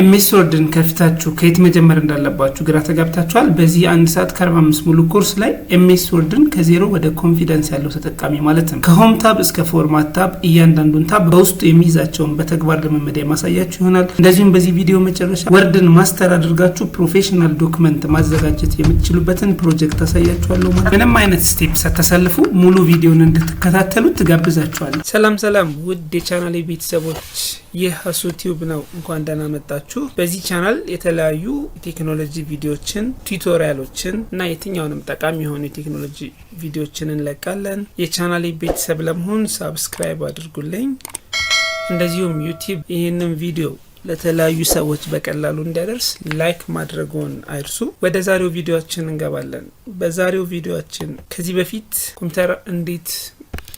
MS Word ን ከፍታችሁ ከየት መጀመር እንዳለባችሁ ግራ ተጋብታችኋል? በዚህ 1 ሰዓት ከ45 ሙሉ ኮርስ ላይ MS Word ን ከዜሮ ወደ confidence ያለው ተጠቃሚ፣ ማለትም ከ home tab እስከ format tab እያንዳንዱን tab በውስጡ የሚይዛቸውን በተግባር ልምምድ የማሳያችሁ ይሆናል። እንደዚሁም በዚህ ቪዲዮ መጨረሻ Word ን master አድርጋችሁ professional document ማዘጋጀት የምትችሉበትን ፕሮጀክት አሳያችኋለሁ። ማለት ምንም አይነት step ሳታሳልፉ ሙሉ ቪዲዮን እንድትከታተሉ ትጋብዛችኋለሁ። ሰላም ሰላም፣ ውድ የቻናሌ ቤተሰቦች፣ ይህ ሀሱ ቲዩብ ነው። እንኳን ደህና መጣችሁ። በዚህ ቻናል የተለያዩ የቴክኖሎጂ ቪዲዮችን፣ tutorial ኦችን እና የትኛውንም ጠቃሚ የሆኑ የቴክኖሎጂ ቪዲዮችን እንለቃለን። የቻናሌ ቤተሰብ ለመሆን subscribe አድርጉልኝ። እንደዚሁም YouTube ይህንን ቪዲዮ ለተለያዩ ሰዎች በቀላሉ እንዲያደርስ like ማድረግዎን አይርሱ። ወደ ዛሬው ቪዲዮአችን እንገባለን። በዛሬው ቪዲዮአችን ከዚህ በፊት ኮምፒውተር እንዴት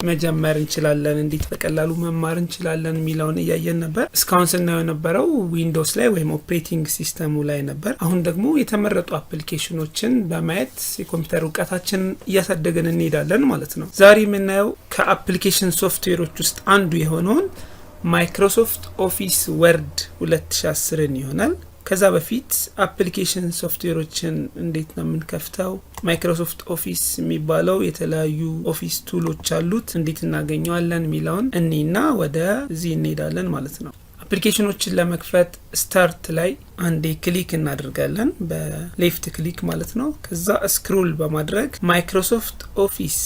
መጀመር እንችላለን፣ እንዴት በቀላሉ መማር እንችላለን የሚለውን እያየን ነበር። እስካሁን ስናየው የነበረው Windows ላይ ወይም operating system ኡ ላይ ነበር። አሁን ደግሞ የተመረጡ application ኖችን በማየት የኮምፒውተር እውቀታችንን እያሳደግን እንሄዳለን ማለት ነው። ዛሬ የምናየው ከ application software ኦች ውስጥ አንዱ የሆነውን Microsoft Office Word 2010ን ይሆናል። ከዛ በፊት application software ኦችን እንዴት ነው የምንከፍተው? Microsoft Office የሚባለው የተለያዩ office tool ኦች አሉት፣ እንዴት እናገኘዋለን የሚለውን እኔና ወደ እዚህ እንሄዳለን ማለት ነው። Application ኖችን ለመክፈት start ላይ አንዴ click እናደርጋለን፣ በ left click ማለት ነው። ከዛ scroll በማድረግ Microsoft Office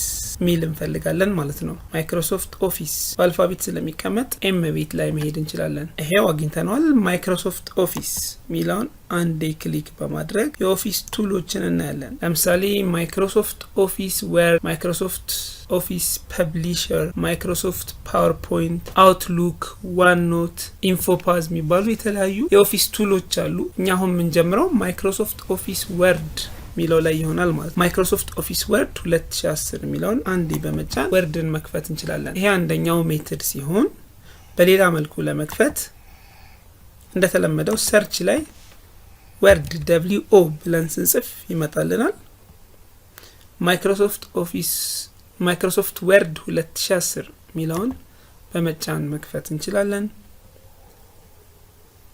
ሚል እንፈልጋለን ማለት ነው። Microsoft Office በ alphabet ስለሚቀመጥ M ቤት ላይ መሄድ እንችላለን። ይሄው አግኝተነዋል። Microsoft Office ሚለውን አንዴ click በማድረግ የ office tool ኦችን እናያለን። ለምሳሌ Microsoft Office Word፣ Microsoft Office Publisher፣ Microsoft PowerPoint፣ Outlook፣ OneNote፣ InfoPath የሚባሉ የተለያዩ የ office tool ኦች አሉ። እኛ አሁን የምንጀምረው Microsoft Office Word የሚለው ላይ ይሆናል ማለት ነው። Microsoft Office Word 2010 የሚለውን አንዴ በመጫን Word ን መክፈት እንችላለን። ይሄ አንደኛው method ሲሆን በሌላ መልኩ ለመክፈት እንደተለመደው search ላይ Word WO ብለን ስንጽፍ ይመጣልናል። Microsoft Office፣ Microsoft Word 2010 የሚለውን በመጫን መክፈት እንችላለን።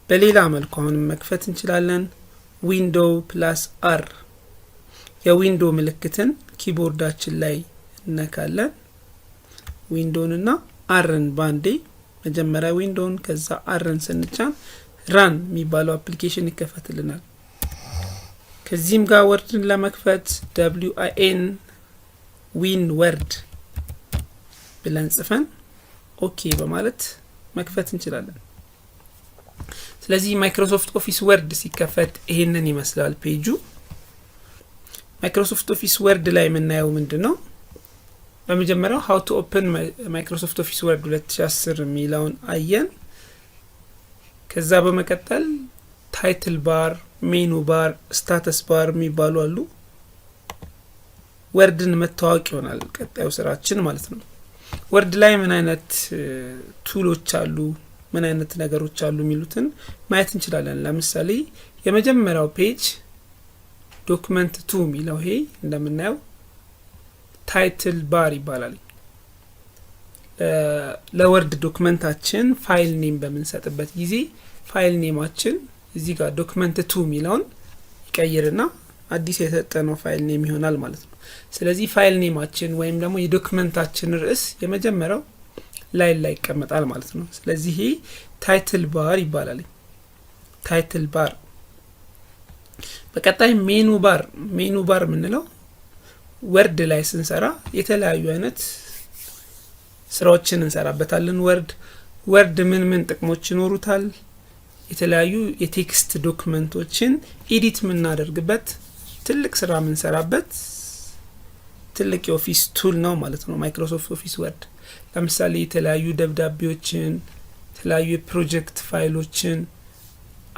በሌላ መልኩ አሁንም መክፈት እንችላለን። Window plus R፣ የ window ምልክትን keyboard ኣችን ላይ እነካለን። Window ንና R ን ባንዴ፣ መጀመሪያ window ን ከዛ R ን ስንጫን run የሚባለው application ይከፈትልናል። ከዚህም ጋር Word ን ለመክፈት WIN፣ Win Word ብለን ጽፈን okay በማለት መክፈት እንችላለን። ስለዚህ Microsoft Office Word ሲከፈት ይሄንን ይመስላል page ኡ። Microsoft Office Word ላይ የምናየው ምንድን ነው? በመጀመሪያው how to open Microsoft Office Word 2010 የሚለውን አየን። ከዛ በመቀጠል title bar፣ menu bar፣ status bar የሚባሉ አሉ። Word ን መተዋወቅ ይሆናል ቀጣዩ ስራችን ማለት ነው። Word ላይ ምን አይነት tool ኦች አሉ፣ ምን አይነት ነገሮች አሉ የሚሉትን ማየት እንችላለን። ለምሳሌ የመጀመሪያው page document two የሚለው ይሄ እንደምናየው title bar ይባላል። ለ Word document ኣችን file name በምንሰጥበት ጊዜ file name ኣችን እዚህ ጋር document two የሚለውን ይቀይርና አዲስ የሰጠነው file name ይሆናል ማለት ነው። ስለዚህ file name ኣችን ወይም ደግሞ የ document ኣችን ርዕስ የመጀመሪያው line ላይ ይቀመጣል ማለት ነው። ስለዚህ ይሄ title bar ይባላል። Title bar። በቀጣይ menu bar። Menu bar የምንለው Word ላይ ስንሰራ የተለያዩ አይነት ስራዎችን እንሰራበታለን። Word ምን ምን ጥቅሞች ይኖሩታል? የተለያዩ የ text document ኦችን edit የምናደርግበት፣ ትልቅ ስራ የምንሰራበት ትልቅ የ office tool ነው ማለት ነው Microsoft Office Word። ለምሳሌ የተለያዩ ደብዳቤዎችን፣ የተለያዩ የፕሮጀክት ፋይሎችን፣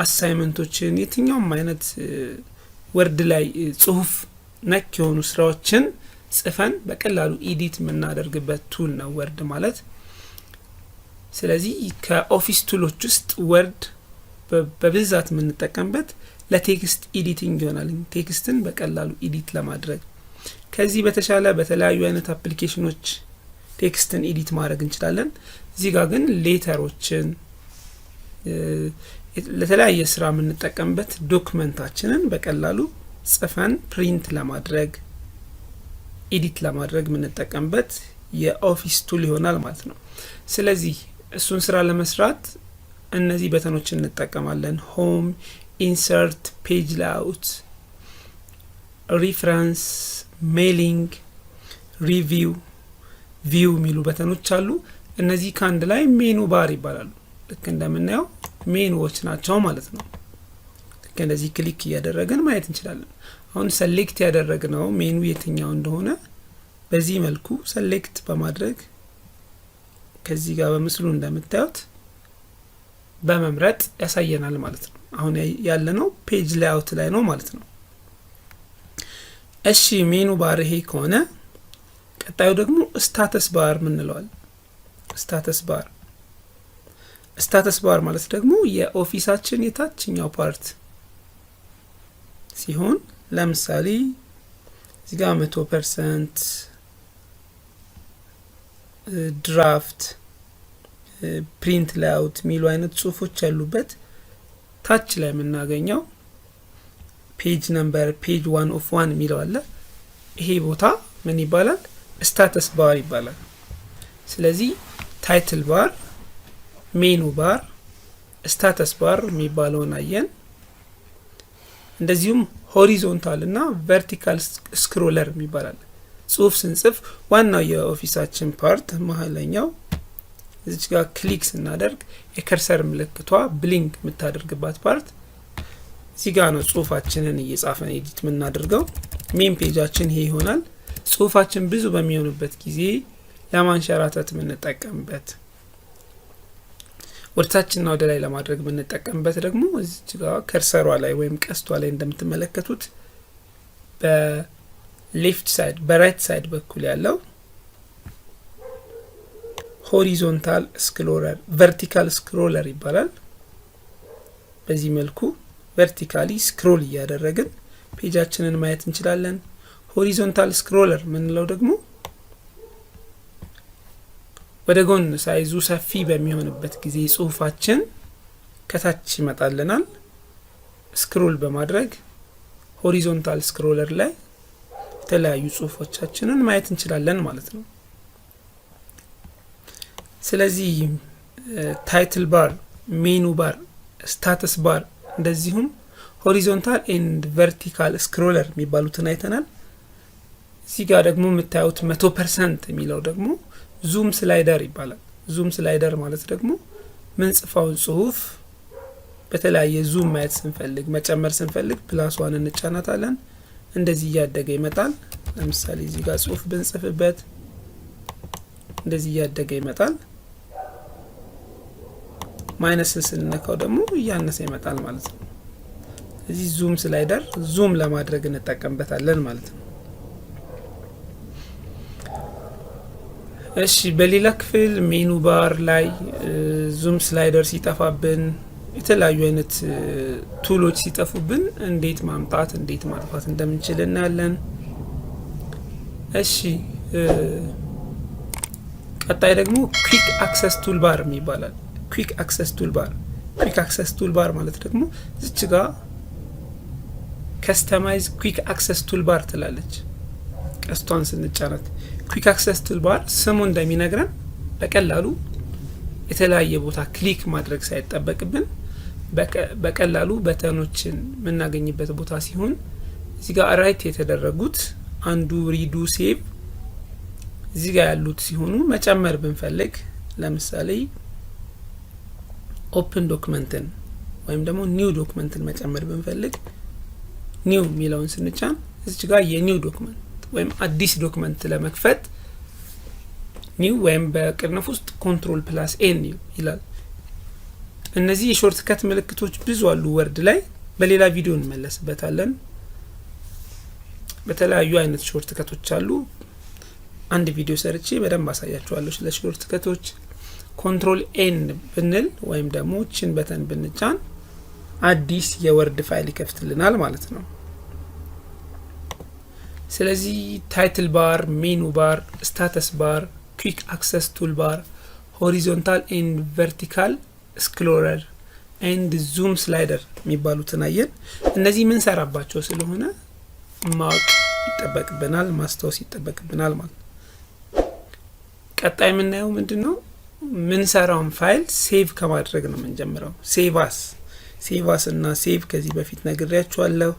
assignment ኦችን፣ የትኛውም አይነት Word ላይ ጽሁፍ ነክ የሆኑ ስራዎችን ጽፈን በቀላሉ edit የምናደርግበት tool ነው Word ማለት። ስለዚህ ከ office tool ኦች ውስጥ Word በብዛት የምንጠቀምበት ለ text editing ይሆናል። Text ን በቀላሉ edit ለማድረግ። ከዚህ በተሻለ በተለያዩ አይነት application ኖች text ን edit ማድረግ እንችላለን። እዚህ ጋር ግን letter ኦችን፣ ለተለያየ ስራ የምንጠቀምበት document ኣችንን በቀላሉ ጽፈን print ለማድረግ፣ edit ለማድረግ የምንጠቀምበት የ Office tool ይሆናል ማለት ነው። ስለዚህ እሱን ስራ ለመስራት እነዚህ button ኦችን እንጠቀማለን። Home፣ insert፣ page layout፣ reference፣ mailing፣ review፣ view የሚሉ button ኦች አሉ። እነዚህ ከአንድ ላይ menu bar ይባላሉ። ልክ እንደምናየው ሜኑዎች ናቸው ማለት ነው። ልክ እንደዚህ click እያደረግን ማየት እንችላለን። አሁን select ያደረግነው ሜኑ የትኛው እንደሆነ በዚህ መልኩ select በማድረግ ከዚህ ጋር በምስሉ እንደምታዩት በመምረጥ ያሳየናል ማለት ነው። አሁን ያለነው page layout ላይ ነው ማለት ነው። እሺ፣ menu bar ይሄ ከሆነ ቀጣዩ ደግሞ status bar ምንለዋል። Status bar፣ status bar ማለት ደግሞ የ Office ኣችን የታችኛው part ሲሆን ለምሳሌ እዚህ ጋር 100%፣ draft፣ print layout የሚሉ አይነት ጽሁፎች ያሉበት ታች ላይ የምናገኘው page number፣ page one of one የሚለው አለ። ይሄ ቦታ ምን ይባላል? Status bar ይባላል። ስለዚህ title bar፣ menu bar፣ status bar የሚባለውን አየን። እንደዚሁም horizontal እና vertical scroller የሚባል። ጽሁፍ ስንጽፍ ዋናው የ Office ኣችን part መሀለኛው እዚች ጋር click ስናደርግ የ cursor ምልክቷ blink የምታደርግባት part እዚህ ጋር ነው። ጽሁፋችንን እየጻፈን edit የምናደርገው main page ኣችን ይሄ ይሆናል። ጽሁፋችን ብዙ በሚሆንበት ጊዜ ለማንሸራተት የምንጠቀምበት፣ ወደ ታችና ወደ ላይ ለማድረግ የምንጠቀምበት ደግሞ እዚች ጋር cursor ሯ ላይ ወይም ቀስቷ ላይ እንደምትመለከቱት በ left side በ right side በኩል ያለው horizontal scroller፣ vertical scroller ይባላል። በዚህ መልኩ vertically scroll እያደረግን page ኣችንን ማየት እንችላለን። Horizontal scroller የምንለው ደግሞ ወደ ጎን size ኡ ሰፊ በሚሆንበት ጊዜ ጽሁፋችን ከታች ይመጣልናል። Scroll በማድረግ horizontal scroller ላይ የተለያዩ ጽሁፎቻችንን ማየት እንችላለን ማለት ነው። ስለዚህ title bar፣ menu bar፣ status bar እንደዚሁም horizontal and vertical scroller የሚባሉትን አይተናል። እዚህ ጋር ደግሞ የምታዩት 100% የሚለው ደግሞ zoom slider ይባላል። Zoom slider ማለት ደግሞ ምንጽፈውን ጽሁፍ በተለያየ zoom ማየት ስንፈልግ፣ መጨመር ስንፈልግ plus ዋን እንጫናታለን። እንደዚህ እያደገ ይመጣል። ለምሳሌ እዚህ ጋር ጽሁፍ ብንጽፍበት እንደዚህ እያደገ ይመጣል። Minus ን ስንነካው ደግሞ እያነሰ ይመጣል ማለት ነው። እዚህ zoom slider zoom ለማድረግ እንጠቀምበታለን ማለት ነው። እሺ፣ በሌላ ክፍል menu bar ላይ zoom slider ሲጠፋብን፣ የተለያዩ አይነት tool ኦች ሲጠፉብን እንዴት ማምጣት፣ እንዴት ማጥፋት እንደምንችል እናያለን። እሺ፣ ቀጣይ ደግሞ quick access toolbar ይባላል። Quick access toolbar፣ quick access toolbar ማለት ደግሞ እዚች ጋ customize quick access toolbar ትላለች ቀስቷን ስንጫናት። Quick access toolbar ስሙ እንደሚነግረን በቀላሉ የተለያየ ቦታ click ማድረግ ሳይጠበቅብን በቀላሉ button ኦችን የምናገኝበት ቦታ ሲሆን እዚህ ጋር right የተደረጉት undo፣ redo፣ save እዚህ ጋር ያሉት ሲሆኑ መጨመር ብንፈልግ ለምሳሌ open document ን ወይም ደግሞ new document ን መጨመር ብንፈልግ new የሚለውን ስንጫን እዚች ጋር የ new document ወይም አዲስ document ለመክፈት new ወይም በቅንፍ ውስጥ control plus N ይላል። እነዚህ የ shortcut ምልክቶች ብዙ አሉ Word ላይ፣ በሌላ ቪዲዮ እንመለስበታለን። በተለያዩ አይነት shortcut ኦች አሉ። አንድ ቪዲዮ ሰርቼ በደንብ አሳያችኋለሁ ስለ shortcut ኦች። Control N ብንል ወይም ደግሞ ችን button ብንጫን አዲስ የ Word file ይከፍትልናል ማለት ነው። ስለዚህ title bar፣ menu bar፣ status bar፣ quick access toolbar፣ horizontal and vertical scroller and zoom slider የሚባሉትን አየን። እነዚህ የምንሰራባቸው ስለሆነ ማወቅ ይጠበቅብናል፣ ማስታወስ ይጠበቅብናል ማለት ነው። ቀጣይ የምናየው ምንድን ነው? ምንሰራውን file save ከማድረግ ነው የምንጀምረው። Save as፣ save as እና save ከዚህ በፊት ነግሬያችኋለሁ።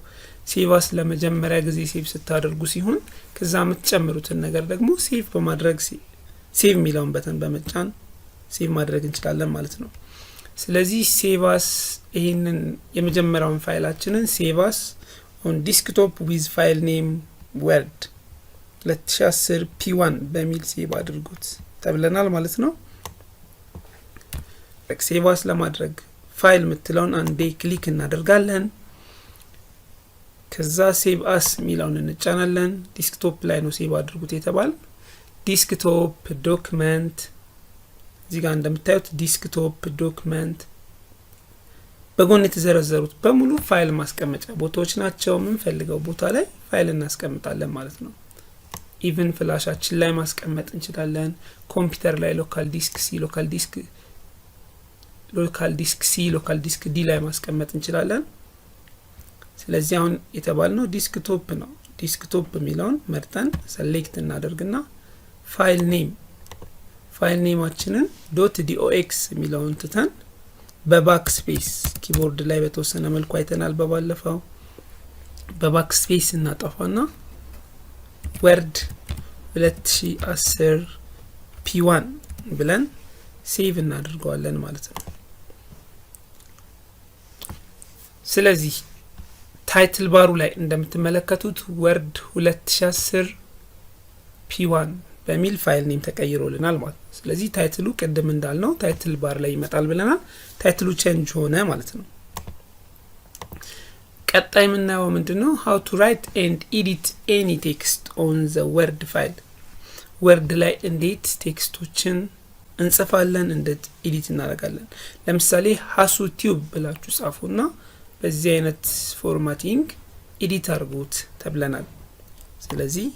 Save as ለመጀመሪያ ጊዜ save ስታደርጉ ሲሆን ከዛ የምትጨምሩትን ነገር ደግሞ save በማድረግ፣ save የሚለውን button በመጫን save ማድረግ እንችላለን ማለት ነው። ስለዚህ save as፣ ይህንን የመጀመሪያውን file ኣችንን save as on desktop with file name Word 2010 P1 በሚል save አድርጉት ተብለናል ማለት ነው። Save as ለማድረግ ፋይል የምትለውን አንዴ click እናደርጋለን። ከዛ save as የሚለውን እንጫናለን። Desktop ላይ ነው save አድርጉት የተባል። Desktop፣ document፣ እዚህ ጋር እንደምታዩት desktop፣ document፣ በጎን የተዘረዘሩት በሙሉ ፋይል ማስቀመጫ ቦታዎች ናቸው። የምንፈልገው ቦታ ላይ ፋይል እናስቀምጣለን ማለት ነው። Even flash ኣችን ላይ ማስቀመጥ እንችላለን። ኮምፒውተር ላይ local disk C፣ local disk C፣ local disk D ላይ ማስቀመጥ እንችላለን። ስለዚህ አሁን የተባልነው desktop ነው። Desktop የሚለውን መርጠን select እናደርግና file name ኣችንን .docx የሚለውን ትተን በ backspace፣ keyboard ላይ በተወሰነ መልኩ አይተናል በባለፈው፣ በ backspace እናጠፋና Word 2010 P1 ብለን save እናደርገዋለን ማለት ነው። ስለዚህ title bar ኡ ላይ እንደምትመለከቱት Word 2010 P1 በሚል file name ተቀይሮልናል ማለት ነው። ስለዚህ title ኡ ቅድም እንዳልነው title bar ላይ ይመጣል ብለናል። Title ኡ change ሆነ ማለት ነው። ቀጣይ የምናየው ምንድን ነው? How to write and edit any text on the Word file። Word ላይ እንዴት text ኦችን እንጽፋለን፣ እንዴት edit እናደርጋለን። ለምሳሌ ሀሱ ቲዩብ ብላችሁ ጻፉና በዚህ አይነት formatting edit አድርጉት ተብለናል። ስለዚህ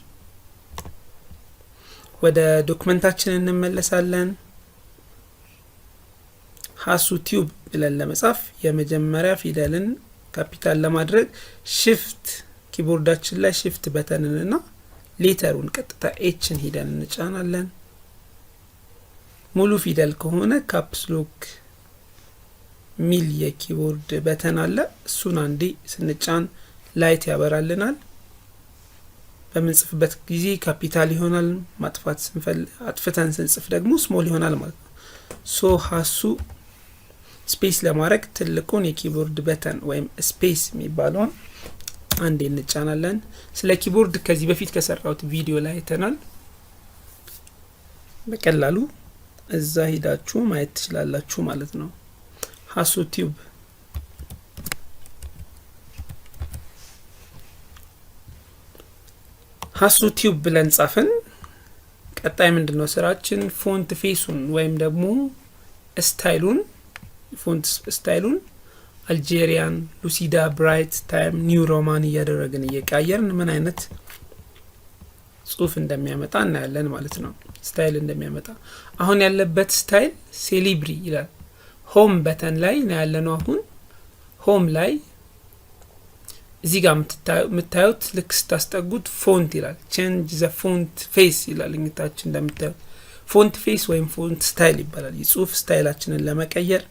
ወደ document ኣችን እንመለሳለን። ሀሱ ቲዩብ ብለን ለመጻፍ የመጀመሪያ ፊደልን ካፒታል ለማድረግ shift፣ keyboard ኣችን ላይ shift button ንና letter ኡን ቀጥታ H ን ሂደን እንጫናለን። ሙሉ ፊደል ከሆነ caps lock ሚል የ keyboard button አለ። እሱን አንዴ ስንጫን light ያበራልናል። በምንጽፍበት ጊዜ ካፒታል ይሆናል። ማጥፋት ስንፈልግ፣ አጥፍተን ስንጽፍ ደግሞ small ይሆናል ማለት ነው። So ሀሱ space ለማድረግ ትልቁን የ keyboard button ወይም space የሚባለውን አንዴ እንጫናለን። ስለ keyboard ከዚህ በፊት ከሰራሁት ቪዲዮ ላይ አይተናል። በቀላሉ እዛ ሂዳችሁ ማየት ትችላላችሁ ማለት ነው። ሀሱ ቲዩብ፣ ሀሱ ቲዩብ ብለን ጻፍን። ቀጣይ ምንድን ነው ስራችን? Font face ኡን ወይም ደግሞ style ኡን፣ font style ኡን Algerian፣ Lucida፣ Bright፣ Times New Roman እያደረግን እየቀያየርን ምን አይነት ጽሁፍ እንደሚያመጣ እናያለን ማለት ነው። Style እንደሚያመጣ አሁን ያለበት style Calibri ይላል። Home button ላይ ነው ያለነው። አሁን home ላይ እዚህ ጋር የምታዩት ልክ ስታስጠጉት font ይላል። Change the font face ይላል። እንግታች እንደምታዩት font face ወይም font style ይባላል። የጽሁፍ style ኣችንን ለመቀየር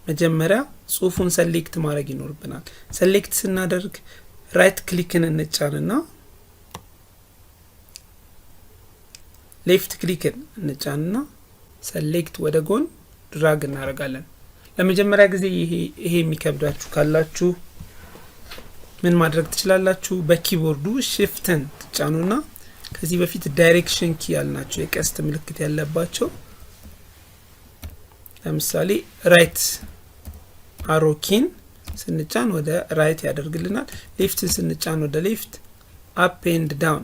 መጀመሪያ ጽሁፉን select ማድረግ ይኖርብናል። Select ስናደርግ right click ን እንጫንና፣ left click ን እንጫንና select ወደ ጎን drag እናደርጋለን። ለመጀመሪያ ጊዜ ይሄ የሚከብዳችሁ ካላችሁ ምን ማድረግ ትችላላችሁ? በ keyboard ኡ shift ን ትጫኑና ከዚህ በፊት direction key ያልናቸው የቀስት ምልክት ያለባቸው፣ ለምሳሌ right arrow key ን ስንጫን ወደ right ያደርግልናል። Left ን ስንጫን ወደ left፣ up and down፣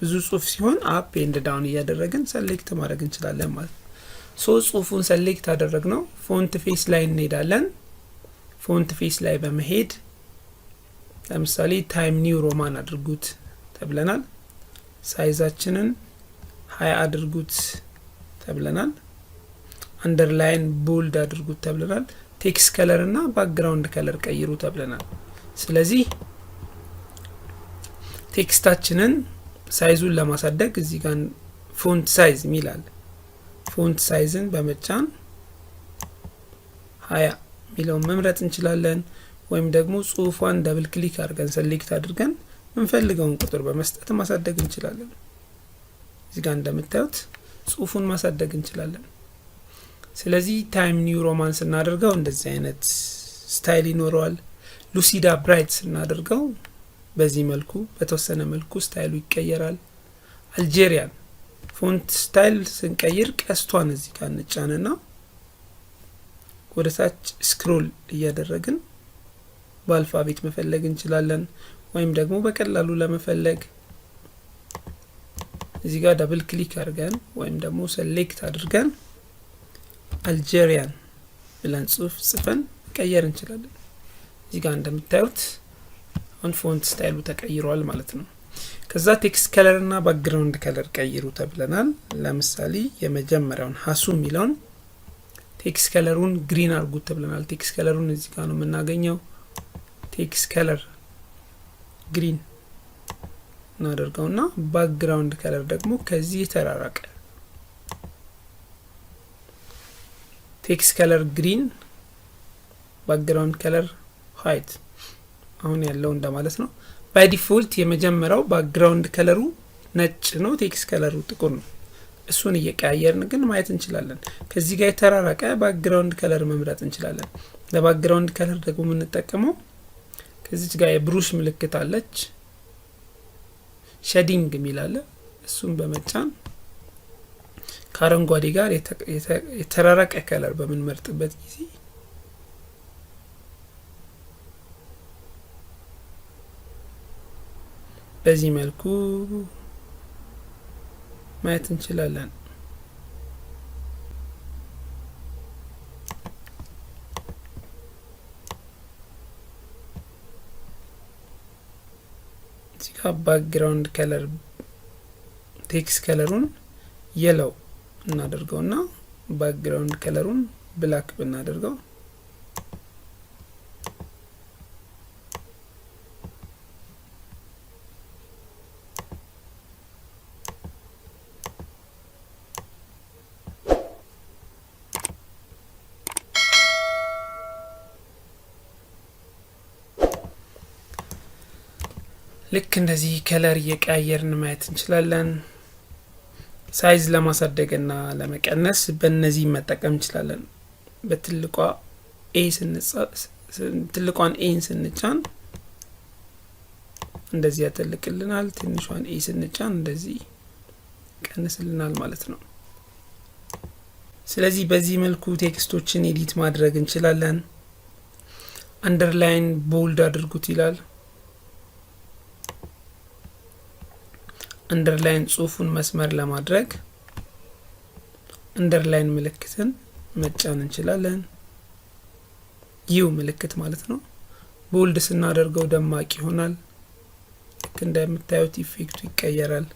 ብዙ ጽሁፍ ሲሆን up and down እያደረግን select ማድረግ እንችላለን ማለት ነው። So ጽሁፉን select አደረግነው። Font face ላይ እንሄዳለን። Font face ላይ በመሄድ ለምሳሌ Times New Roman አድርጉት ተብለናል። Size ኣችንን 20 አድርጉት ተብለናል። Underline bold አድርጉት ተብለናል። Text color እና background color ቀይሩ ተብለናል። ስለዚህ text ኣችንን size ኡን ለማሳደግ እዚህ ጋር font size የሚል አለ። Font size ን በመጫን 20 የሚለውን መምረጥ እንችላለን። ወይም ደግሞ ጽሁፏን double click አድርገን select አድርገን የምንፈልገውን ቁጥር በመስጠት ማሳደግ እንችላለን። እዚህ ጋር እንደምታዩት ጽሁፉን ማሳደግ እንችላለን። ስለዚህ Times New Roman ስናደርገው እንደዚህ አይነት style ይኖረዋል። Lucida Bright ስናደርገው በዚህ መልኩ በተወሰነ መልኩ style ኡ ይቀየራል። Algerian font style ስንቀይር ቀስቷን እዚህ ጋር እንጫንና ወደ ታች scroll እያደረግን በ alphabet መፈለግ እንችላለን። ወይም ደግሞ በቀላሉ ለመፈለግ እዚህ ጋር double click አድርገን ወይም ደግሞ select አድርገን Algerian ብለን ጽሁፍ ጽፈን መቀየር እንችላለን። እዚህ ጋር እንደምታዩት አሁን font style ኡ ተቀይሯል ማለት ነው። ከዛ text color እና background color ቀይሩ ተብለናል። ለምሳሌ የመጀመሪያውን ሀሱ የሚለውን text color ኡን green አድርጉት ተብለናል። Text color ኡን እዚህ ጋር ነው የምናገኘው። Text color green እናደርገውና background color ደግሞ ከዚህ የተራራቀ text color green፣ background color white አሁን ያለው እንደማለት ነው። By default የመጀመሪያው background color ኡ ነጭ ነው፣ text color ኡ ጥቁር ነው። እሱን እየቀያየርን ግን ማየት እንችላለን። ከዚህ ጋር የተራራቀ background color መምረጥ እንችላለን። ለ background color ደግሞ የምንጠቀመው ከዚች ጋር የ brush ምልክት አለች፣ shading የሚል አለ። እሱን በመጫን ከአረንጓዴ ጋር የተራራቀ color በምንመርጥበት ጊዜ በዚህ መልኩ ማየት እንችላለን። እዚህ ጋር background color text color ኡን yellow እናደርገውና background color ኡን black ብናደርገው ልክ እንደዚህ color እየቀያየርን ማየት እንችላለን። Size ለማሳደግና ለመቀነስ በእነዚህ መጠቀም እንችላለን። በትልቋ A ትልቋን A ን ስንጫን እንደዚህ ያተልቅልናል። ትንሿን A ስንጫን እንደዚህ ይቀንስልናል ማለት ነው። ስለዚህ በዚህ መልኩ text ኦችን edit ማድረግ እንችላለን። Underline bold አድርጉት ይላል። Underline ጽሁፉን መስመር ለማድረግ underline ምልክትን መጫን እንችላለን። U ምልክት ማለት ነው። Bold ስናደርገው ደማቅ ይሆናል። ልክ እንደምታዩት effect ኡ ይቀየራል።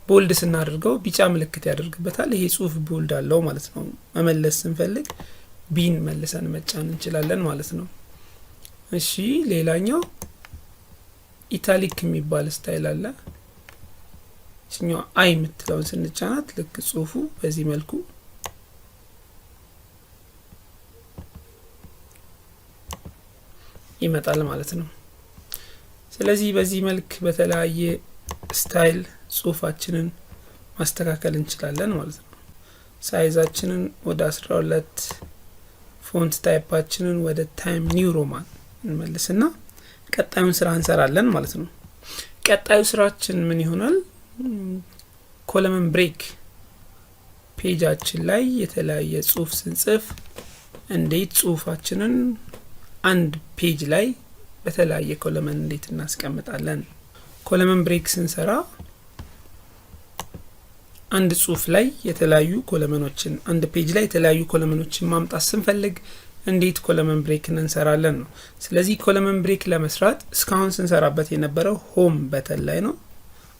Bold ስናደርገው ቢጫ ምልክት ያደርግበታል። ይሄ ጽሁፍ bold አለው ማለት ነው። መመለስ ስንፈልግ B ን መልሰን መጫን እንችላለን ማለት ነው። እሺ፣ ሌላኛው italic የሚባል style አለ። እችኛዋ I የምትለውን ስንጫናት ልክ ጽሁፉ በዚህ መልኩ ይመጣል ማለት ነው። ስለዚህ በዚህ መልክ በተለያየ style ጽሁፋችንን ማስተካከል እንችላለን ማለት ነው። Size ኣችንን ወደ 12፣ font type ኣችንን ወደ Times New Roman እንመልስና ቀጣዩን ስራ እንሰራለን ማለት ነው። ቀጣዩ ስራችን ምን ይሆናል? Column break፣ page ኣችን ላይ የተለያየ ጽሁፍ ስንጽፍ እንዴት ጽሁፋችንን አንድ page ላይ በተለያየ column እንዴት እናስቀምጣለን? Column break ስንሰራ አንድ ጽሁፍ ላይ የተለያዩ column ኦችን፣ አንድ page ላይ የተለያዩ column ኦችን ማምጣት ስንፈልግ እንዴት column break ን እንሰራለን ነው። ስለዚህ column break ለመስራት እስካሁን ስንሰራበት የነበረው home button ላይ ነው።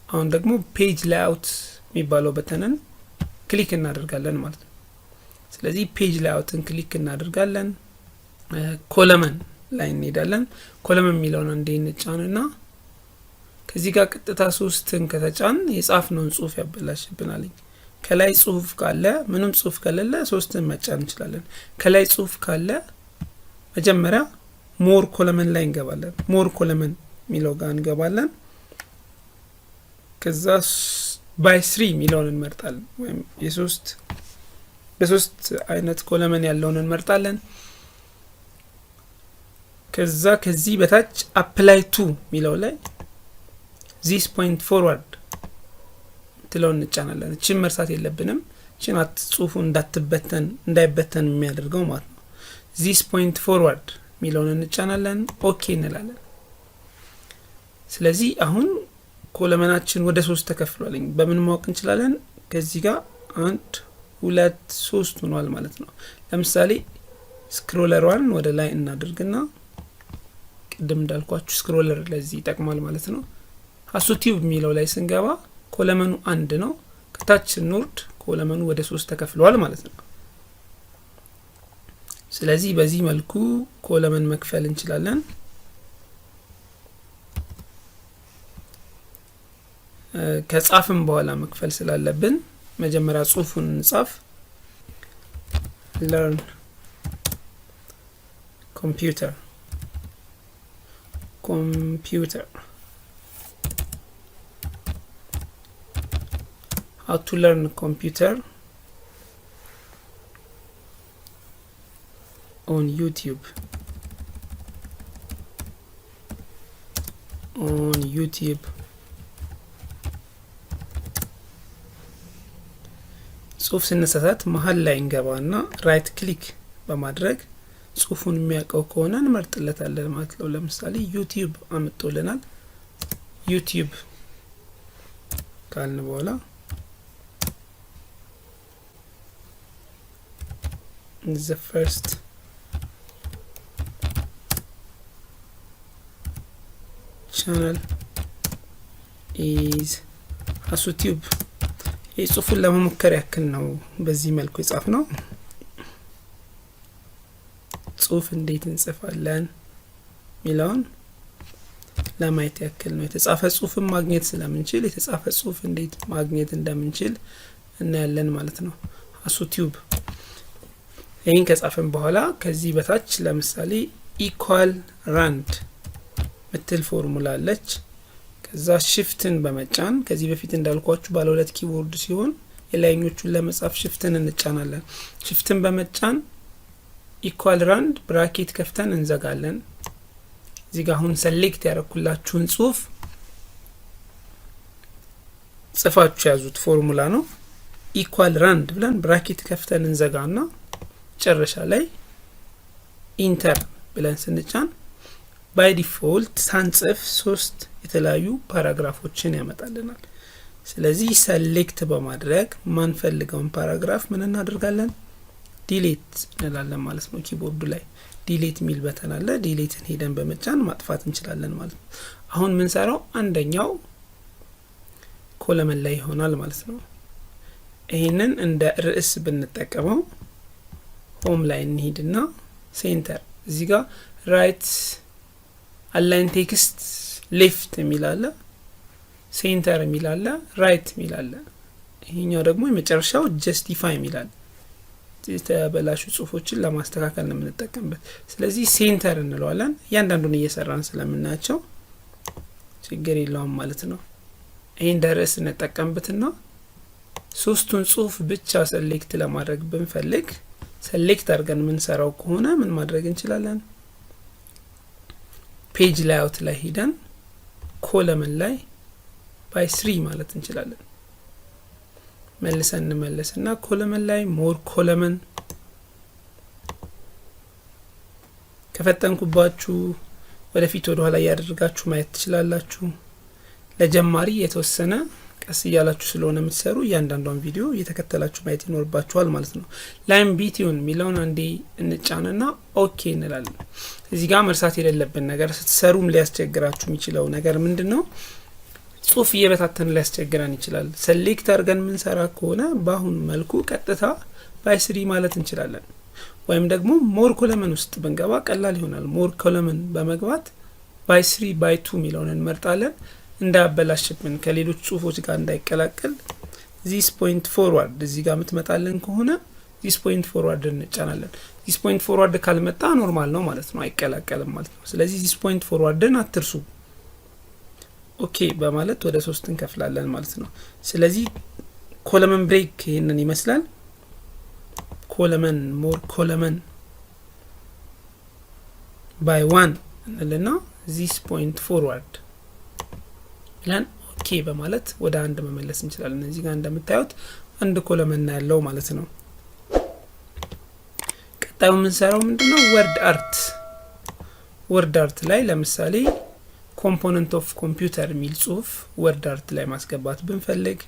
አሁን ደግሞ page layout የሚባለው button ን click እናደርጋለን ማለት ነው። ስለዚህ page layout ን click እናደርጋለን። Column ላይ እንሄዳለን። Column የሚለውን አንዴ እንጫንና ከዚህ ጋር ቀጥታ ሶስትን ከተጫን የጻፍነውን ጽሁፍ ያበላሽብናል። ከላይ ጽሁፍ ካለ፣ ምንም ጽሁፍ ከሌለ ሶስትን መጫን እንችላለን። ከላይ ጽሁፍ ካለ መጀመሪያ more column ላይ እንገባለን። More column የሚለው ጋር እንገባለን። ከዛ by three የሚለውን እንመርጣለን፣ ወይም የሶስት በሶስት አይነት column ያለውን እንመርጣለን። ከዛ ከዚህ በታች apply to የሚለው ላይ this point forward ትለውን እንጫናለን። እችን መርሳት የለብንም። እችን ጽሁፉ እንዳትበተን እንዳይበተን የሚያደርገው ማለት ነው። This point forward የሚለውን እንጫናለን። Okay እንላለን። ስለዚህ አሁን column ኣችን ወደ ሶስት ተከፍሏል። በምን ማወቅ እንችላለን? ከዚህ ጋር አንድ፣ ሁለት፣ ሶስት ሆኗል ማለት ነው። ለምሳሌ scroller ዋን ወደ ላይ እናድርግና፣ ቅድም እንዳልኳችሁ scroller ለዚህ ይጠቅማል ማለት ነው። ሀሱቲዩብ የሚለው ላይ ስንገባ column ኑ አንድ ነው። ከታች ስንወርድ column ኑ ወደ ሶስት ተከፍሏል ማለት ነው። ስለዚህ በዚህ መልኩ column መክፈል እንችላለን። ከጻፍን በኋላ መክፈል ስላለብን መጀመሪያ ጽሁፉን እንጻፍ። Learn computer, how to learn computer on YouTube, on YouTube። ጽሁፍ ስንሳሳት መሀል ላይ እንገባና right click በማድረግ ጽሁፉን የሚያውቀው ከሆነ እንመርጥለታለን ማለት ነው። ለምሳሌ YouTube አምጥቶልናል። YouTube ካልን በኋላ the first channel is ሀሱቲዩብ። ይህ ጽሁፉን ለመሞከር ያክል ነው በዚህ መልኩ የጻፍነው። ጽሁፍ እንዴት እንጽፋለን የሚለውን ለማየት ያክል ነው። የተጻፈ ጽሁፍን ማግኘት ስለምንችል የተጻፈ ጽሁፍ እንዴት ማግኘት እንደምንችል እናያለን ማለት ነው። ሀሱቲዩብ፣ ይህን ከጻፍን በኋላ ከዚህ በታች ለምሳሌ equal rand ምትል ፎርሙላ አለች። ከዛ shift ን በመጫን፣ ከዚህ በፊት እንዳልኳችሁ ባለ ሁለት keyboard ሲሆን የላይኞቹን ለመጻፍ shift ን እንጫናለን። Shift ን በመጫን equal rand bracket ከፍተን እንዘጋለን። እዚህ ጋር አሁን select ያደረኩላችሁን ጽሁፍ ጽፋችሁ ያዙት ፎርሙላ ነው። Equal rand ብለን bracket ከፍተን እንዘጋና መጨረሻ ላይ enter ብለን ስንጫን by default ሳንጽፍ ሶስት የተለያዩ paragraph ኦችን ያመጣልናል። ስለዚህ select በማድረግ ማንፈልገውን paragraph ምን እናደርጋለን? Delete እንላለን ማለት ነው። Keyboard ኡ ላይ delete የሚል button አለ። Delete ን ሄደን በመጫን ማጥፋት እንችላለን ማለት ነው። አሁን የምንሰራው አንደኛው column ላይ ይሆናል ማለት ነው። ይህንን እንደ ርዕስ ብንጠቀመው home ላይ እንሂድና center፣ እዚህ ጋር right፣ align text left የሚል አለ፣ center የሚል አለ፣ right የሚል አለ። ይሄኛው ደግሞ የመጨረሻው justify የሚል አለ። የተበላሹ ጽሁፎችን ለማስተካከል ነው የምንጠቀምበት። ስለዚህ center እንለዋለን። እያንዳንዱን እየሰራን ስለምናያቸው ችግር የለውም ማለት ነው። ይህ እንደ ርዕስ እንጠቀምበትና ሶስቱን ጽሁፍ ብቻ select ለማድረግ ብንፈልግ፣ select አድርገን የምንሰራው ከሆነ ምን ማድረግ እንችላለን? Page layout ላይ ሂደን column ላይ by three ማለት እንችላለን። መልሰን እንመለስና column ላይ more column፣ ከፈጠንኩባችሁ ወደፊት ወደ ኋላ እያደረጋችሁ ማየት ትችላላችሁ። ለጀማሪ የተወሰነ ቀስ እያላችሁ ስለሆነ የምትሰሩ እያንዳንዷን ቪዲዮ እየተከተላችሁ ማየት ይኖርባችኋል ማለት ነው። Line between የሚለውን አንዴ እንጫንና okay እንላለን። እዚህ ጋር መርሳት የሌለብን ነገር፣ ስትሰሩም ሊያስቸግራችሁ የሚችለው ነገር ምንድን ነው? ጽሁፍ እየበታተን ሊያስቸግረን ይችላል። Select አድርገን የምንሰራ ከሆነ በአሁኑ መልኩ ቀጥታ By three ማለት እንችላለን። ወይም ደግሞ more column ውስጥ ብንገባ ቀላል ይሆናል። More column በመግባት by three by two የሚለውን እንመርጣለን። እንዳያበላሽብን፣ ከሌሎች ጽሁፎች ጋር እንዳይቀላቀል this point forward እዚህ ጋር የምትመጣልን ከሆነ this point forward እንጫናለን። This point forward ካልመጣ normal ነው ማለት ነው፣ አይቀላቀልም ማለት ነው። ስለዚህ this point forward ን አትርሱ። Okay በማለት ወደ ሶስት እንከፍላለን ማለት ነው። ስለዚህ column break ይህንን ይመስላል። Column more column by one እንልና this point forward ብለን okay በማለት ወደ አንድ መመለስ እንችላለን። እዚህ ጋር እንደምታዩት አንድ column ያለው ማለት ነው። ቀጣዩ የምንሰራው ምንድነው? Word art። Word art ላይ ለምሳሌ component of computer የሚል ጽሁፍ word art ላይ ማስገባት ብንፈልግ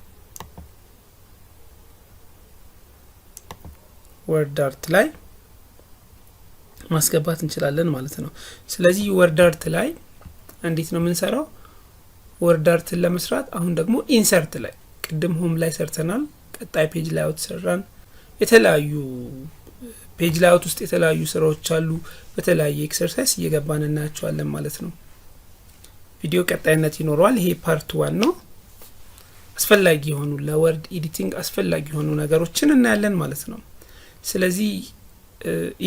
word art ላይ ማስገባት እንችላለን ማለት ነው። ስለዚህ word art ላይ እንዴት ነው የምንሰራው? Word art ን ለመስራት አሁን ደግሞ insert ላይ፣ ቅድም home ላይ ሰርተናል። ቀጣይ page layout ሰራን። የተለያዩ page layout ውስጥ የተለያዩ ስራዎች አሉ። በተለያየ exercise እየገባን እናያቸዋለን ማለት ነው። ቪዲዮ ቀጣይነት ይኖረዋል። ይሄ part one ነው። አስፈላጊ የሆኑ ለ Word editing አስፈላጊ የሆኑ ነገሮችን እናያለን ማለት ነው። ስለዚህ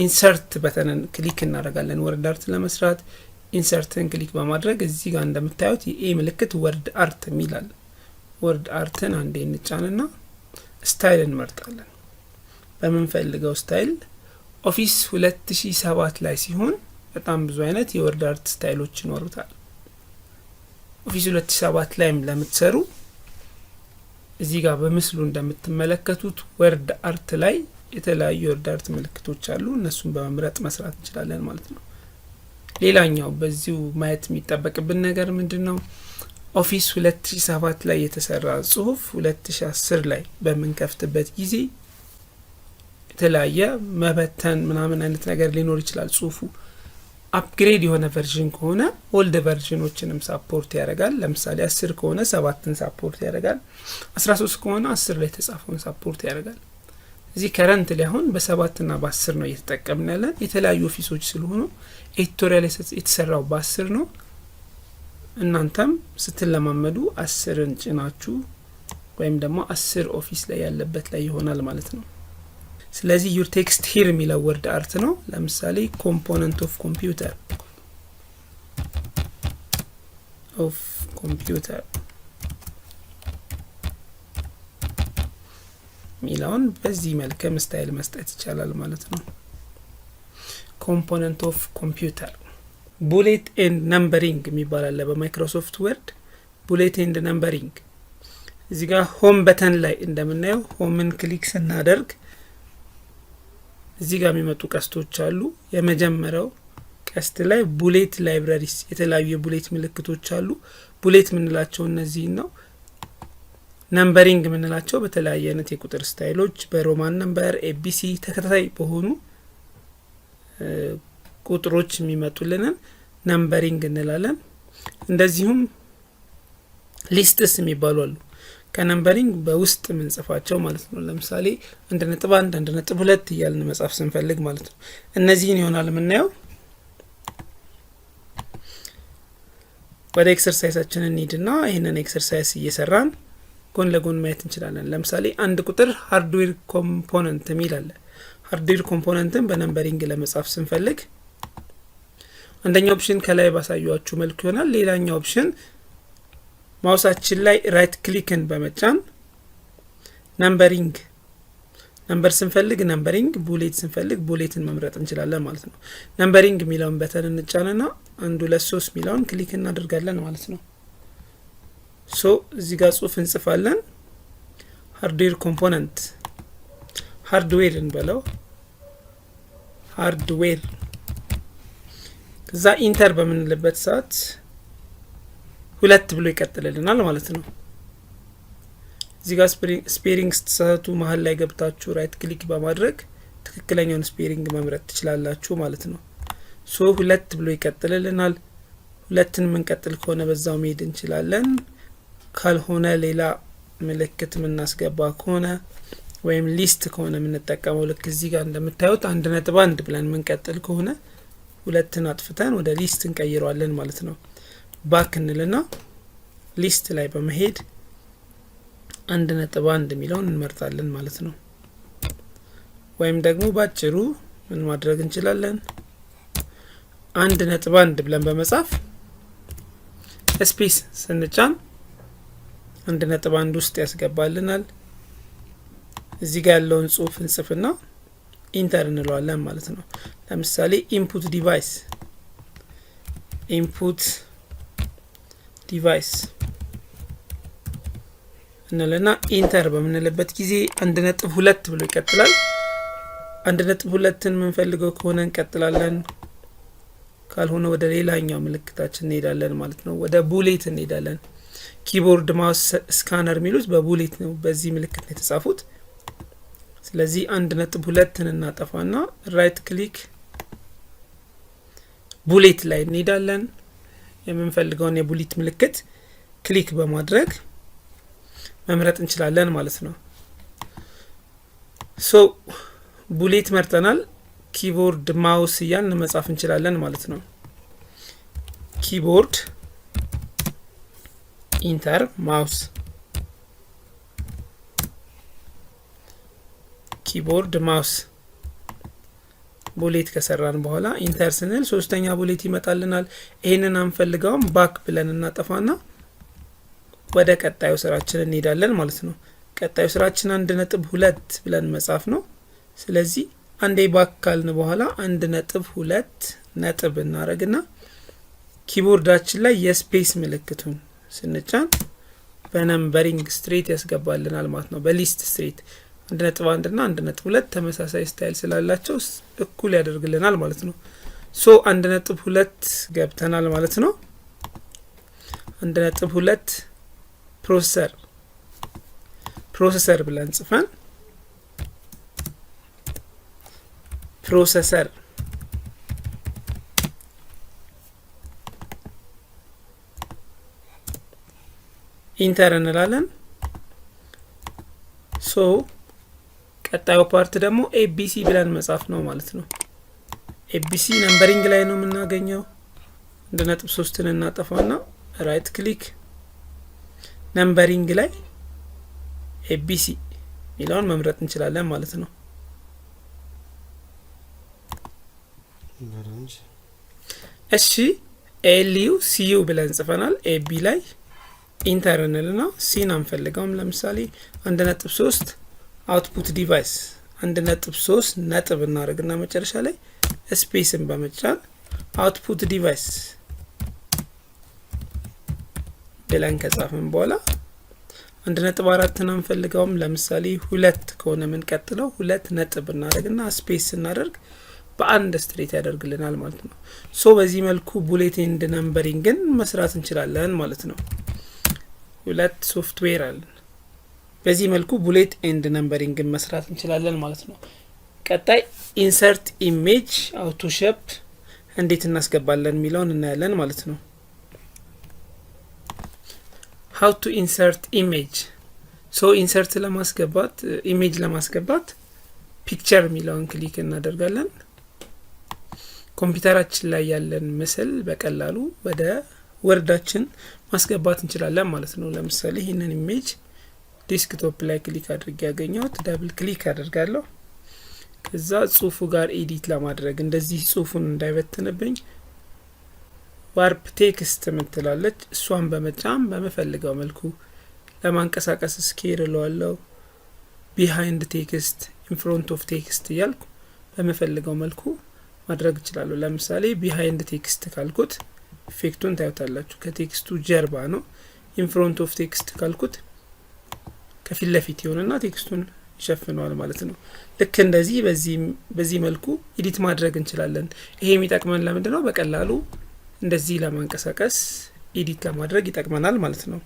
insert button ን click እናደርጋለን። Word art ለመስራት insert ን click በማድረግ እዚህ ጋር እንደምታዩት የ A ምልክት word art የሚላል word art ን አንዴ እንጫንና style እንመርጣለን። በምንፈልገው style Office 2007 ላይ ሲሆን በጣም ብዙ አይነት የ word art style ኦች ይኖሩታል። Office 2007 ላይም ለምትሰሩ እዚህ ጋር በምስሉ እንደምትመለከቱት word art ላይ የተለያዩ የ word art ምልክቶች አሉ። እነሱን በመምረጥ መስራት እንችላለን ማለት ነው። ሌላኛው በዚሁ ማየት የሚጠበቅብን ነገር ምንድን ነው? Office 2007 ላይ የተሰራ ጽሁፍ 2010 ላይ በምንከፍትበት ጊዜ የተለያየ መበተን ምናምን አይነት ነገር ሊኖር ይችላል። ጽሁፉ upgrade የሆነ version ከሆነ old version ኦችንም support ያደርጋል። ለምሳሌ 10 ከሆነ ሰባትን support ያደርጋል። 13 ከሆነ 10 ላይ የተጻፈውን support ያደርጋል። እዚህ current ላይ አሁን በሰባትና በ10 ነው እየተጠቀምን ያለን። የተለያዩ Office ኦች ስለሆኑ tutorial የተሰራው በ10 ነው። እናንተም ስትለማመዱ 10ን ጭናችሁ ወይም ደግሞ 10 Office ላይ ያለበት ላይ ይሆናል ማለት ነው። ስለዚህ your text here የሚለው word art ነው። ለምሳሌ component of computer የሚለውን በዚህ መልክም style መስጠት ይቻላል ማለት ነው። Component of computer። Bullet and numbering የሚባል አለ በ Microsoft Word። Bullet and numbering እዚህ ጋር home button ላይ እንደምናየው home ን click ስናደርግ እዚህ ጋር የሚመጡ ቀስቶች አሉ። የመጀመሪያው ቀስት ላይ bullet libraries የተለያዩ የ bullet ምልክቶች አሉ። Bullet የምንላቸው እነዚህን ነው። Numbering የምንላቸው በተለያየ አይነት የቁጥር style ኦች በ Roman number፣ ABC ተከታታይ በሆኑ ቁጥሮች የሚመጡልንን numbering እንላለን። እንደዚሁም lists የሚባሉ አሉ። ከ numbering በውስጥ የምንጽፋቸው ማለት ነው። ለምሳሌ 1.1፣ 1.2 እያልን መጻፍ ስንፈልግ ማለት ነው። እነዚህን ይሆናል የምናየው። ወደ exercise ኣችን እንሂድና ይህንን exercise እየሰራን ጎን ለጎን ማየት እንችላለን። ለምሳሌ አንድ ቁጥር hardware component የሚል አለ። Hardware component ን በ numbering ለመጻፍ ስንፈልግ አንደኛው option ከላይ ባሳየኋችሁ መልኩ ይሆናል። ሌላኛው option mouse ኣችን ላይ right click ን በመጫን numbering፣ number ስንፈልግ numbering፣ bullet ስንፈልግ bullet ን መምረጥ እንችላለን ማለት ነው። Numbering የሚለውን button እንጫንና አንድ፣ ሁለት፣ ሶስት የሚለውን click እናደርጋለን ማለት ነው። So እዚህ ጋር ጽሁፍ እንጽፋለን። Hardware component፣ hardware እንበለው፣ hardware። ከዛ enter በምንልበት ሰዓት ሁለት ብሎ ይቀጥልልናል ማለት ነው። እዚህ ጋር spelling ስትሳሳቱ መሀል ላይ ገብታችሁ right click በማድረግ ትክክለኛውን spelling መምረጥ ትችላላችሁ ማለት ነው። So ሁለት ብሎ ይቀጥልልናል። ሁለትን የምንቀጥል ከሆነ በዛው መሄድ እንችላለን። ካልሆነ ሌላ ምልክት የምናስገባ ከሆነ ወይም list ከሆነ የምንጠቀመው፣ ልክ እዚህ ጋር እንደምታዩት 1.1 ብለን የምንቀጥል ከሆነ ሁለትን አጥፍተን ወደ list እንቀይረዋለን ማለት ነው። Back እንልና list ላይ በመሄድ 1.1 የሚለውን እንመርጣለን ማለት ነው። ወይም ደግሞ ባጭሩ ምን ማድረግ እንችላለን? 1.1 ብለን በመጻፍ space ስንጫን 1.1 ውስጥ ያስገባልናል። እዚህ ጋር ያለውን ጽሁፍ እንጽፍና enter እንለዋለን ማለት ነው። ለምሳሌ input device እንልና enter በምንልበት ጊዜ 1.2 ብሎ ይቀጥላል። 1.2ን የምንፈልገው ከሆነ እንቀጥላለን፣ ካልሆነ ወደ ሌላኛው ምልክታችን እንሄዳለን ማለት ነው። ወደ bullet እንሄዳለን። Keyboard፣ mouse፣ scanner የሚሉት በ bullet ነው፣ በዚህ ምልክት ነው የተጻፉት። ስለዚህ 1.2ን እናጠፋና right click bullet ላይ እንሄዳለን። የምንፈልገውን የ bullet ምልክት click በማድረግ መምረጥ እንችላለን ማለት ነው። So bullet መርጠናል። Keyboard፣ mouse እያልን መጻፍ እንችላለን ማለት ነው። Keyboard enter mouse፣ keyboard mouse bullet ከሰራን በኋላ enter ስንል ሶስተኛ bullet ይመጣልናል። ይህንን አንፈልገውም፣ back ብለን እናጠፋና ወደ ቀጣዩ ስራችን እንሄዳለን ማለት ነው። ቀጣዩ ስራችን 1.2 ብለን መጻፍ ነው። ስለዚህ አንዴ back ካልን በኋላ 1.2 ነጥብ እናደርግና keyboard ኣችን ላይ የ space ምልክቱን ስንጫን በ numbering straight ያስገባልናል ማለት ነው። በ list straight 1.1 ና 1.2 ተመሳሳይ style ስላላቸው እኩል ያደርግልናል ማለት ነው። So 1.2 ገብተናል ማለት ነው። 1.2 processor ብለን ጽፈን processor enter እንላለን። So ቀጣዩ part ደግሞ ABC ብለን መጻፍ ነው ማለት ነው። ABC numbering ላይ ነው የምናገኘው። 1.3ን እናጠፋና right click numbering ላይ ABC የሚለውን መምረጥ እንችላለን ማለት ነው። እሺ ALU CU ብለን ጽፈናል። AB ላይ enter እንልና C ን አንፈልገውም። ለምሳሌ 1.3 output device 1.3 ነጥብ እናደርግና መጨረሻ ላይ space ን በመጫን output device ብለን ከጻፍን በኋላ 1.4ን አንፈልገውም። ለምሳሌ ሁለት ከሆነ የምንቀጥለው ሁለት ነጥብ እናደርግና space ስናደርግ በአንድ straight ያደርግልናል ማለት ነው። So በዚህ መልኩ bullet and numbering ን መስራት እንችላለን ማለት ነው። ሁለት ሶፍትዌር አለን። በዚህ መልኩ bullet and numbering ን መስራት እንችላለን ማለት ነው። ቀጣይ insert image AutoShape እንዴት እናስገባለን የሚለውን እናያለን ማለት ነው። How to insert image። So insert ለማስገባት፣ image ለማስገባት picture የሚለውን click እናደርጋለን። ኮምፒውተራችን ላይ ያለን ምስል በቀላሉ ወደ Word ኣችን ማስገባት እንችላለን ማለት ነው። ለምሳሌ ይህንን image desktop ላይ click አድርጌ ያገኘሁት double click አደርጋለሁ። ከዛ ጽሁፉ ጋር edit ለማድረግ እንደዚህ ጽሁፉን እንዳይበትንብኝ warp text የምትላለች፣ እሷን በመጫን በምፈልገው መልኩ ለማንቀሳቀስ scale እለዋለሁ። Behind text፣ in front of text እያልኩ በምፈልገው መልኩ ማድረግ እችላለሁ። ለምሳሌ behind text ካልኩት effect ኡን ታዩታላችሁ። ከ text ኡ ጀርባ ነው። In front of text ካልኩት ከፊት ለፊት ይሆንና text ኡን ይሸፍነዋል ማለት ነው። ልክ እንደዚህ በዚህ መልኩ edit ማድረግ እንችላለን። ይሄ የሚጠቅመን ለምንድን ነው? በቀላሉ እንደዚህ ለማንቀሳቀስ፣ edit ለማድረግ ይጠቅመናል ማለት ነው።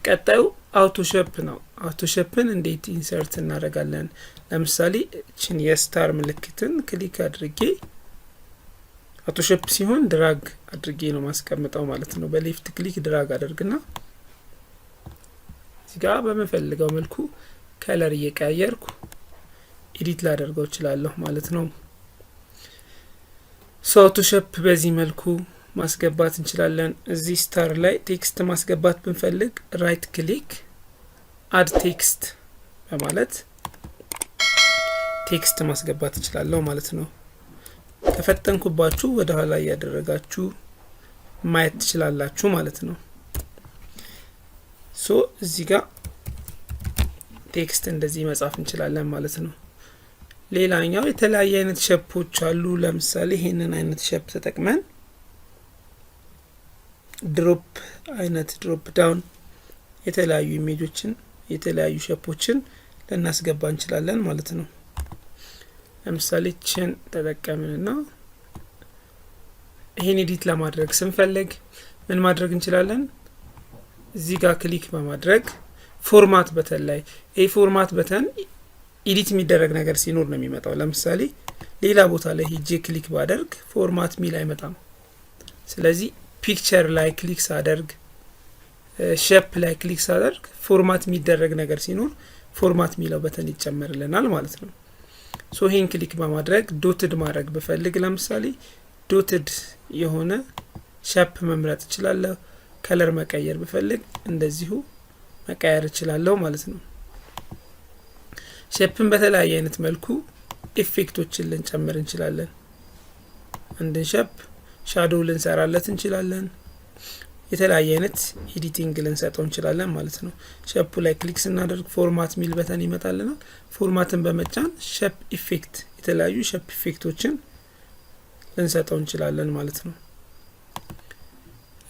ቀጣዩ AutoShape ነው። AutoShape ን እንዴት insert እናደርጋለን? ለምሳሌ እችን የ star ምልክትን click አድርጌ AutoShape ሲሆን drag አድርጌ ነው ማስቀምጠው ማለት ነው። በ left click drag አደርግና እዚህ ጋር በምፈልገው መልኩ Color እየቀያየርኩ edit ላደርገው እችላለሁ ማለት ነው። So auto shape በዚህ መልኩ ማስገባት እንችላለን። እዚህ star ላይ text ማስገባት ብንፈልግ right click፣ add text በማለት text ማስገባት እችላለሁ ማለት ነው። ከፈጠንኩባችሁ ወደ ኋላ እያደረጋችሁ ማየት ትችላላችሁ ማለት ነው። So እዚህ ጋር text እንደዚህ መጻፍ እንችላለን ማለት ነው። ሌላኛው የተለያየ አይነት shape ኦች አሉ። ለምሳሌ ይሄንን አይነት shape ተጠቅመን drop አይነት፣ drop down፣ የተለያዩ image ኦችን፣ የተለያዩ shape ኦችን ልናስገባ እንችላለን ማለት ነው። ለምሳሌ ችን ተጠቀምንና ይሄን edit ለማድረግ ስንፈልግ ምን ማድረግ እንችላለን? እዚህ ጋር click በማድረግ format button ላይ፣ ይህ format button edit የሚደረግ ነገር ሲኖር ነው የሚመጣው። ለምሳሌ ሌላ ቦታ ላይ ሂጄ click ባደርግ format ሚል አይመጣም። ስለዚህ picture ላይ click ሳደርግ፣ shape ላይ click ሳደርግ፣ format የሚደረግ ነገር ሲኖር format የሚለው button ይጨመርልናል ማለት ነው። So ይሄን click በማድረግ dotted ማድረግ ብፈልግ ለምሳሌ dotted የሆነ shape መምረጥ እችላለሁ። Color መቀየር ብፈልግ እንደዚሁ መቀየር እችላለሁ ማለት ነው። Shape ን በተለያየ አይነት መልኩ effect ኦችን ልንጨምር እንችላለን። አንድን shape shadow ልንሰራለት እንችላለን። የተለያየ አይነት editing ልንሰጠው እንችላለን ማለት ነው። Shape ኡ ላይ click ስናደርግ format ሚል button ይመጣልናል። Format ን በመጫን shape effect፣ የተለያዩ shape effect ኦችን ልንሰጠው እንችላለን ማለት ነው።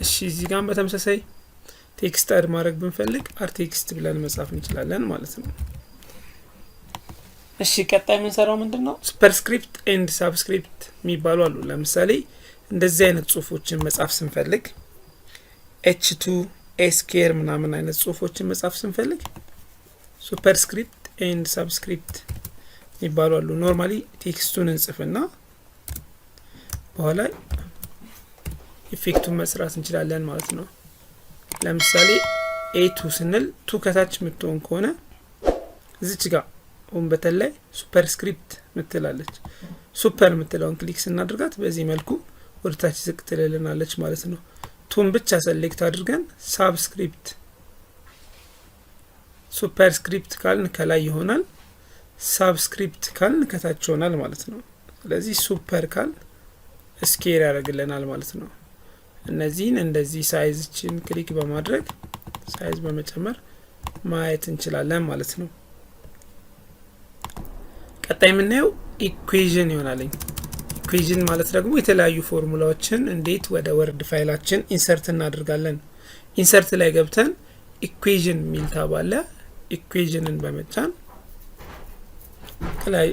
እሺ፣ እዚህ ጋም በተመሳሳይ text add ማድረግ ብንፈልግ add text ብለን መጻፍ እንችላለን ማለት ነው። እሺ፣ ቀጣይ የምንሰራው ምንድን ነው? Superscript and subscript የሚባሉ አሉ። ለምሳሌ እንደዚህ አይነት ጽሁፎችን መጻፍ ስንፈልግ፣ H2 A square ምናምን አይነት ጽሁፎችን መጻፍ ስንፈልግ superscript and subscript የሚባሉ አሉ። Normally text ኡን እንጽፍና በኋላ effect ኡን መስራት እንችላለን ማለት ነው። ለምሳሌ A2 ስንል two ከታች የምትሆን ከሆነ እዚች ጋር home button ላይ superscript ምትላለች። Super የምትለውን click ስናደርጋት በዚህ መልኩ ወደ ታች ዝቅ ትልልናለች ማለት ነው። Two ን ብቻ select አድርገን subscript፣ superscript ካልን ከላይ ይሆናል። Subscript ካልን ከታች ይሆናል ማለት ነው። ስለዚህ super ካልን square ያደርግልናል ማለት ነው። እነዚህን እንደዚህ size ችን click በማድረግ size በመጨመር ማየት እንችላለን ማለት ነው። ቀጣይ የምናየው equation ይሆናል። Equation ማለት ደግሞ የተለያዩ ፎርሙላዎችን እንዴት ወደ Word file ኣችን insert እናደርጋለን። Insert ላይ ገብተን equation የሚል tab አለ። Equation ን በመጫን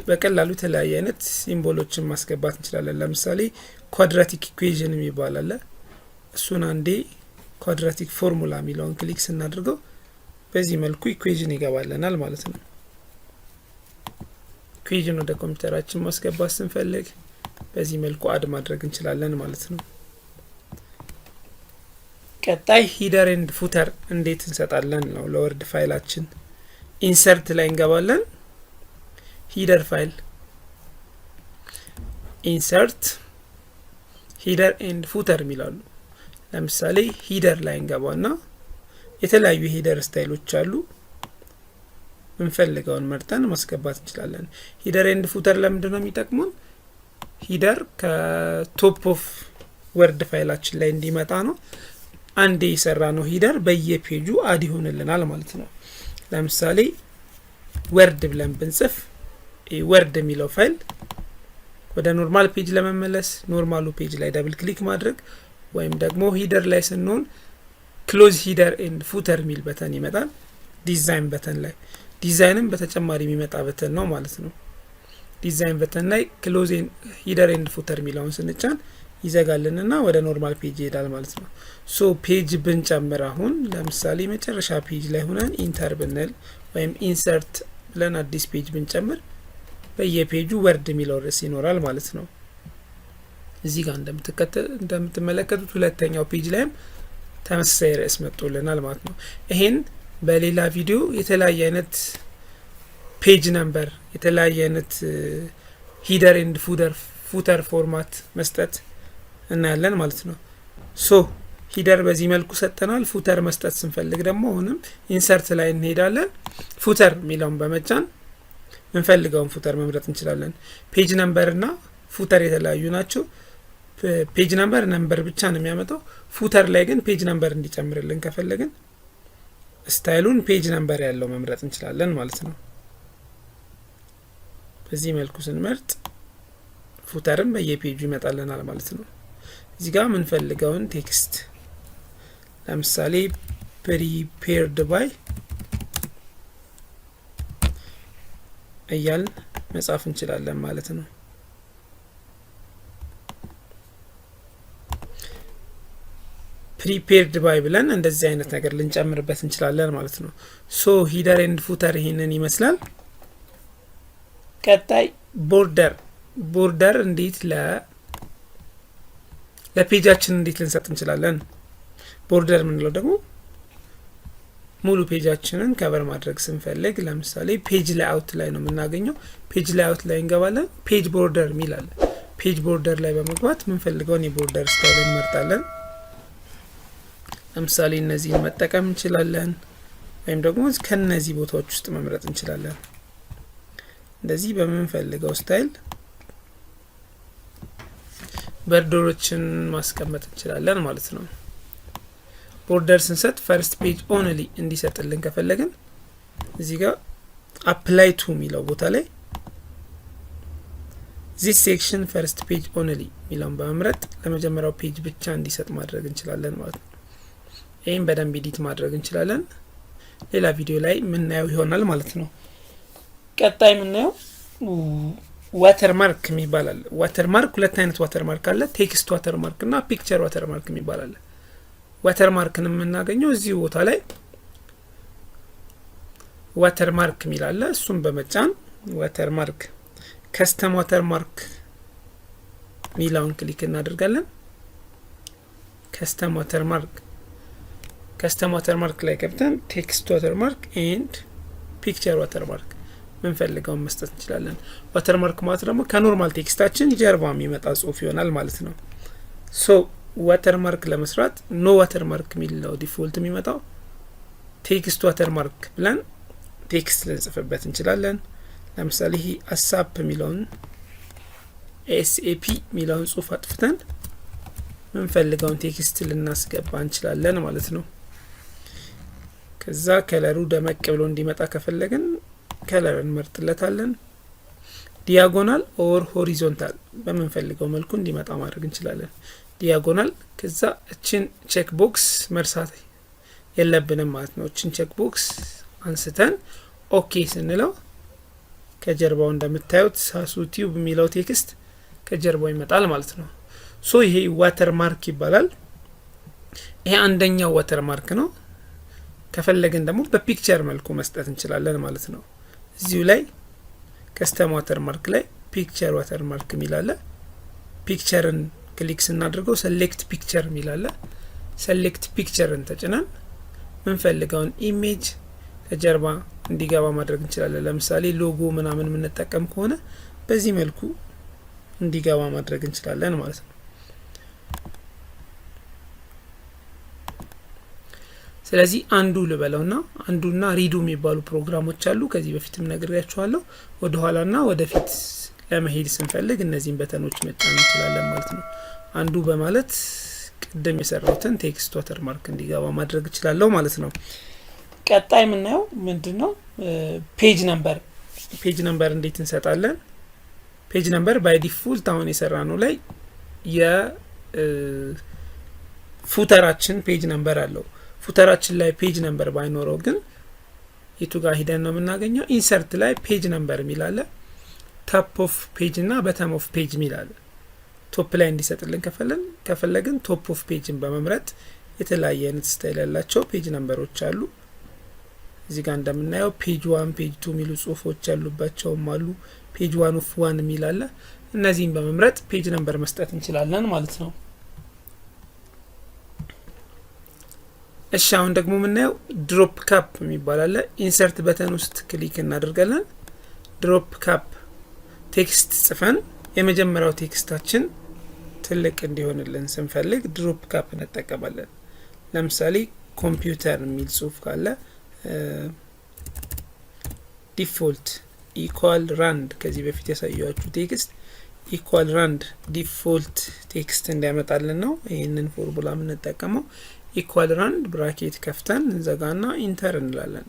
በቀላሉ የተለያየ አይነት symbol ኦችን ማስገባት እንችላለን። ለምሳሌ quadratic equation የሚባል አለ። እሱን አንዴ quadratic formula የሚለውን click ስናደርገው በዚህ መልኩ equation ይገባልናል ማለት ነው። Equation ወደ ኮምፒውተራችን ማስገባት ስንፈልግ በዚህ መልኩ add ማድረግ እንችላለን ማለት ነው። ቀጣይ header and footer እንዴት እንሰጣለን ነው ለ Word file ኣችን። Insert ላይ እንገባለን። Header file፣ insert፣ header and footer የሚላሉ። ለምሳሌ header ላይ እንገባና የተለያዩ header style ኦች አሉ። ምንፈልገውን መርጠን ማስገባት እንችላለን። Header and footer ለምንድን ነው የሚጠቅሙን? Header ከ top of Word file ኣችን ላይ እንዲመጣ ነው። አንዴ የሰራነው header በየ page ኡ add ይሆንልናል ማለት ነው። ለምሳሌ Word ብለን ብንጽፍ Word የሚለው ፋይል ወደ normal page ለመመለስ normal ኡ page ላይ double click ማድረግ ወይም ደግሞ header ላይ ስንሆን close header and footer የሚል button ይመጣል። Design button ላይ፣ ዲዛይንም በተጨማሪ የሚመጣ button ነው ማለት ነው። Design button ላይ close header and footer የሚለውን ስንጫን ይዘጋልንና ወደ normal page ይሄዳል ማለት ነው። So page ብንጨምር፣ አሁን ለምሳሌ መጨረሻ page ላይ ሆነን enter ብንል ወይም insert ብለን አዲስ page ብንጨምር በየ page ኡ Word የሚለው ርዕስ ይኖራል ማለት ነው። እዚህ ጋር እንደምትመለከቱት ሁለተኛው page ላይም ተመሳሳይ ርዕስ መጥቶልናል ማለት ነው። ይሄን በሌላ ቪዲዮ የተለያየ አይነት Page number፣ የተለያየ አይነት header and footer format መስጠት እናያለን ማለት ነው። So header በዚህ መልኩ ሰጥተናል። Footer መስጠት ስንፈልግ ደግሞ አሁንም insert ላይ እንሄዳለን። Footer የሚለውን በመጫን የምንፈልገውን footer መምረጥ እንችላለን። Page number እና footer የተለያዩ ናቸው። Page number number ብቻ ነው የሚያመጣው። Footer ላይ ግን page number እንዲጨምርልን ከፈለግን style ኡን page number ያለው መምረጥ እንችላለን ማለት ነው። በዚህ መልኩ ስንመርጥ footer ም በየ page ኡ ይመጣልናል ማለት ነው። እዚህ ጋር የምንፈልገውን text ለምሳሌ prepared by እያልን መጻፍ እንችላለን ማለት ነው። Prepared by ብለን እንደዚህ አይነት ነገር ልንጨምርበት እንችላለን ማለት ነው። So header and footer ይሄንን ይመስላል። ቀጣይ border፣ border እንዴት ለ page ኣችን እንዴት ልንሰጥ እንችላለን? Border የምንለው ደግሞ ሙሉ page ኣችንን cover ማድረግ ስንፈልግ ለምሳሌ page layout ላይ ነው የምናገኘው። Page layout ላይ እንገባለን። Page border የሚል አለ። Page border ላይ በመግባት የምንፈልገውን የ border style እንመርጣለን። ለምሳሌ እነዚህን መጠቀም እንችላለን፣ ወይም ደግሞ ከነዚህ ቦታዎች ውስጥ መምረጥ እንችላለን። እንደዚህ በምንፈልገው style border ኦችን ማስቀመጥ እንችላለን ማለት ነው። Border ስንሰጥ first page only እንዲሰጥልን ከፈለግን እዚህ ጋር apply to የሚለው ቦታ ላይ this section first page only የሚለውን በመምረጥ ለመጀመሪያው page ብቻ እንዲሰጥ ማድረግ እንችላለን ማለት ነው። ይህም በደንብ edit ማድረግ እንችላለን። ሌላ ቪዲዮ ላይ የምናየው ይሆናል ማለት ነው። ቀጣይ የምናየው watermark የሚባል አለ። Watermark ሁለት አይነት watermark አለ። Text watermark እና picture watermark የሚባል አለ። Watermark ን የምናገኘው እዚሁ ቦታ ላይ watermark የሚል አለ። እሱን በመጫን watermark custom watermark ሚለውን click እናደርጋለን። Custom watermark፣ custom watermark ላይ ገብተን text watermark and picture watermark ምንፈልገውን መስጠት እንችላለን። Watermark ማለት ደግሞ ከ normal text ኣችን ጀርባ የሚመጣ ጽሁፍ ይሆናል ማለት ነው። So watermark ለመስራት no watermark የሚለው default የሚመጣው፣ text watermark ብለን text ልንጽፍበት እንችላለን። ለምሳሌ ይህ ASAP የሚለውን፣ ASAP የሚለውን ጽሁፍ አጥፍተን ምንፈልገውን text ልናስገባ እንችላለን ማለት ነው። ከዛ color ኡ ደመቅ ብሎ እንዲመጣ ከፈለግን color እንመርጥለታለን። Diagonal or horizontal በምንፈልገው መልኩ እንዲመጣ ማድረግ እንችላለን። Diagonal፣ ከዛ እችን check box መርሳት የለብንም ማለት ነው። እችን check box አንስተን okay ስንለው ከጀርባው እንደምታዩት ሳሱ ቲዩብ የሚለው text ከጀርባው ይመጣል ማለት ነው። So ይሄ watermark ይባላል። ይሄ አንደኛው watermark ነው። ከፈለግን ደግሞ በ picture መልኩ መስጠት እንችላለን ማለት ነው። እዚሁ ላይ custom watermark ላይ picture watermark የሚል አለ። Picture ን click ስናደርገው select picture የሚል አለ። Select picture ን ተጭነን ምንፈልገውን image ከጀርባ እንዲገባ ማድረግ እንችላለን። ለምሳሌ ሎጎ ምናምን የምንጠቀም ከሆነ በዚህ መልኩ እንዲገባ ማድረግ እንችላለን ማለት ነው። ስለዚህ undo ልበለውና undo ና redo የሚባሉ ፕሮግራሞች አሉ። ከዚህ በፊትም ነግሬያችኋለሁ። ወደ ኋላና ወደፊት ለመሄድ ስንፈልግ እነዚህን button ኦች መጫን እንችላለን ማለት ነው። Undo በማለት ቅድም የሰራሁትን text watermark እንዲገባ ማድረግ እችላለሁ ማለት ነው። ቀጣይ የምናየው ምንድን ነው? Page number። Page number እንዴት እንሰጣለን? Page number by default አሁን የሰራነው ላይ የ footer ኣችን page number አለው። Footer ኣችን ላይ page number ባይኖረው ግን የቱ ጋር ሂደን ነው የምናገኘው? Insert ላይ page number የሚል አለ። Top of page እና bottom of page የሚል አለ። Top ላይ እንዲሰጥልን ከፈለግን top of page ን በመምረጥ የተለያየ አይነት style ያላቸው page number ኦች አሉ። እዚህ ጋር እንደምናየው page 1፣ page 2 የሚሉ ጽሁፎች ያሉባቸውም አሉ። Page 1 of 1 የሚል አለ። እነዚህን በመምረጥ page number መስጠት እንችላለን ማለት ነው። እሺ፣ አሁን ደግሞ የምናየው drop cap የሚባል አለ። Insert button ውስጥ click እናደርጋለን። Drop cap text ጽፈን የመጀመሪያው text ኣችን ትልቅ እንዲሆንልን ስንፈልግ drop cap እንጠቀማለን። ለምሳሌ ኮምፒውተር የሚል ጽሁፍ ካለ default equal rand፣ ከዚህ በፊት ያሳየኋችሁ text equal rand default text እንዲያመጣልን ነው ይህንን ፎርሙላ የምንጠቀመው። Equal rand bracket ከፍተን እንዘጋና enter እንላለን።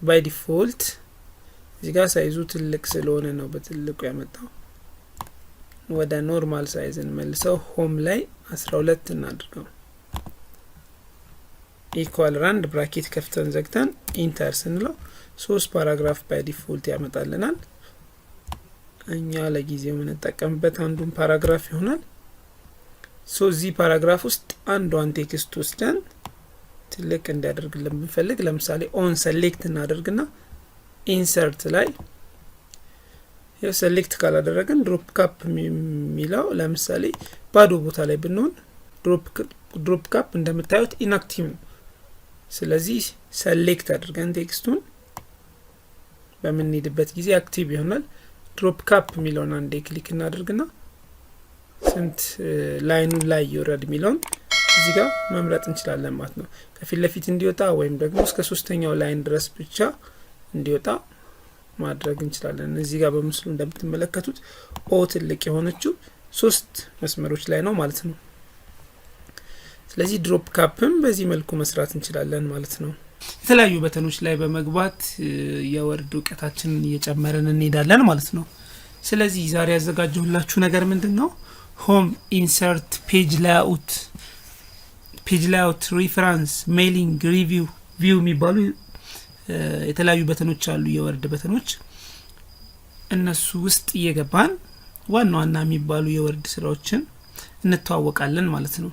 By default እዚህ ጋር size ኡ ትልቅ ስለሆነ ነው በትልቁ ያመጣው። ወደ normal size እንመልሰው። Home ላይ 12 እናድርገው። Equal rand bracket ከፍተን ዘግተን enter ስንለው ሶስት paragraph by default ያመጣልናል። እኛ ለጊዜው የምንጠቀምበት አንዱን paragraph ይሆናል። So እዚህ paragraph ውስጥ አንዷን text ወስደን ትልቅ እንዲያደርግልን ብንፈልግ፣ ለምሳሌ O ን select እናደርግና insert ላይ select ካላደረግን drop cap የሚለው፣ ለምሳሌ ባዶ ቦታ ላይ ብንሆን drop cap እንደምታዩት inactive ነው። ስለዚህ select አድርገን text ኡን በምንሄድበት ጊዜ active ይሆናል። Drop cap የሚለውን አንዴ click እናደርግና ስንት line ኑ ላይ ይውረድ የሚለውን እዚህ ጋር መምረጥ እንችላለን ማለት ነው። ከፊት ለፊት እንዲወጣ ወይም ደግሞ እስከ ሶስተኛው line ድረስ ብቻ እንዲወጣ ማድረግ እንችላለን። እዚህ ጋር በምስሉ እንደምትመለከቱት O ትልቅ የሆነችው ሶስት መስመሮች ላይ ነው ማለት ነው። ስለዚህ drop cap ም በዚህ መልኩ መስራት እንችላለን ማለት ነው። የተለያዩ button ኦች ላይ በመግባት የ Word እውቀታችንን እየጨመርን እንሄዳለን ማለት ነው። ስለዚህ ዛሬ ያዘጋጀሁላችሁ ነገር ምንድን ነው? Home፣ insert፣ page layout፣ page layout፣ reference፣ mailing፣ review፣ view የሚባሉ የተለያዩ button ኦች አሉ፣ የ Word button ኦች። እነሱ ውስጥ እየገባን ዋና ዋና የሚባሉ የ Word ስራዎችን እንተዋወቃለን ማለት ነው።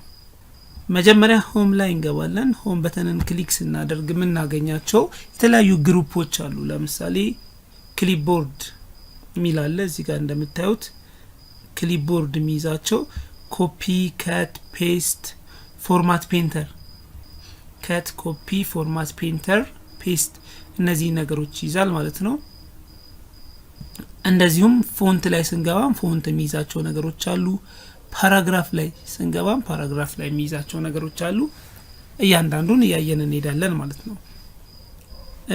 መጀመሪያ home ላይ እንገባለን። Home button ን click ስናደርግ የምናገኛቸው የተለያዩ group ኦች አሉ። ለምሳሌ clipboard የሚል አለ። እዚህ ጋር እንደምታዩት clipboard የሚይዛቸው copy፣ cut፣ paste፣ format painter፣ cut፣ copy፣ format painter፣ paste እነዚህ ነገሮች ይይዛል ማለት ነው። እንደዚሁም font ላይ ስንገባም font የሚይዛቸው ነገሮች አሉ። Paragraph ላይ ስንገባም paragraph ላይ የሚይዛቸው ነገሮች አሉ። እያንዳንዱን እያየን እንሄዳለን ማለት ነው።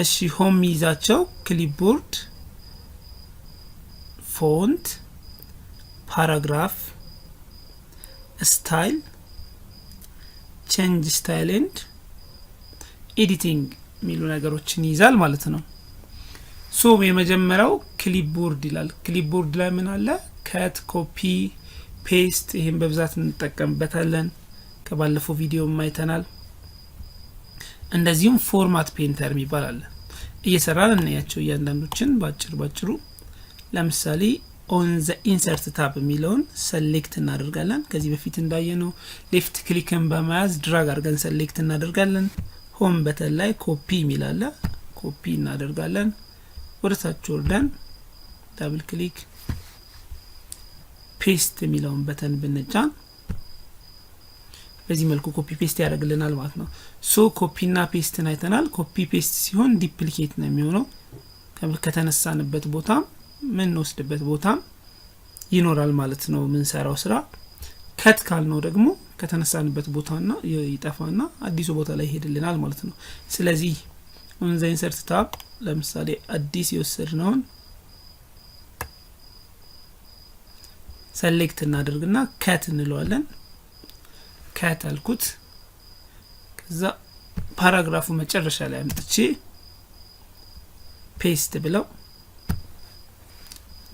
እሺ፣ home የሚይዛቸው clipboard፣ font፣ paragraph፣ style፣ change style and editing የሚሉ ነገሮችን ይይዛል ማለት ነው። So የመጀመሪያው clipboard ይላል። Clipboard ላይ ምን አለ? Cut፣ copy፣ paste፣ ይህን በብዛት እንጠቀምበታለን። ከባለፈው ቪዲዮ አይተናል። እንደዚሁም format painter የሚባል አለ። እየሰራን እናያቸው እያንዳንዶችን ባጭር ባጭሩ። ለምሳሌ on the insert tab የሚለውን select እናደርጋለን። ከዚህ በፊት እንዳየነው left click ን በመያዝ drag አድርገን select እናደርጋለን። Home button ላይ ኮፒ የሚል አለ። ኮፒ እናደርጋለን። ወደ ታች ወርደን double click paste የሚለውን button ብንጫን በዚህ መልኩ copy paste ያደርግልናል ማለት ነው። So copy ና paste ን አይተናል። Copy paste ሲሆን duplicate ነው የሚሆነው። ከተነሳንበት ቦታም ምንወስድበት ቦታም ይኖራል ማለት ነው የምንሰራው ስራ። Cut ካልነው ደግሞ ከተነሳንበት ቦታና ይጠፋና አዲሱ ቦታ ላይ ይሄድልናል ማለት ነው። ስለዚህ on the insert tab ለምሳሌ አዲስ የወሰድነውን select እናደርግና cut እንለዋለን። Cut አልኩት። ከዛ paragraph ኡ መጨረሻ ላይ አምጥቼ paste ብለው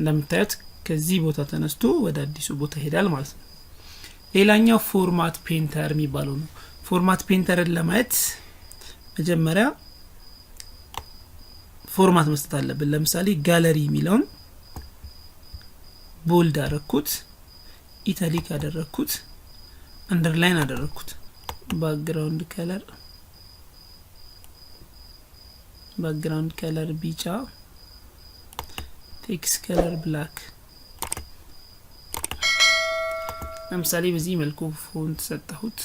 እንደምታዩት ከዚህ ቦታ ተነስቶ ወደ አዲሱ ቦታ ይሄዳል ማለት ነው። ሌላኛው format painter የሚባለው ነው። Format painter ን ለማየት መጀመሪያ format መስጠት አለብን። ለምሳሌ ጋለሪ የሚለውን bold አደረግኩት፣ italic አደረግኩት፣ underline አደረግኩት። Background color ቢጫ፣ text color black። ለምሳሌ በዚህ መልኩ font ሰጠሁት።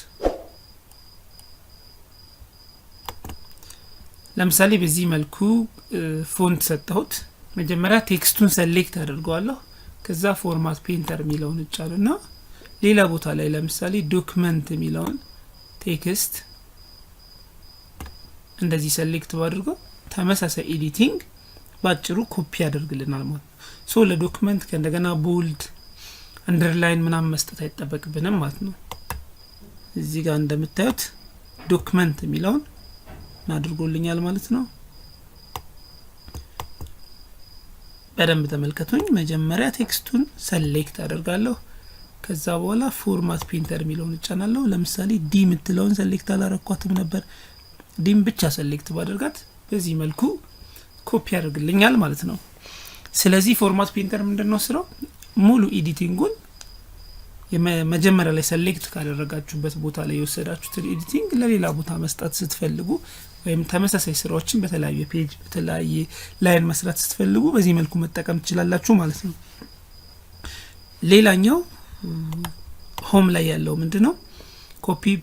ለምሳሌ በዚህ መልኩ font ሰጠሁት። መጀመሪያ text ኡን select አድርገዋለሁ። ከዛ format painter የሚለውን እጫንና ሌላ ቦታ ላይ ለምሳሌ document የሚለውን text እንደዚህ select ባድርገው ተመሳሳይ editing ባጭሩ ኮፒ ያደርግልናል ማለት ነው። So ለ document ከእንደገና bold፣ underline ምናምን መስጠት አይጠበቅብንም ማለት ነው። እዚህ ጋር እንደምታዩት document የሚለውን አድርጎልኛል ማለት ነው። በደንብ ተመልከቱኝ። መጀመሪያ text ኡን select አደርጋለሁ። ከዛ በኋላ format painter የሚለውን እጫናለሁ። ለምሳሌ D የምትለውን select አላረኳትም ነበር። D ም ብቻ select ባደርጋት በዚህ መልኩ ኮፒ ያደርግልኛል ማለት ነው። ስለዚህ format painter ምንድን ነው ስራው? ሙሉ editing ኡን መጀመሪያ ላይ select ካደረጋችሁበት ቦታ ላይ የወሰዳችሁትን editing ለሌላ ቦታ መስጠት ስትፈልጉ ወይም ተመሳሳይ ስራዎችን በተለያየ page፣ በተለያየ line መስራት ስትፈልጉ በዚህ መልኩ መጠቀም ትችላላችሁ ማለት ነው። ሌላኛው home ላይ ያለው ምንድን ነው? Copy፣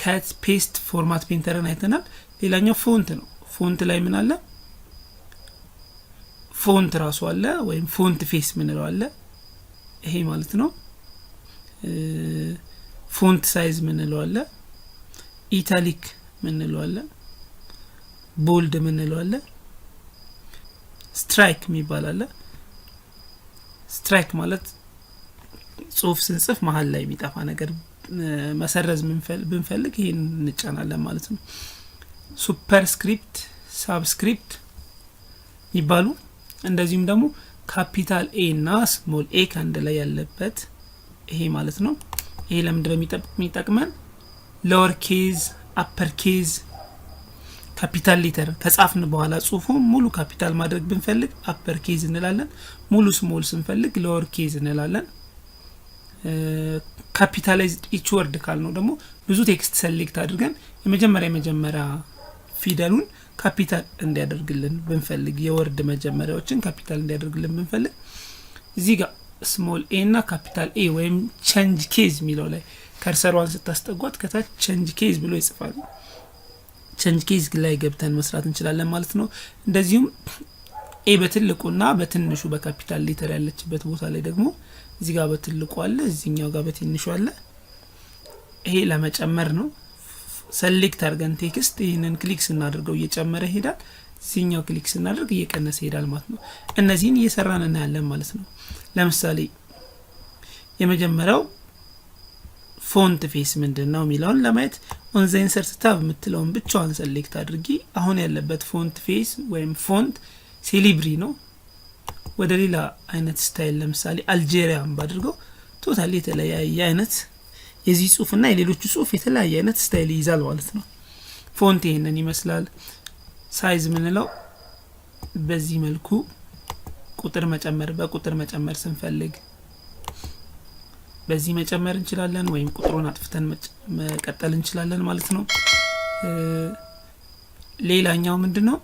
cut፣ paste፣ format painter ን አይተናል። ሌላኛው font ነው። Font ላይ ምን አለ? Font ራሱ አለ ወይም font face ምንለው አለ። ይሄ ማለት ነው። Font size ምንለው አለ። Italic ምንለው አለ። Bold ምንለው አለ። Strike የሚባል አለ። Strike ማለት ጽሁፍ ስንጽፍ መሀል ላይ የሚጠፋ ነገር መሰረዝ ብንፈልግ ይሄን እንጫናለን ማለት ነው። Superscript፣ subscript የሚባሉ፣ እንደዚሁም ደግሞ capital A እና small a ከአንድ ላይ ያለበት ይሄ ማለት ነው። ይሄ ለምንድነው የሚጠቅመን? Lower case፣ upper case፣ capital letter ከጻፍን በኋላ ጽሁፉ ሙሉ ካፒታል ማድረግ ብንፈልግ upper case እንላለን። ሙሉ small ስንፈልግ lower case እንላለን። Capitalize each word ካልነው ደግሞ ብዙ text select አድርገን የመጀመሪያ ፊደሉን ካፒታል እንዲያደርግልን ብንፈልግ፣ የ word መጀመሪያዎችን ካፒታል እንዲያደርግልን ብንፈልግ እዚህ ጋር small a እና capital A ወይም change case የሚለው ላይ cursor ሯን ስታስጠጓት ከታች change case ብሎ ይጽፋል። Change case ላይ ገብተን መስራት እንችላለን ማለት ነው። እንደዚሁም A በትልቁና በትንሹ በ capital letter ያለችበት ቦታ ላይ ደግሞ እዚህ ጋር በትልቁ አለ፣ እዚህኛው ጋር በትንሹ አለ። ይሄ ለመጨመር ነው። Select አድርገን text ይህንን click ስናደርገው እየጨመረ ይሄዳል። እዚህኛው click ስናደርግ እየቀነሰ ይሄዳል ማለት ነው። እነዚህን እየሰራን እናያለን ማለት ነው። ለምሳሌ የመጀመሪያው font face ምንድን ነው የሚለውን ለማየት on the insert tab የምትለውን ብቻዋን select አድርጊ። አሁን ያለበት font face ወይም font Calibri ነው። ወደ ሌላ አይነት style ለምሳሌ Algerian ባድርገው totally የተለያየ አይነት የዚህ ጽሁፍና የሌሎቹ ጽሁፍ የተለያየ አይነት style ይይዛል ማለት ነው። Font ይሄንን ይመስላል። Size ምንለው በዚህ መልኩ ቁጥር መጨመር፣ በቁጥር መጨመር ስንፈልግ በዚህ መጨመር እንችላለን፣ ወይም ቁጥሩን አጥፍተን መቀጠል እንችላለን ማለት ነው። ሌላኛው ምንድን ነው?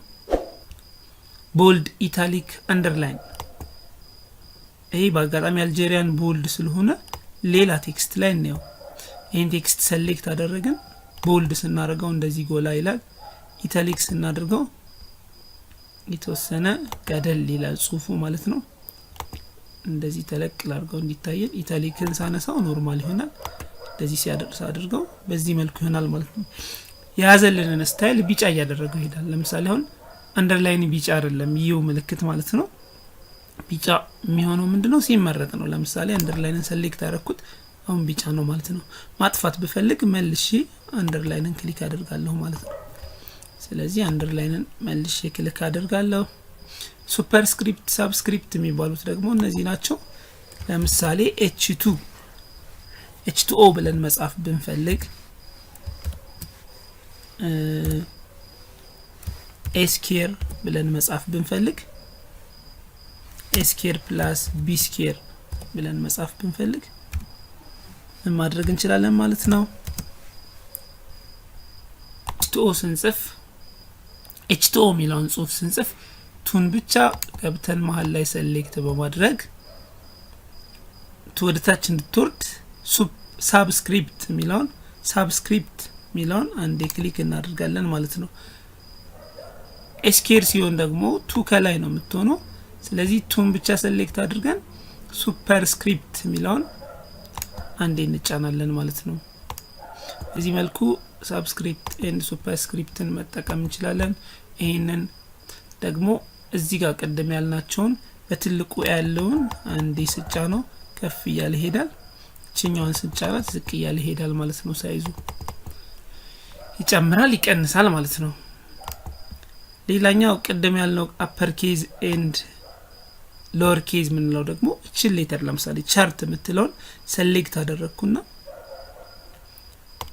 Bold፣ italic፣ underline። ይሄ በአጋጣሚ Algerian bold ስለሆነ ሌላ text ላይ እንየው። ይህን text select አደረግን። Bold ስናደርገው እንደዚህ ጎላ ይላል። Italic ስናደርገው የተወሰነ ገደል ይላል ጽሁፉ ማለት ነው። እንደዚህ ተለቅ ላድርገው እንዲታየን። Italic ን ሳነሳው normal ይሆናል። እንደዚህ ሲያደርስ አድርገው በዚህ መልኩ ይሆናል ማለት ነው። የያዘልንን style ቢጫ እያደረገው ይሄዳል። ለምሳሌ አሁን underline ቢጫ አይደለም፣ ይኸው ምልክት ማለት ነው። ቢጫ የሚሆነው ምንድነው? ሲመረጥ ነው። ለምሳሌ underline ን select ያደረኩት አሁን ቢጫ ነው ማለት ነው። ማጥፋት ብፈልግ መልሼ underline ን click አደርጋለሁ ማለት ነው። ስለዚህ underline ን መልሼ click አደርጋለሁ። Superscript፣ subscript የሚባሉት ደግሞ እነዚህ ናቸው። ለምሳሌ H2 H2O ብለን መጻፍ ብንፈልግ፣ A square ብለን መጻፍ ብንፈልግ፣ A square plus B square ብለን መጻፍ ብንፈልግ ምን ማድረግ እንችላለን ማለት ነው? H2O ስንጽፍ፣ H2O የሚለውን ጽሁፍ ስንጽፍ two ን ብቻ ገብተን መሀል ላይ select በማድረግ two ወደ ታች እንድትወርድ subscript የሚለውን አንዴ click እናደርጋለን ማለት ነው። A square ሲሆን ደግሞ two ከላይ ነው የምትሆነው። ስለዚህ two ን ብቻ select አድርገን superscript የሚለውን አንዴ እንጫናለን ማለት ነው። በዚህ መልኩ subscript and superscript ን መጠቀም እንችላለን። ይህንን ደግሞ እዚህ ጋር ቅድም ያልናቸውን በትልቁ ያለውን አንዴ ስጫነው ከፍ እያለ ይሄዳል። ይችኛዋን ስጫናት ዝቅ እያለ ይሄዳል ማለት ነው። Size ኡ ይጨምራል፣ ይቀንሳል ማለት ነው። ሌላኛው ቅድም ያልነው upper case and lower case የምንለው ደግሞ እችን letter ለምሳሌ chart የምትለውን select አደረግኩና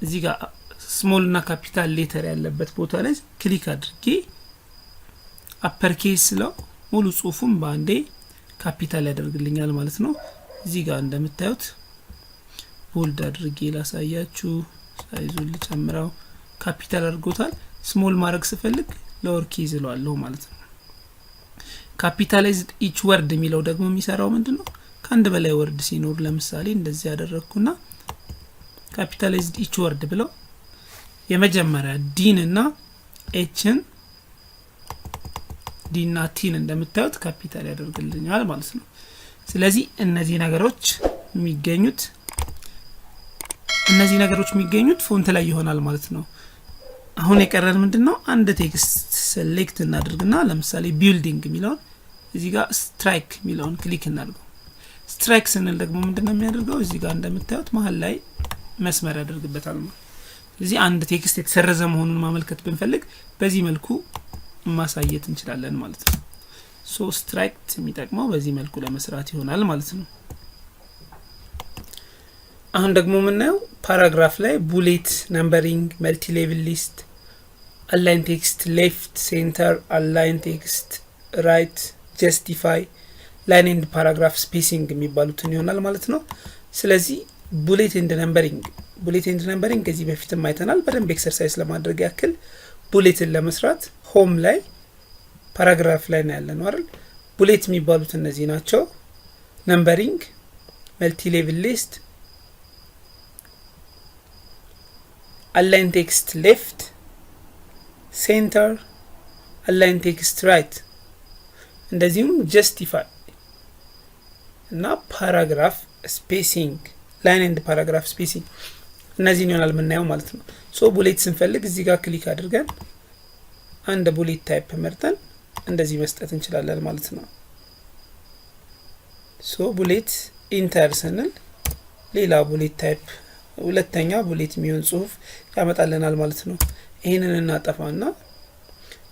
እዚህ ጋር small እና capital letter ያለበት ቦታ ላይ click አድርጌ upper case ስለው ሙሉ ጽሁፉን በአንዴ ካፒታል ያደርግልኛል ማለት ነው። እዚህ ጋር እንደምታዩት bold አድርጌ ላሳያችሁ፣ size ኡን ልጨምረው፣ ካፒታል አድርጎታል። Small ማድረግ ስፈልግ lower case እለዋለሁ ማለት ነው። Capitalize each word የሚለው ደግሞ የሚሰራው ምንድን ነው? ከአንድ በላይ word ሲኖር ለምሳሌ እንደዚህ ያደረግኩና capitalized each word ብለው የመጀመሪያ D ን እና H ን፣ D ና T ን እንደምታዩት ካፒታል ያደርግልኛል ማለት ነው። ስለዚህ እነዚህ ነገሮች የሚገኙት font ላይ ይሆናል ማለት ነው። አሁን የቀረን ምንድን ነው? አንድ text select እናድርግና ለምሳሌ building የሚለውን እዚህ ጋር strike የሚለውን click እናድርገው። Strike ስንል ደግሞ ምንድን ነው የሚያደርገው? እዚህ ጋር እንደምታዩት መሀል ላይ መስመር ያደርግበታል ነው። ስለዚህ አንድ text የተሰረዘ መሆኑን ማመልከት ብንፈልግ በዚህ መልኩ ማሳየት እንችላለን ማለት ነው። So strike የሚጠቅመው በዚህ መልኩ ለመስራት ይሆናል ማለት ነው። አሁን ደግሞ የምናየው paragraph ላይ bullet፣ numbering፣ multi level list፣ align text left፣ center፣ align text right፣ justify፣ line and paragraph spacing የሚባሉትን ይሆናል ማለት ነው። ስለዚህ bullet and numbering፣ bullet and numbering ከዚህ በፊትም አይተናል። በደንብ exercise ለማድረግ ያክል bullet ን ለመስራት home ላይ paragraph ላይ ነው ያለነው አይደል? Bullet የሚባሉት እነዚህ ናቸው። Numbering፣ multi level list፣ align text left፣ center፣ align text right፣ እንደዚሁም justify እና paragraph spacing፣ line and paragraph spacing እነዚህን ይሆናል የምናየው ማለት ነው። So bullet ስንፈልግ እዚህ ጋር click አድርገን አንድ bullet type መርጠን እንደዚህ መስጠት እንችላለን ማለት ነው። So bullet enter ስንል ሌላ bullet type፣ ሁለተኛ bullet የሚሆን ጽሁፍ ያመጣልናል ማለት ነው። ይህንን እናጠፋና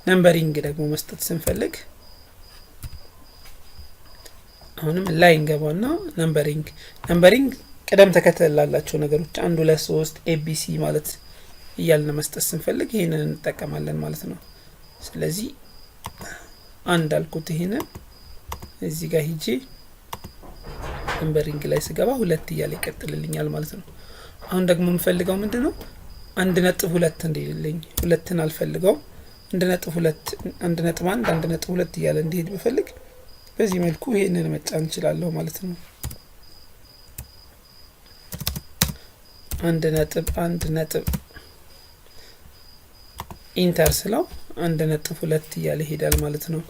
numbering ደግሞ መስጠት ስንፈልግ አሁንም ላይ እንገባና numbering፣ numbering ቅደም ተከተል ላላቸው ነገሮች አንድ፣ ሁለት፣ ሶስት፣ ABC ማለት እያልን መስጠት ስንፈልግ ይህንን እንጠቀማለን ማለት ነው። ስለዚህ አንድ አልኩት፣ ይህንን እዚህ ጋር ሂጄ numbering ላይ ስገባ ሁለት እያለ ይቀጥልልኛል ማለት ነው። አሁን ደግሞ የምፈልገው ምንድን ነው? 1.2 እንዲልልኝ፣ ሁለትን አልፈልገውም። 1.2፣ 1.1፣ 1.2 እያለ እንዲሄድ ብፈልግ በዚህ መልኩ ይሄንን መጫን እንችላለሁ ማለት ነው። 1.1 ነጥብ enter ስለው 1.2 እያለ ይሄዳል ማለት ነው።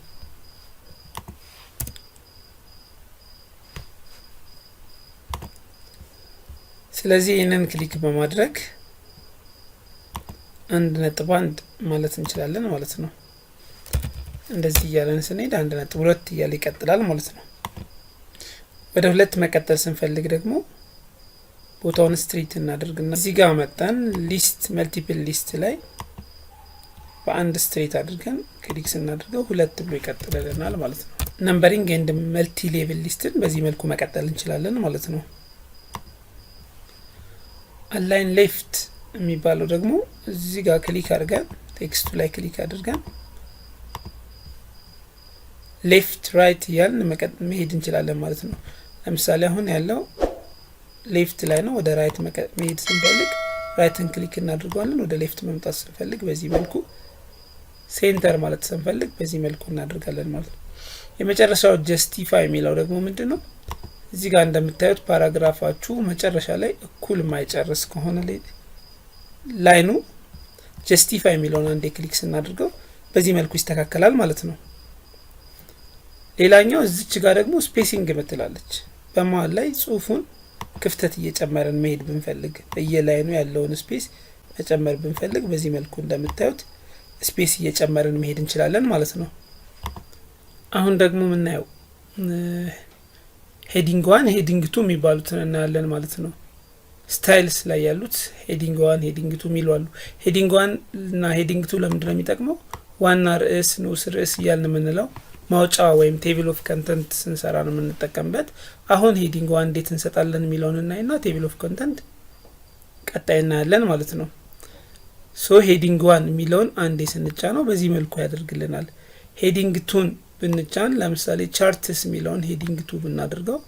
ስለዚህ ይህንን click በማድረግ 1.1 ማለት እንችላለን ማለት ነው። እንደዚህ እያለን ስንሄድ 1.2 እያለ ይቀጥላል ማለት ነው። ወደ ሁለት መቀጠል ስንፈልግ ደግሞ ቦታውን straight እናደርግና እዚህ ጋር መጠን list፣ multiple list ላይ በአንድ straight አድርገን click ስናደርገው ሁለት ብሎ ይቀጥልልናል ማለት ነው። Numbering and multi level list ን በዚህ መልኩ መቀጠል እንችላለን ማለት ነው። Align left የሚባለው ደግሞ እዚህ ጋር click አድርገን፣ text ኡ ላይ click አድርገን left right እያልን መሄድ እንችላለን ማለት ነው። ለምሳሌ አሁን ያለው left ላይ ነው። ወደ right መሄድ ስንፈልግ right ን click እናድርገዋለን። ወደ left መምጣት ስንፈልግ በዚህ መልኩ፣ center ማለት ስንፈልግ በዚህ መልኩ እናደርጋለን ማለት ነው። የመጨረሻው justify የሚለው ደግሞ ምንድን ነው? እዚህ ጋር እንደምታዩት paragraph ኣችሁ መጨረሻ ላይ እኩል የማይጨርስ ከሆነ line ኑ justify የሚለውን አንዴ click ስናደርገው በዚህ መልኩ ይስተካከላል ማለት ነው። ሌላኛው እዚች ጋር ደግሞ spacing ምትላለች። በመሀል ላይ ጽሁፉን ክፍተት እየጨመረን መሄድ ብንፈልግ፣ በየ line ኑ ያለውን space መጨመር ብንፈልግ፣ በዚህ መልኩ እንደምታዩት space እየጨመርን መሄድ እንችላለን ማለት ነው። አሁን ደግሞ የምናየው heading 1፣ heading 2 የሚባሉትን እናያለን ማለት ነው። Styles ላይ ያሉት heading 1፣ heading 2 የሚሉ አሉ። Heading 1 እና heading 2 ለምንድን ነው የሚጠቅመው? ዋና ርዕስ፣ ንዑስ ርዕስ እያልን የምንለው ማውጫ ወይም table of content ስንሰራ ነው የምንጠቀምበት። አሁን heading 1 እንዴት እንሰጣለን የሚለውን እናይና table of content ቀጣይ እናያለን ማለት ነው። So heading 1 የሚለውን አንዴ ስንጫነው በዚህ መልኩ ያደርግልናል። Heading 2 ን ብንጫን፣ ለምሳሌ charts የሚለውን heading 2 ብናደርገው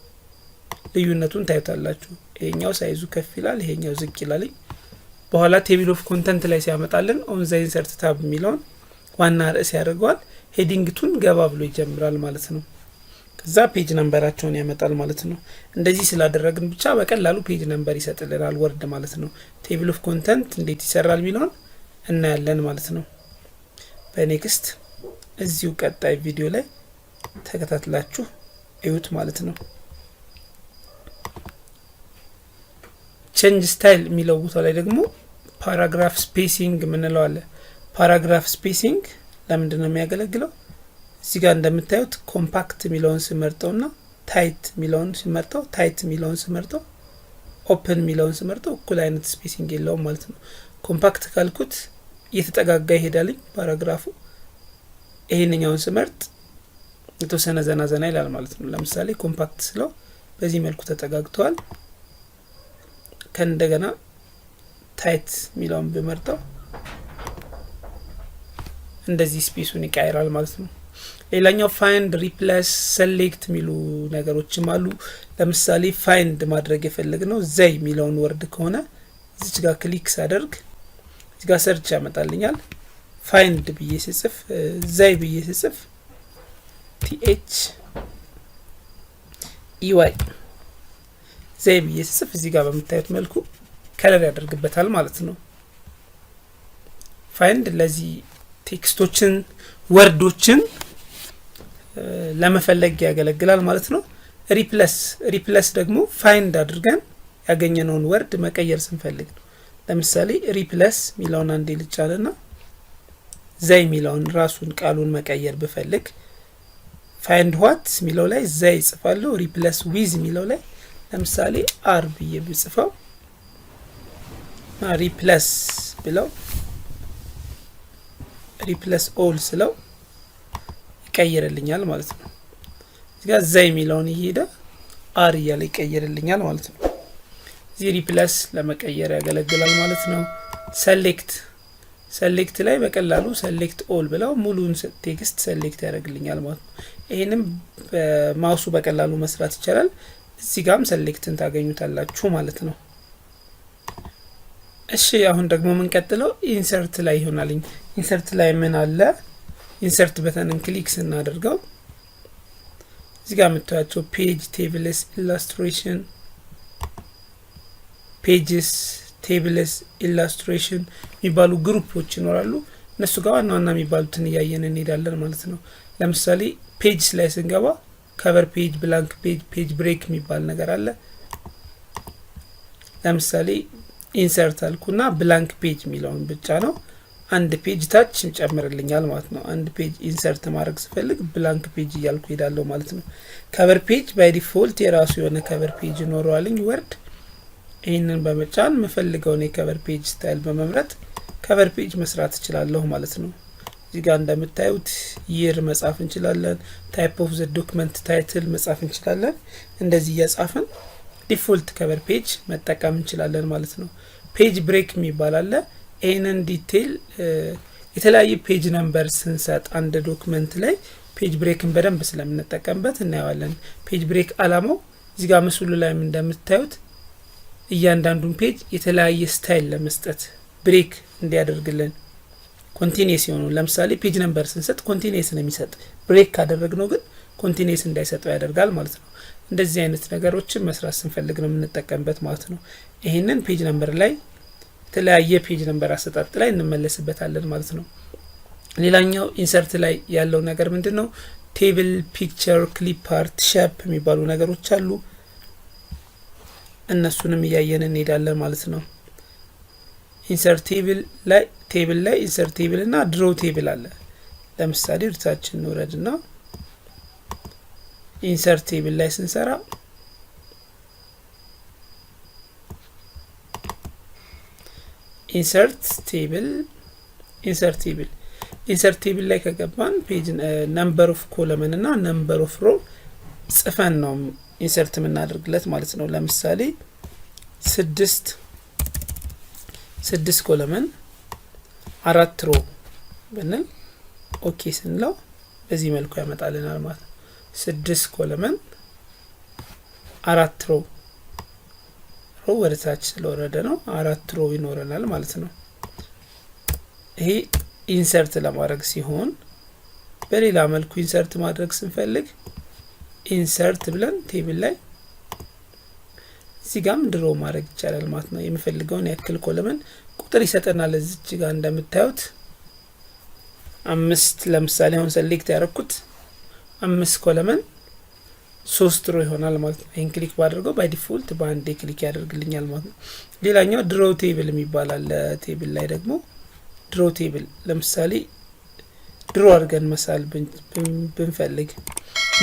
ልዩነቱን ታዩታላችሁ። ይሄኛው size ኡ ከፍ ይላል፣ ይሄኛው ዝቅ ይላል። በኋላ table of content ላይ ሲያመጣልን on the insert tab የሚለውን ዋና ርዕስ ያደርገዋል። Heading 2 ን ገባ ብሎ ይጀምራል ማለት ነው። ከዛ page number ኣቸውን ያመጣል ማለት ነው። እንደዚህ ስላደረግን ብቻ በቀላሉ page number ይሰጥልናል Word ማለት ነው። Table of content እንዴት ይሰራል የሚለውን እናያለን ማለት ነው። በ next እዚሁ ቀጣይ ቪዲዮ ላይ ተከታትላችሁ እዩት ማለት ነው። Change style የሚለው ቦታ ላይ ደግሞ paragraph spacing የምንለው አለ። Paragraph spacing ለምንድን ነው የሚያገለግለው? እዚህ ጋር እንደምታዩት compact የሚለውን ስመርጠው ና tight የሚለውን ስመርጠው፣ tight የሚለውን ስመርጠው፣ open የሚለውን ስመርጠው እኩል አይነት spacing የለውም ማለት ነው። Compact ካልኩት እየተጠጋጋ ይሄዳልኝ paragraph ኡ። ይሄንኛውን ስመርጥ የተወሰነ ዘና ዘና ይላል ማለት ነው። ለምሳሌ compact ስለው በዚህ መልኩ ተጠጋግተዋል። ከእንደገና tight የሚለውን ብመርጠው እንደዚህ space ኡን ይቀይራል ማለት ነው። ሌላኛው find፣ replace፣ select የሚሉ ነገሮችም አሉ። ለምሳሌ find ማድረግ የፈለግነው they የሚለውን word ከሆነ እዚች ጋር click ሳደርግ እዚህ ጋር search ያመጣልኛል። Find ብዬ ስጽፍ፣ they ብዬ ስጽፍ፣ THEY፣ they ብዬ ስጽፍ እዚህ ጋር በምታዩት መልኩ color ያደርግበታል ማለት ነው። Find ለዚህ text ኦችን፣ word ኦችን ለመፈለግ ያገለግላል ማለት ነው። Replace ደግሞ find አድርገን ያገኘነውን word መቀየር ስንፈልግ ነው። ለምሳሌ replace የሚለውን አንዴ ልጫንና they የሚለውን ራሱን ቃሉን መቀየር ብፈልግ find what የሚለው ላይ they እጽፋለሁ። Replace with የሚለው ላይ ለምሳሌ are ብዬ ብጽፈው፣ replace ብለው፣ replace all ስለው ይቀይርልኛል ማለት ነው። እዚጋ they የሚለውን እየሄደ are እያለ ይቀይርልኛል ማለት ነው። እዚህ replace ለመቀየር ያገለግላል ማለት ነው። Select ላይ በቀላሉ select all ብለው ሙሉን text select ያደርግልኛል ማለት ነው። ይህንም በ mouse ኡ በቀላሉ መስራት ይቻላል። እዚህ ጋም select ን ታገኙታላችሁ ማለት ነው። እሺ፣ አሁን ደግሞ የምንቀጥለው insert ላይ ይሆናልኝ። Insert ላይ ምን አለ? Insert button ን click ስናደርገው እዚህ ጋር የምታያቸው page፣ tables፣ illustration፣ pages፣ tables፣ illustration የሚባሉ group ኦች ይኖራሉ። እነሱ ጋር ዋና ዋና የሚባሉትን እያየን እንሄዳለን ማለት ነው። ለምሳሌ pages ላይ ስንገባ cover page፣ blank page፣ page break የሚባል ነገር አለ። ለምሳሌ insert አልኩና blank page የሚለውን ብቻ ነው አንድ page ታች ይጨምርልኛል ማለት ነው። አንድ page insert ማድረግ ስፈልግ blank page እያልኩ ሄዳለሁ ማለት ነው። Cover page by default የራሱ የሆነ cover page ይኖረዋልኝ Word። ይህንን በመጫን የምፈልገውን የ cover page style በመምረጥ cover page መስራት እችላለሁ ማለት ነው። እዚህ ጋር እንደምታዩት year መጻፍ እንችላለን። Type of the document title መጻፍ እንችላለን። እንደዚህ እየጻፍን default cover page መጠቀም እንችላለን ማለት ነው። Page break የሚባል አለ። ይህንን detail የተለያዩ page number ስንሰጥ አንድ document ላይ page break ን በደንብ ስለምንጠቀምበት እናየዋለን። Page break አላማው እዚህ ጋር ምስሉ ላይም እንደምታዩት እያንዳንዱን page የተለያየ style ለመስጠት፣ break እንዲያደርግልን፣ continuous የሆኑ፣ ለምሳሌ page number ስንሰጥ continuous ነው የሚሰጥ፣ break ካደረግነው ግን continuous እንዳይሰጠው ያደርጋል ማለት ነው። እንደዚህ አይነት ነገሮችን መስራት ስንፈልግ ነው የምንጠቀምበት ማለት ነው። ይህንን page number ላይ፣ የተለያየ page number አሰጣጥ ላይ እንመለስበታለን ማለት ነው። ሌላኛው insert ላይ ያለው ነገር ምንድን ነው? Table፣ picture፣ clip art፣ shape የሚባሉ ነገሮች አሉ። እነሱንም እያየን እንሄዳለን ማለት ነው። Insert table ላይ፣ table ላይ insert table እና draw table አለ። ለምሳሌ ወደታች እንውረድ እና insert table ላይ ስንሰራ insert table ላይ ከገባን page number of column እና number of row ጽፈን ነው insert የምናደርግለት ማለት ነው። ለምሳሌ ስድስት column አራት row ብንል okay ስንለው በዚህ መልኩ ያመጣልናል ማለት ነው። ስድስት column አራት row፣ row ወደ ታች ስለወረደ ነው፣ አራት row ይኖረናል ማለት ነው። ይሄ insert ለማድረግ ሲሆን በሌላ መልኩ insert ማድረግ ስንፈልግ insert ብለን table ላይ እዚህ ጋም draw ማድረግ ይቻላል ማለት ነው። የምፈልገውን ያክል column ቁጥር ይሰጠናል። እዚች ጋር እንደምታዩት አምስት፣ ለምሳሌ አሁን select ያደረኩት አምስት column ሶስት row ይሆናል ማለት ነው። ይህን click ባደርገው by default በአንዴ click ያደርግልኛል ማለት ነው። ሌላኛው draw table የሚባል አለ። Table ላይ ደግሞ draw table ለምሳሌ draw አድርገን መሳል ብንፈልግ፣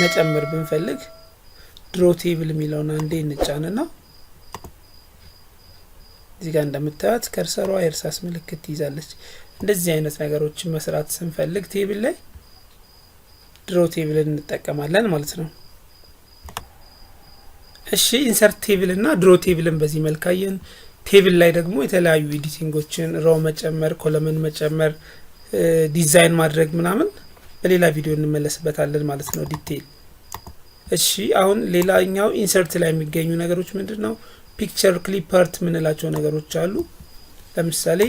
መጨመር ብንፈልግ draw table የሚለውን አንዴ እንጫንና እዚህ ጋር እንደምታዩት cursor ዋ የእርሳስ ምልክት ትይዛለች። እንደዚህ አይነት ነገሮችን መስራት ስንፈልግ table ላይ draw table ን እንጠቀማለን ማለት ነው። እሺ፣ insert table እና draw table ን በዚህ መልክ አየን። Table ላይ ደግሞ የተለያዩ editing ኦችን፣ row መጨመር፣ column መጨመር፣ ዲዛይን ማድረግ ምናምን በሌላ ቪዲዮ እንመለስበታለን ማለት ነው detail። እሺ፣ አሁን ሌላኛው insert ላይ የሚገኙ ነገሮች ምንድን ነው? Picture፣ clip art የምንላቸው ነገሮች አሉ። ለምሳሌ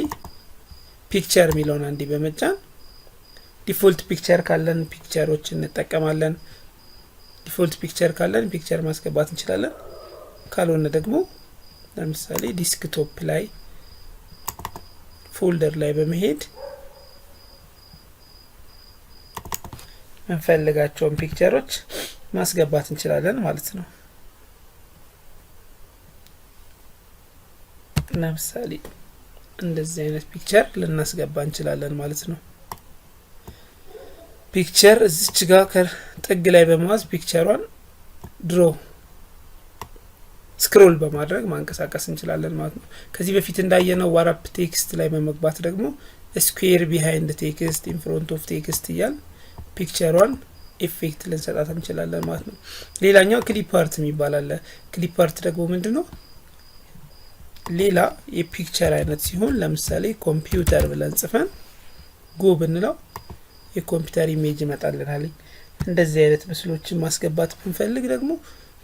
picture የሚለውን አንዴ በመጫን default picture ካለን picture ኦች እንጠቀማለን። Default picture ካለን picture ማስገባት እንችላለን። ካልሆነ ደግሞ ለምሳሌ desktop ላይ folder ላይ በመሄድ የምንፈልጋቸውን picture ኦች ማስገባት እንችላለን ማለት ነው። ለምሳሌ እንደዚህ አይነት picture ልናስገባ እንችላለን ማለት ነው። Picture እዚች ጋር ጥግ ላይ በመያዝ picture ሯን draw scroll በማድረግ ማንቀሳቀስ እንችላለን ማለት ነው። ከዚህ በፊት እንዳየነው wrap text ላይ በመግባት ደግሞ square behind text፣ in front of text እያልን picture ሯን effect ልንሰጣት እንችላለን ማለት ነው። ሌላኛው clip art የሚባል አለ። Clip art ደግሞ ምንድን ነው? ሌላ የ picture አይነት ሲሆን ለምሳሌ ኮምፒውተር ብለን ጽፈን go ብንለው የኮምፒውተር image ይመጣልናል። እንደዚህ አይነት ምስሎችን ማስገባት ብንፈልግ ደግሞ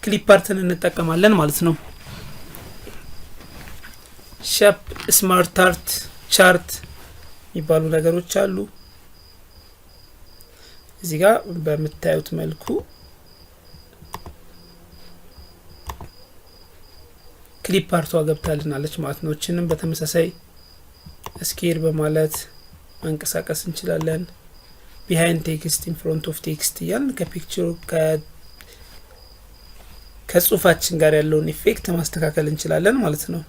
clip art ን እንጠቀማለን ማለት ነው። Shape፣ smart art፣ chart የሚባሉ ነገሮች አሉ። እዚህ ጋር በምታዩት መልኩ clip art ዋ ገብታልናለች ማለት ነው። እችንም በተመሳሳይ square በማለት ማንቀሳቀስ እንችላለን። Behind text፣ in front of text እያልን ከ picture ሩ ከጽሁፋችን ጋር ያለውን effect ማስተካከል እንችላለን ማለት ነው።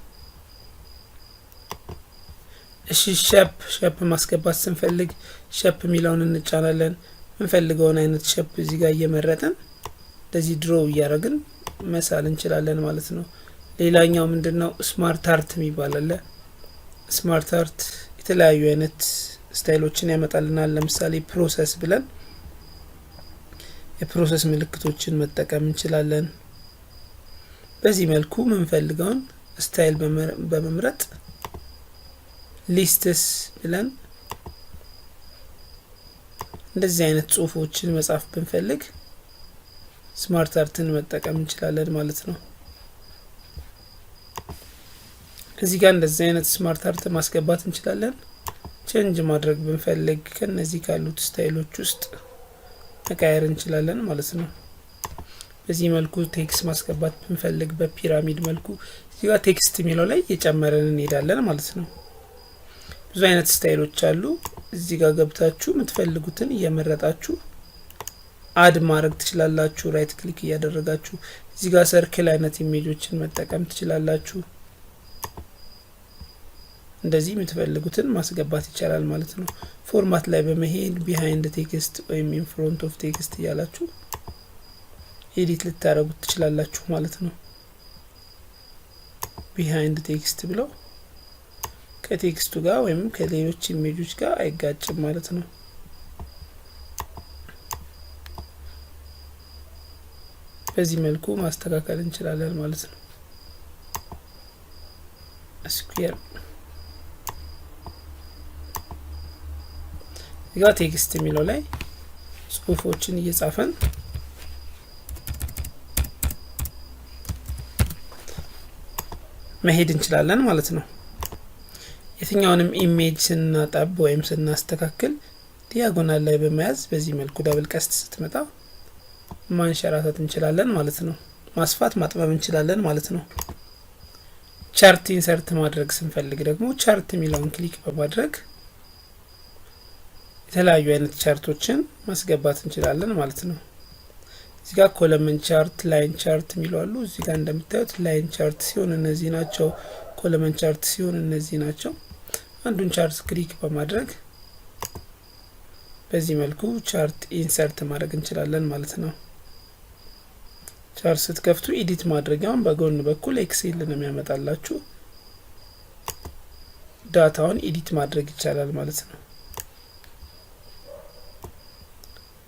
እሺ፣ shape ማስገባት ስንፈልግ shape የሚለውን እንጫናለን። የምንፈልገውን አይነት shape እዚህ ጋር እየመረጥን እንደዚህ draw እያደረግን መሳል እንችላለን ማለት ነው። ሌላኛው ምንድን ነው? Smart art የሚባል አለ። Smart art የተለያዩ አይነት style ኦችን ያመጣልናል። ለምሳሌ process ብለን የ process ምልክቶችን መጠቀም እንችላለን። በዚህ መልኩ የምንፈልገውን style በመምረጥ lists ብለን እንደዚህ አይነት ጽሁፎችን መጻፍ ብንፈልግ smart art ን መጠቀም እንችላለን ማለት ነው። እዚህ ጋር እንደዚህ አይነት smart art ማስገባት እንችላለን። Change ማድረግ ብንፈልግ ከነዚህ ካሉት style ኦች ውስጥ መቀየር እንችላለን ማለት ነው። በዚህ መልኩ text ማስገባት ብንፈልግ በ pyramid መልኩ እዚህ ጋር text የሚለው ላይ እየጨመረን እንሄዳለን ማለት ነው። ብዙ አይነት style ኦች አሉ። እዚህ ጋር ገብታችሁ የምትፈልጉትን እየመረጣችሁ Add ማድረግ ትችላላችሁ። Right click እያደረጋችሁ እዚህ ጋር circle አይነት image ኦችን መጠቀም ትችላላችሁ። እንደዚህ የምትፈልጉትን ማስገባት ይቻላል ማለት ነው። Format ላይ በመሄድ behind text ወይም in front of text እያላችሁ edit ልታደርጉት ትችላላችሁ ማለት ነው። Behind text ብለው ከ text ኡ ጋር ወይም ከሌሎች image ኦች ጋር አይጋጭም ማለት ነው። በዚህ መልኩ ማስተካከል እንችላለን ማለት ነው። Square እዚጋ text የሚለው ላይ ጽሁፎችን እየጻፈን መሄድ እንችላለን ማለት ነው። የትኛውንም image ስናጠብ ወይም ስናስተካክል diagonal ላይ በመያዝ በዚህ መልኩ double ቀስት ስትመጣ ማንሸራተት እንችላለን ማለት ነው። ማስፋት ማጥበብ እንችላለን ማለት ነው። Chart insert ማድረግ ስንፈልግ ደግሞ chart የሚለውን click በማድረግ የተለያዩ አይነት chart ኦችን ማስገባት እንችላለን ማለት ነው። እዚህ ጋር column chart፣ line chart የሚሉ አሉ። እዚህ ጋር እንደምታዩት line chart ሲሆን እነዚህ ናቸው። Column chart ሲሆን እነዚህ ናቸው። አንዱን chart click በማድረግ በዚህ መልኩ chart insert ማድረግ እንችላለን ማለት ነው። Chart ስትከፍቱ edit ማድረጊያውን በጎን በኩል Excel ነው የሚያመጣላችሁ። Data ውን edit ማድረግ ይቻላል ማለት ነው።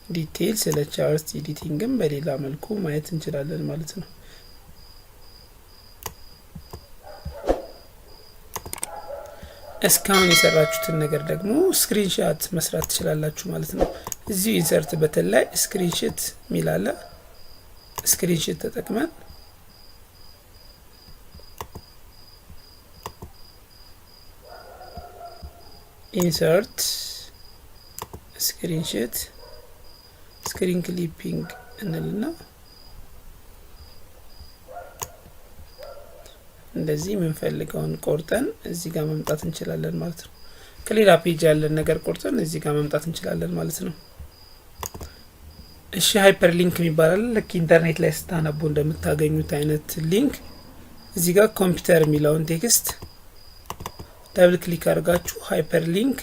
Detail ስለ chart editing ም በሌላ መልኩ ማየት እንችላለን ማለት ነው። እስካሁን የሰራችሁትን ነገር ደግሞ screenshot መስራት ትችላላችሁ ማለት ነው። እዚሁ insert button ላይ screenshot የሚል አለ። Screenshot ተጠቅመን insert screenshot screen clipping እንልና እንደዚህ የምንፈልገውን ቆርጠን እዚህ ጋር መምጣት እንችላለን ማለት ነው። ከሌላ page ያለን ነገር ቆርጠን እዚህ ጋር መምጣት እንችላለን ማለት ነው። እሺ፣ hyperlink የሚባል አለ። ልክ ኢንተርኔት ላይ ስታነቡ እንደምታገኙት አይነት link። እዚህ ጋር ኮምፒውተር የሚለውን text double click አድርጋችሁ hyperlink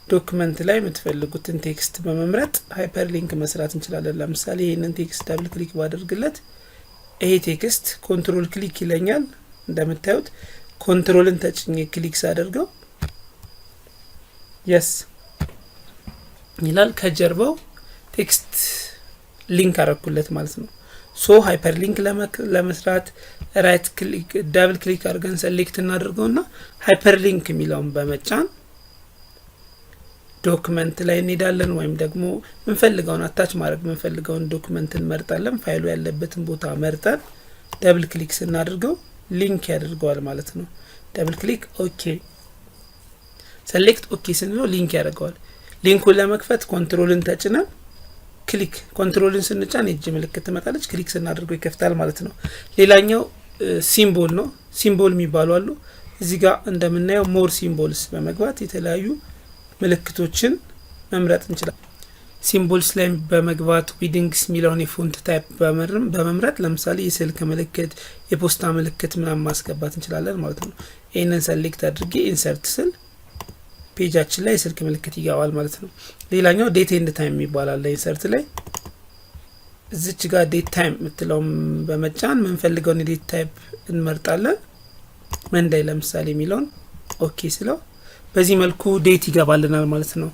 document ላይ የምትፈልጉትን text በመምረጥ hyperlink መስራት እንችላለን። ለምሳሌ ይህንን text double click ባደርግለት ይሄ text control click ይለኛል። እንደምታዩት control ን ተጭኜ click ሳደርገው yes ይላል። ከጀርባው text link አረኩለት ማለት ነው። So hyperlink ለመስራት right click double click አድርገን select እናደርገውና hyperlink የሚለውን በመጫን document ላይ እንሄዳለን ወይም ደግሞ ምንፈልገውን attach ማድረግ ምንፈልገውን document እንመርጣለን። ፋይሉ ያለበትን ቦታ መርጠን double click ስናደርገው link ያደርገዋል ማለት ነው። Double click okay፣ select okay ስንለው link ያደርገዋል። Link ኡን ለመክፈት control ን ተጭነን click፣ control ን ስንጫን የእጅ ምልክት ትመጣለች። Click ስናደርገው ይከፍታል ማለት ነው። ሌላኛው symbol ነው። Symbol የሚባሉ አሉ። እዚህ ጋር እንደምናየው more symbols በመግባት የተለያዩ ምልክቶችን መምረጥ እንችላለን። Symbols ላይ በመግባት Wingdings የሚለውን የ font type በመምረጥ ለምሳሌ የስልክ ምልክት፣ የፖስታ ምልክት ምናምን ማስገባት እንችላለን ማለት ነው። ይህንን select አድርጌ insert ስል page ኣችን ላይ የስልክ ምልክት ይገባል ማለት ነው። ሌላኛው date and time የሚባል አለ። Insert ላይ እዚች ጋር date time የምትለውም በመጫን የምንፈልገውን የ date type እንመርጣለን። Monday ለምሳሌ የሚለውን okay ስለው በዚህ መልኩ date ይገባልናል ማለት ነው።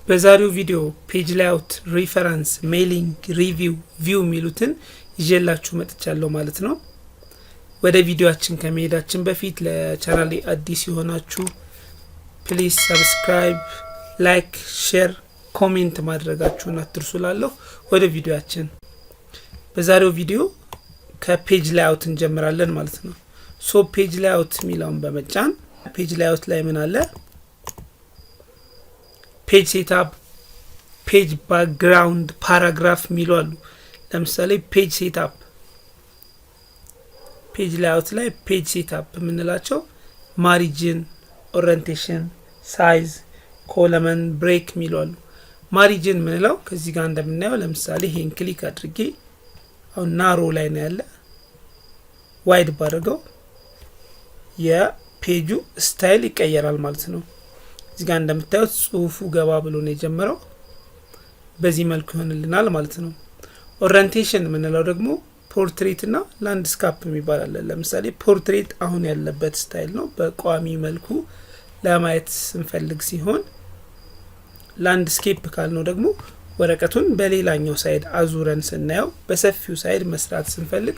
በዛሬው ቪዲዮ page layout፣ reference፣ mailing፣ review፣ view የሚሉትን ይዤላችሁ መጥቻለሁ ማለት ነው። ወደ ቪዲዮአችን ከመሄዳችን በፊት ለቻናሌ አዲስ የሆናችሁ please subscribe፣ like፣ share፣ comment ማድረጋችሁን አትርሱ ላለሁ። ወደ ቪዲዮአችን፣ በዛሬው ቪዲዮ ከ page layout እንጀምራለን ማለት ነው። So page layout የሚለውን በመጫን page layout ላይ ምን አለ? Page setup፣ page background፣ paragraph የሚሉ አሉ። ለምሳሌ page setup፣ page layout ላይ page setup የምንላቸው margin፣ orientation፣ size፣ column break የሚሉ አሉ። Margin ምንለው ከዚህ ጋር እንደምናየው ለምሳሌ ይሄን click አድርጌ አሁን narrow ላይ ነው ያለ፣ wide ባድርገው የ page ኡ style ይቀየራል ማለት ነው። እዚህ ጋር እንደምታዩት ጽሁፉ ገባ ብሎ ነው የጀመረው። በዚህ መልኩ ይሆንልናል ማለት ነው። Orientation የምንለው ደግሞ portrait እና landscape የሚባል አለ። ለምሳሌ portrait አሁን ያለበት style ነው፣ በቋሚ መልኩ ለማየት ስንፈልግ ሲሆን፣ landscape ካልነው ደግሞ ወረቀቱን በሌላኛው side አዙረን ስናየው በሰፊው side መስራት ስንፈልግ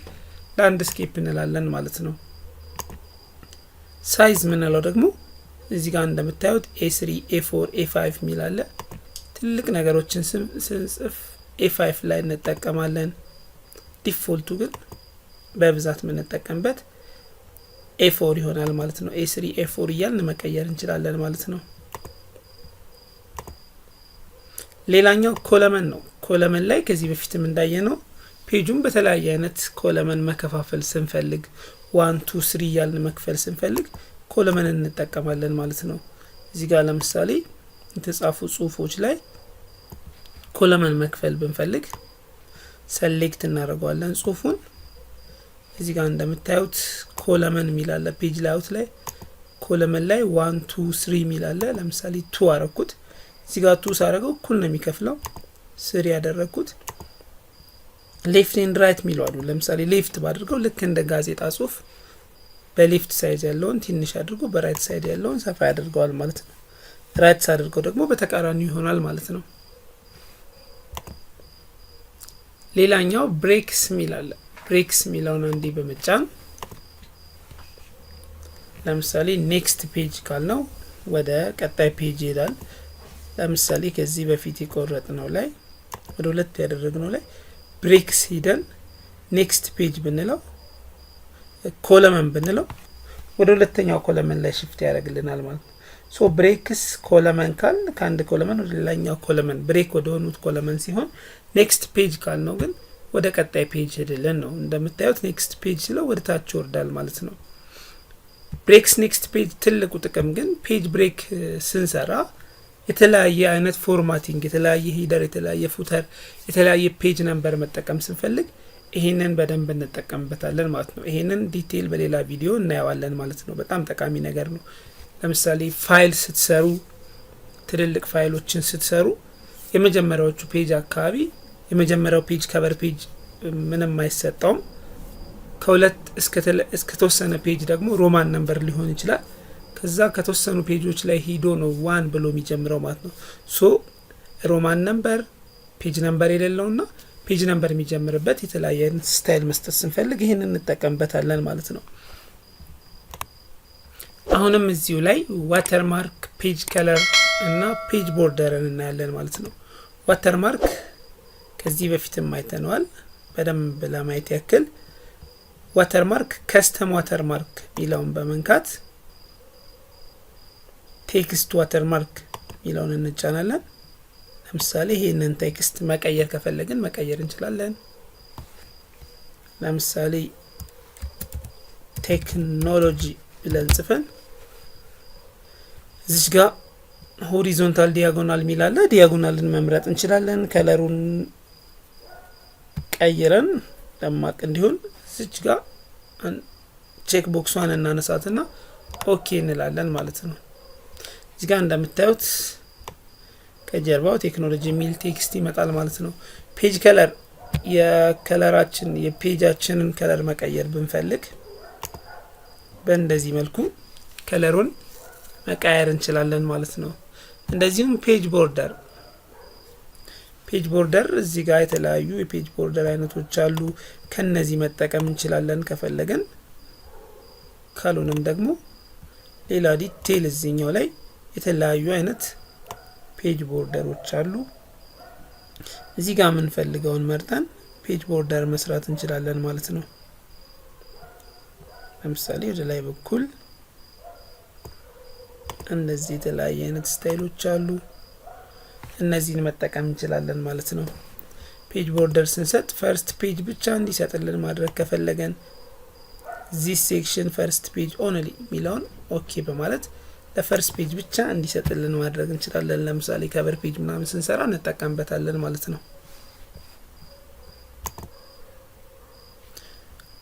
landscape እንላለን ማለት ነው። Size የምንለው ደግሞ እዚህ ጋር እንደምታዩት A3፣ A4፣ A5 የሚል አለ። ትልቅ ነገሮችን ስንጽፍ A5 ላይ እንጠቀማለን። Default ኡ ግን በብዛት የምንጠቀምበት A4 ይሆናል ማለት ነው። A3፣ A4 እያልን መቀየር እንችላለን ማለት ነው። ሌላኛው column ነው። Column ላይ ከዚህ በፊትም እንዳየነው page ኡን በተለያየ አይነት column መከፋፈል ስንፈልግ፣ one, two, three እያልን መክፈል ስንፈልግ column እንጠቀማለን ማለት ነው። እዚህ ጋር ለምሳሌ የተጻፉ ጽሁፎች ላይ column መክፈል ብንፈልግ select እናደርገዋለን ጽሁፉን። እዚህ ጋር እንደምታዩት column የሚል አለ። Page layout ላይ column ላይ one, two, three የሚል አለ። ለምሳሌ two አረኩት። እዚህ ጋር two ሳረገው እኩል ነው የሚከፍለው። Three ያደረግኩት። Left and right የሚሉ አሉ። ለምሳሌ left ባድርገው ልክ እንደ ጋዜጣ ጽሁፍ በ left side ያለውን ትንሽ አድርጎ በ right side ያለውን ሰፋ ያደርገዋል ማለት ነው። Right ሳድርገው ደግሞ በተቃራኒው ይሆናል ማለት ነው። ሌላኛው breaks የሚል አለ። Breaks የሚለውን አንዴ በመጫን ለምሳሌ next page ካልነው ወደ ቀጣይ page ይሄዳል። ለምሳሌ ከዚህ በፊት የቆረጥነው ላይ፣ ወደ ሁለት ያደረግነው ላይ breaks ሂደን next page ብንለው፣ column ብንለው ወደ ሁለተኛው column ላይ shift ያደርግልናል ማለት ነው። So breaks column ካል ከአንድ column ወደ ሌላኛው column break ወደ ሆኑት column ሲሆን፣ next page ካልነው ግን ወደ ቀጣይ page ሄድልን ነው። እንደምታዩት next page ስለው ወደ ታች ይወርዳል ማለት ነው። Breaks next page ትልቁ ጥቅም ግን page break ስንሰራ የተለያየ አይነት formatting፣ የተለያየ header፣ የተለያየ footer፣ የተለያየ page number መጠቀም ስንፈልግ ይሄንን በደንብ እንጠቀምበታለን ማለት ነው። ይሄንን detail በሌላ ቪዲዮ እናየዋለን ማለት ነው። በጣም ጠቃሚ ነገር ነው። ለምሳሌ ፋይል ስትሰሩ፣ ትልልቅ ፋይሎችን ስትሰሩ የመጀመሪያዎቹ page አካባቢ የመጀመሪያው page cover page ምንም አይሰጠውም። ከሁለት እስከ ተወሰነ page ደግሞ Roman number ሊሆን ይችላል። ከዛ ከተወሰኑ page ኦች ላይ ሂዶ ነው one ብሎ የሚጀምረው ማለት ነው። So Roman number page number የሌለውና page number የሚጀምርበት የተለያየ አይነት style መስጠት ስንፈልግ ይህን እንጠቀምበታለን ማለት ነው። አሁንም እዚሁ ላይ watermark፣ page color እና page border ን እናያለን ማለት ነው። Watermark ከዚህ በፊትም አይተነዋል። በደንብ ለማየት ያክል watermark፣ custom watermark የሚለውን በመንካት text watermark የሚለውን እንጫናለን። ለምሳሌ ይህንን text መቀየር ከፈለግን መቀየር እንችላለን። ለምሳሌ ቴክኖሎጂ ብለን ጽፈን እዚች ጋር horizontal፣ diagonal የሚል አለ። Diagonal ን መምረጥ እንችላለን። Color ኡን ቀይረን ደማቅ እንዲሆን እዚች ጋር check box ኧን እናነሳትና okay እንላለን ማለት ነው። እዚህ ጋር እንደምታዩት ከጀርባው ቴክኖሎጂ የሚል text ይመጣል ማለት ነው። Page color፣ የ color ኣችን የ page ኣችንን color መቀየር ብንፈልግ በእንደዚህ መልኩ color ኡን መቀየር እንችላለን ማለት ነው። እንደዚሁም page border፣ page border እዚህ ጋር የተለያዩ የ page border አይነቶች አሉ። ከነዚህ መጠቀም እንችላለን ከፈለግን፣ ካልሆነም ደግሞ ሌላ detail እዚህኛው ላይ የተለያዩ አይነት page border ኦች አሉ። እዚህ ጋር የምንፈልገውን መርጠን page border መስራት እንችላለን ማለት ነው። ለምሳሌ ወደ ላይ በኩል እንደዚህ የተለያየ አይነት style ኦች አሉ። እነዚህን መጠቀም እንችላለን ማለት ነው። Page border ስንሰጥ first page ብቻ እንዲሰጥልን ማድረግ ከፈለገን this section first page only የሚለውን okay በማለት ለ first page ብቻ እንዲሰጥልን ማድረግ እንችላለን። ለምሳሌ cover page ምናምን ስንሰራ እንጠቀምበታለን ማለት ነው።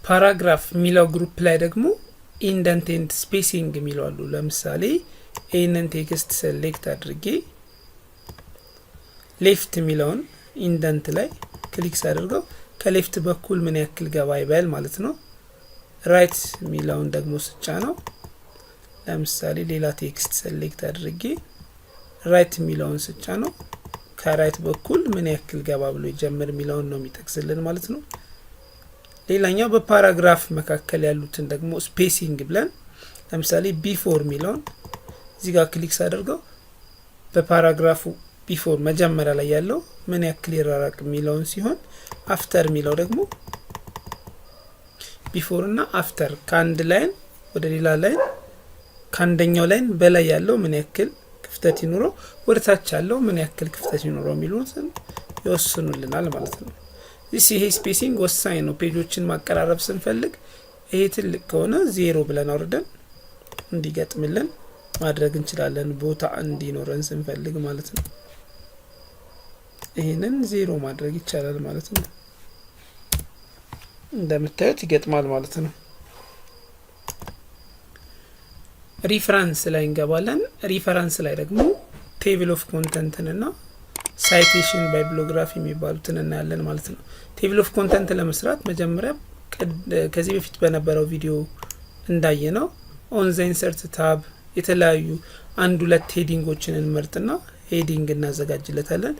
Paragraph የሚለው group ላይ ደግሞ indent and spacing የሚለው አሉ። ለምሳሌ ይህንን text select አድርጌ left የሚለውን indent ላይ click ሳደርገው ከ left በኩል ምን ያክል ገባ ይበል ማለት ነው። Right የሚለውን ደግሞ ስጫነው፣ ለምሳሌ ሌላ text select አድርጌ right የሚለውን ስጫነው ከ right በኩል ምን ያክል ገባ ብሎ ይጀምር የሚለውን ነው የሚጠቅስልን ማለት ነው። ሌላኛው በ paragraph መካከል ያሉትን ደግሞ spacing ብለን ለምሳሌ before የሚለውን እዚህ ጋር click ሳደርገው በ paragraph ኡ before መጀመሪያ ላይ ያለው ምን ያክል ይራራቅ የሚለውን ሲሆን፣ after የሚለው ደግሞ before እና after ከአንድ line ወደ ሌላ line ከአንደኛው line በላይ ያለው ምን ያክል ክፍተት ይኑረው፣ ወደ ታች ያለው ምን ያክል ክፍተት ይኑረው የሚሉትን ይወስኑልናል ማለት ነው። ይሄ spacing ወሳኝ ነው። Page ኦችን ማቀራረብ ስንፈልግ ይሄ ትልቅ ከሆነ 0 ብለን አውርደን እንዲገጥምልን ማድረግ እንችላለን። ቦታ እንዲኖረን ስንፈልግ ማለት ነው። ይህንን 0 ማድረግ ይቻላል ማለት ነው። እንደምታዩት ይገጥማል ማለት ነው። Reference ላይ እንገባለን። Reference ላይ ደግሞ table of content ንና citation፣ bibliography የሚባሉትን እናያለን ማለት ነው። Table of content ለመስራት መጀመሪያ ከዚህ በፊት በነበረው ቪዲዮ እንዳየነው on the insert tab የተለያዩ አንድ ሁለት heading ኦችን እንመርጥና heading እናዘጋጅለታለን።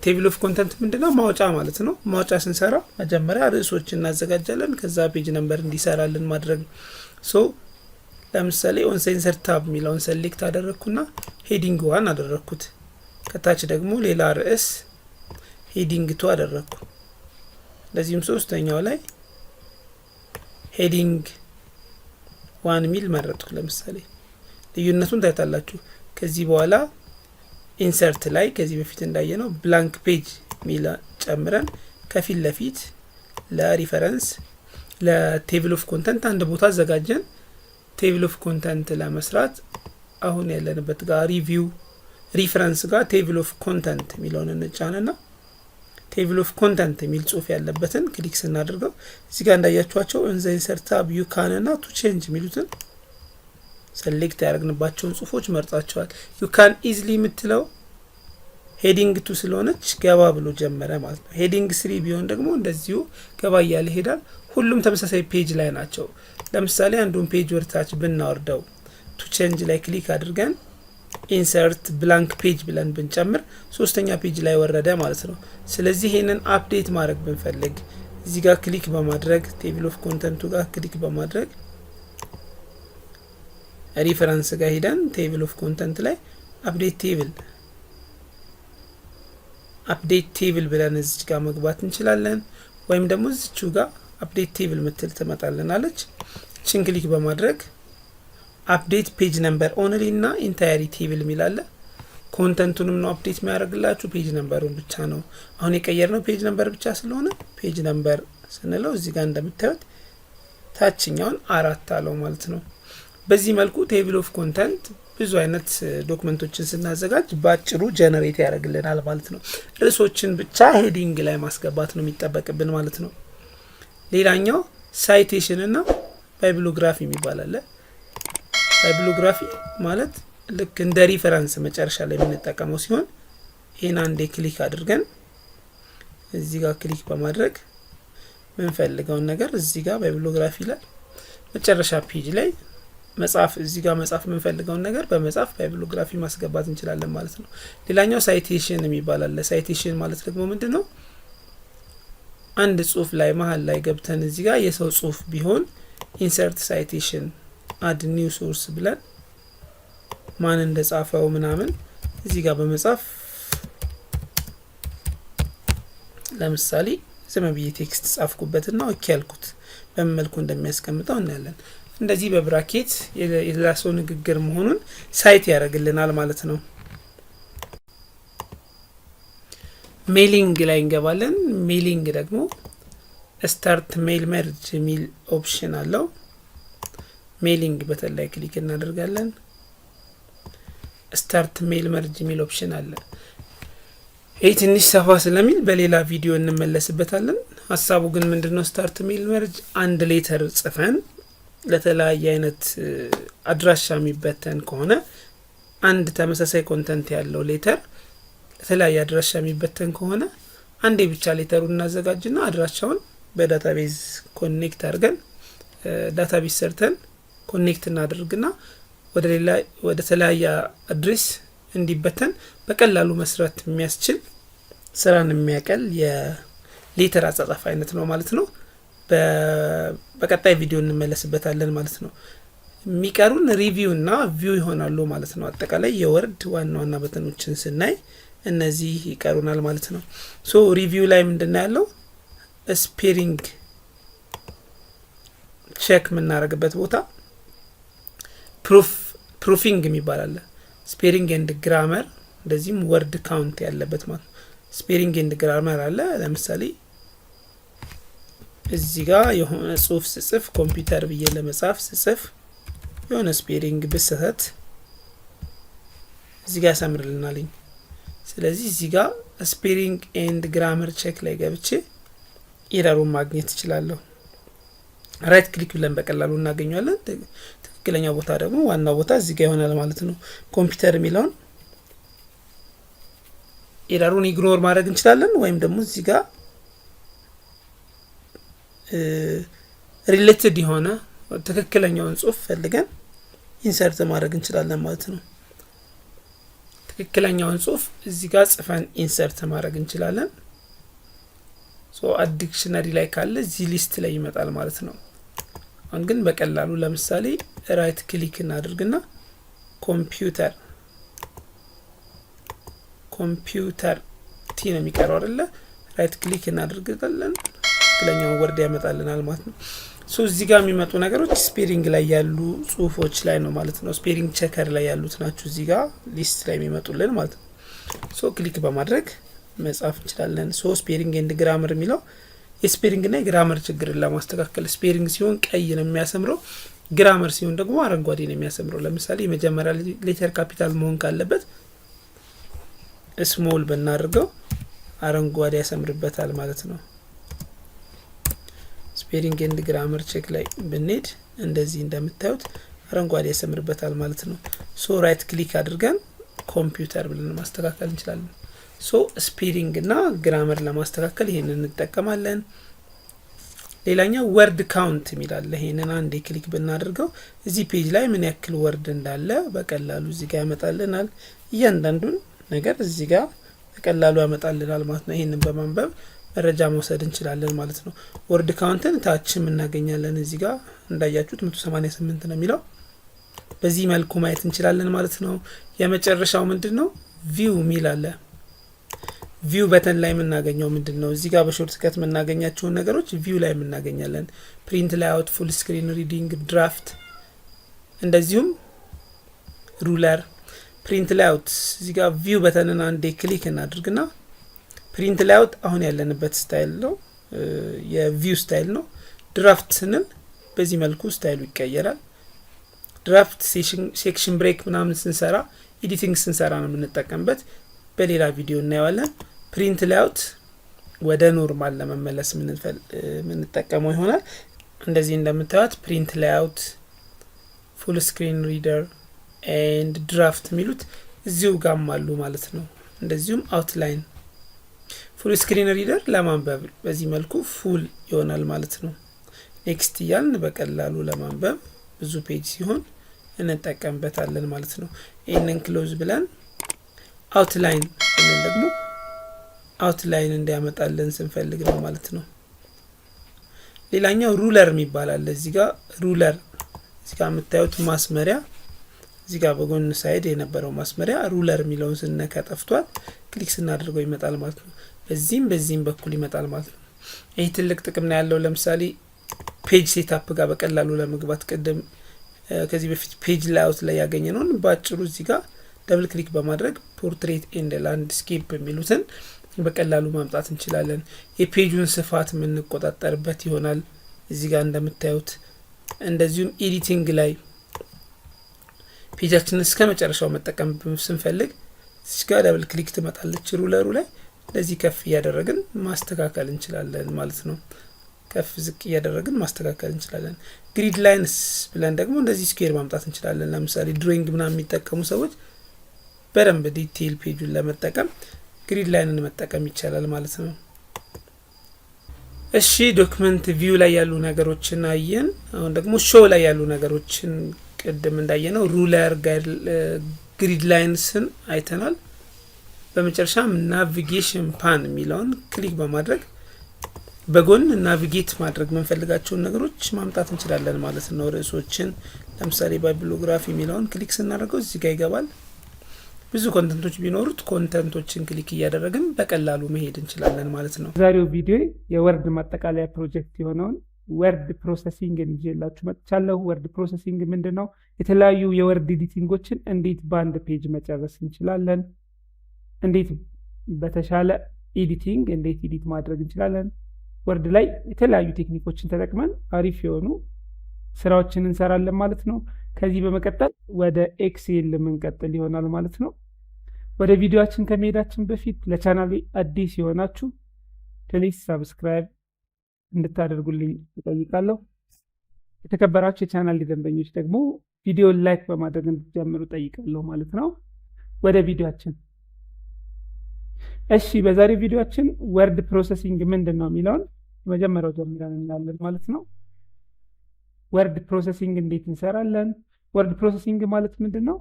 Table of content ምንድነው? ማውጫ ማለት ነው። ማውጫ ስንሰራ መጀመሪያ ርዕሶችን እናዘጋጃለን። ከዛ page number እንዲሰራልን ማድረግ። So ለምሳሌ on the insert tab የሚለውን select አደረግኩና heading 1 አደረግኩት። ከታች ደግሞ ሌላ ርዕስ heading 2 አደረግኩ። እንደዚሁም ሶስተኛው ላይ heading 1 ሚል መረጥኩ። ለምሳሌ ልዩነቱን ታይታላችሁ። ከዚህ በኋላ insert ላይ ከዚህ በፊት እንዳየነው blank page ሚል ጨምረን ከፊት ለፊት ለ reference ለ table of content አንድ ቦታ አዘጋጀን። Table of content ለመስራት አሁን ያለንበት ጋር review reference ጋር table of content የሚለውን እንጫንና table of content የሚል ጽሁፍ ያለበትን click ስናደርገው እዚህ ጋር እንዳያችኋቸው on the insert tab you can ና to change የሚሉትን select ያደረግንባቸውን ጽሁፎች መርጣቸዋል። You can easily የምትለው heading 2 ስለሆነች ገባ ብሎ ጀመረ ማለት ነው። Heading 3 ቢሆን ደግሞ እንደዚሁ ገባ እያለ ይሄዳል። ሁሉም ተመሳሳይ page ላይ ናቸው። ለምሳሌ አንዱን page ወደታች ብናወርደው to change ላይ click አድርገን insert blank page ብለን ብንጨምር ሶስተኛ page ላይ ወረደ ማለት ነው። ስለዚህ ይህንን update ማድረግ ብንፈልግ እዚህ ጋር click በማድረግ table of content ኡ ጋር click በማድረግ reference ጋር ሂደን table of content ላይ update table ብለን እዚች ጋር መግባት እንችላለን። ወይም ደግሞ እዚቹ ጋር update table ምትል ትመጣልናለች። ችን click በማድረግ update page number only እና entire table የሚል አለ። Content ኡንም ነው update የሚያደርግላችሁ፣ page number ኡን ብቻ ነው። አሁን የቀየርነው page number ብቻ ስለሆነ page number ስንለው እዚህ ጋር እንደምታዩት ታችኛውን 4 አለው ማለት ነው። በዚህ መልኩ table of content ብዙ አይነት document ኦችን ስናዘጋጅ በአጭሩ generate ያደርግልናል ማለት ነው። ርዕሶችን ብቻ heading ላይ ማስገባት ነው የሚጠበቅብን ማለት ነው። ሌላኛው citation እና bibliography የሚባል አለ። Bibliography ማለት ልክ እንደ reference መጨረሻ ላይ የምንጠቀመው ሲሆን ይህን አንዴ click አድርገን እዚህ ጋር click በማድረግ የምንፈልገውን ነገር እዚህ ጋር bibliography ላይ መጨረሻ page ላይ መጻፍ፣ እዚህ ጋር መጻፍ የምንፈልገውን ነገር በመጻፍ bibliography ማስገባት እንችላለን ማለት ነው። ሌላኛው citation የሚባል አለ። Citation ማለት ደግሞ ምንድን ነው? አንድ ጽሁፍ ላይ መሀል ላይ ገብተን እዚህ ጋር የሰው ጽሁፍ ቢሆን insert citation፣ add new source ብለን ማን እንደጻፈው ምናምን እዚህ ጋር በመጻፍ፣ ለምሳሌ ዝም ብዬ text ጻፍኩበትና okay ያልኩት በምን መልኩ እንደሚያስቀምጠው እናያለን። እንደዚህ በ bracket የሌላ ሰው ንግግር መሆኑን cite ያደርግልናል ማለት ነው። Mailing ላይ እንገባለን። Mailing ደግሞ start mail merge የሚል option አለው። Mailing button ላይ click እናደርጋለን። Start mail merge የሚል option አለ። ይህ ትንሽ ሰፋ ስለሚል በሌላ ቪዲዮ እንመለስበታለን። ሀሳቡ ግን ምንድን ነው? Start mail merge አንድ letter ጽፈን ለተለያየ አይነት አድራሻ የሚበተን ከሆነ፣ አንድ ተመሳሳይ content ያለው letter ለተለያየ አድራሻ የሚበተን ከሆነ፣ አንዴ ብቻ letter ኡን እናዘጋጅና አድራሻውን በ database connect አድርገን፣ database ሰርተን connect እናደርግና ወደ ሌላ ወደ ተለያየ address እንዲበተን በቀላሉ መስራት የሚያስችል፣ ስራን የሚያቀል የ letter አጻጻፍ አይነት ነው ማለት ነው። በቀጣይ ቪዲዮ እንመለስበታለን ማለት ነው። የሚቀሩን review እና view ይሆናሉ ማለት ነው። አጠቃላይ የ Word ዋና ዋና button ኦችን ስናይ እነዚህ ይቀሩናል ማለት ነው። So review ላይ ምንድን ነው ያለው? Spelling check የምናደርግበት ቦታ proofing የሚባል አለ። Spelling and grammar፣ እንደዚህም word count ያለበት ማለት ነው። Spelling and grammar አለ። ለምሳሌ እዚህ ጋር የሆነ ጽሁፍ ስጽፍ፣ ኮምፒውተር ብዬ ለመጻፍ ስጽፍ የሆነ spelling ብስህተት እዚህ ጋር ያሰምርልናልኝ። ስለዚህ እዚህ ጋር spelling and grammar check ላይ ገብቼ error ኡን ማግኘት እችላለሁ። Right click ብለን በቀላሉ እናገኘዋለን። ትክክለኛ ቦታ ደግሞ ዋናው ቦታ እዚህ ጋር ይሆናል ማለት ነው። ኮምፒውተር የሚለውን error ኡን ignore ማድረግ እንችላለን፣ ወይም ደግሞ እዚህ ጋር related የሆነ ትክክለኛውን ጽሁፍ ፈልገን insert ማድረግ እንችላለን ማለት ነው። ትክክለኛውን ጽሁፍ እዚህ ጋር ጽፈን insert ማድረግ እንችላለን። So add dictionary ላይ ካለ እዚህ list ላይ ይመጣል ማለት ነው። አሁን ግን በቀላሉ ለምሳሌ right click እናድርግና ኮምፒውተር፣ ኮምፒውተር T ነው የሚቀረው አይደለ? Right click እናደርጋለን፣ ትክክለኛውን word ያመጣልናል ማለት ነው። So እዚህ ጋር የሚመጡ ነገሮች spelling ላይ ያሉ ጽሁፎች ላይ ነው ማለት ነው። Spelling checker ላይ ያሉት ናቸው እዚህ ጋር list ላይ የሚመጡልን ማለት ነው። So click በማድረግ መጻፍ እንችላለን። So spelling and grammar የሚለው የ spelling ና የ grammar ችግርን ለማስተካከል፣ spelling ሲሆን ቀይ ነው የሚያሰምረው፣ grammar ሲሆን ደግሞ አረንጓዴ ነው የሚያሰምረው። ለምሳሌ የመጀመሪያ letter capital መሆን ካለበት small ብናደርገው አረንጓዴ ያሰምርበታል ማለት ነው። Spelling and grammar check ላይ ብንሄድ እንደዚህ እንደምታዩት አረንጓዴ ያሰምርበታል ማለት ነው። So right click አድርገን ኮምፒውተር ብለን ማስተካከል እንችላለን። So spelling እና grammar ለማስተካከል ይሄንን እንጠቀማለን። ሌላኛው word count የሚል አለ። ይሄንን አንዴ click ብናደርገው እዚህ page ላይ ምን ያክል word እንዳለ በቀላሉ እዚህ ጋር ያመጣልናል። እያንዳንዱን ነገር እዚህ ጋር በቀላሉ ያመጣልናል ማለት ነው። ይሄንን በማንበብ መረጃ መውሰድ እንችላለን ማለት ነው። Word count ን ታችም እናገኛለን። እዚህ ጋር እንዳያችሁት 188 ነው የሚለው፣ በዚህ መልኩ ማየት እንችላለን ማለት ነው። የመጨረሻው ምንድን ነው? View የሚል አለ። View button ላይ የምናገኘው ምንድን ነው? እዚህ ጋር በ shortcut የምናገኛቸውን ነገሮች view ላይ የምናገኛለን። Print layout፣ full screen reading፣ draft፣ እንደዚሁም ruler። Print layout እዚህ ጋር view button ን አንዴ click እናድርግና print layout አሁን ያለንበት style ነው፣ የ view style ነው። Draft ስንል በዚህ መልኩ style ኡ ይቀየራል። Draft section break ምናምን ስንሰራ፣ editing ስንሰራ ነው የምንጠቀምበት። በሌላ ቪዲዮ እናየዋለን። Print layout ወደ normal ለመመለስ የምንጠቀመው ይሆናል። እንደዚህ እንደምታዩት print layout፣ full screen reader and draft የሚሉት እዚሁ ጋም አሉ ማለት ነው። እንደዚሁም outline፣ full screen reader ለማንበብ በዚህ መልኩ full ይሆናል ማለት ነው። Next እያልን በቀላሉ ለማንበብ ብዙ page ሲሆን እንጠቀምበታለን ማለት ነው። ይህንን close ብለን outline ብንል ደግሞ outline እንዲያመጣልን ስንፈልግ ነው ማለት ነው። ሌላኛው ruler የሚባል አለ። እዚህ ጋር ruler፣ እዚህ ጋር የምታዩት ማስመሪያ፣ እዚህ ጋር በጎን side የነበረው ማስመሪያ ruler የሚለውን ስነካ ጠፍቷል። Click ስናደርገው ይመጣል ማለት ነው። በዚህም በዚህም በኩል ይመጣል ማለት ነው። ይህ ትልቅ ጥቅም ነው ያለው። ለምሳሌ page setup ጋር በቀላሉ ለመግባት ቅድም ከዚህ በፊት page layout ላይ ያገኘነውን በአጭሩ እዚህ ጋር double click በማድረግ portrait and landscape የሚሉትን በቀላሉ ማምጣት እንችላለን። የ page ኡን ስፋት የምንቆጣጠርበት ይሆናል እዚህ ጋር እንደምታዩት። እንደዚሁም editing ላይ Page ኣችንን እስከ መጨረሻው መጠቀም ስንፈልግ እዚህ ጋር double click ትመጣለች ruler ኡ ላይ። እንደዚህ ከፍ እያደረግን ማስተካከል እንችላለን ማለት ነው። ከፍ ዝቅ እያደረግን ማስተካከል እንችላለን። Grid lines ብለን ደግሞ እንደዚህ square ማምጣት እንችላለን። ለምሳሌ drawing ምናምን የሚጠቀሙ ሰዎች በደንብ detail page ኡን ለመጠቀም grid line ን መጠቀም ይቻላል ማለት ነው። እሺ፣ document view ላይ ያሉ ነገሮችን አየን። አሁን ደግሞ show ላይ ያሉ ነገሮችን ቅድም እንዳየነው ruler፣ grid lines ን አይተናል። በመጨረሻም navigation pane የሚለውን click በማድረግ በጎን navigate ማድረግ የምንፈልጋቸውን ነገሮች ማምጣት እንችላለን ማለት ነው። ርዕሶችን ለምሳሌ bibliography የሚለውን click ስናደርገው እዚህ ጋር ይገባል። ብዙ content ኦች ቢኖሩት content ኦችን click እያደረግን በቀላሉ መሄድ እንችላለን ማለት ነው። ዛሬው ቪዲዮ የ Word ማጠቃለያ ፕሮጀክት የሆነውን word processing ይዤላችሁ መጥቻለሁ። Word processing ምንድን ነው? የተለያዩ የ Word editing ኦችን እንዴት በአንድ page መጨረስ እንችላለን? እንዴት በተሻለ editing እንዴት edit ማድረግ እንችላለን? Word ላይ የተለያዩ technique ኦችን ተጠቅመን አሪፍ የሆኑ ስራዎችን እንሰራለን ማለት ነው። ከዚህ በመቀጠል ወደ Excel የምንቀጥል ይሆናል ማለት ነው። ወደ ቪዲዮአችን ከመሄዳችን በፊት ለቻናሌ አዲስ የሆናችሁ please subscribe እንድታደርጉልኝ እጠይቃለሁ። የተከበራችሁ የቻናል ደንበኞች ደግሞ ቪዲዮ like በማድረግ እንድትጀምሩ እጠይቃለሁ ማለት ነው። ወደ ቪዲዮአችን። እሺ፣ በዛሬው ቪዲዮአችን word processing ምንድን ነው የሚለውን መጀመሪያው ጀምረን እናያለን ማለት ነው። Word processing እንዴት እንሰራለን? Word processing ማለት ምንድን ነው?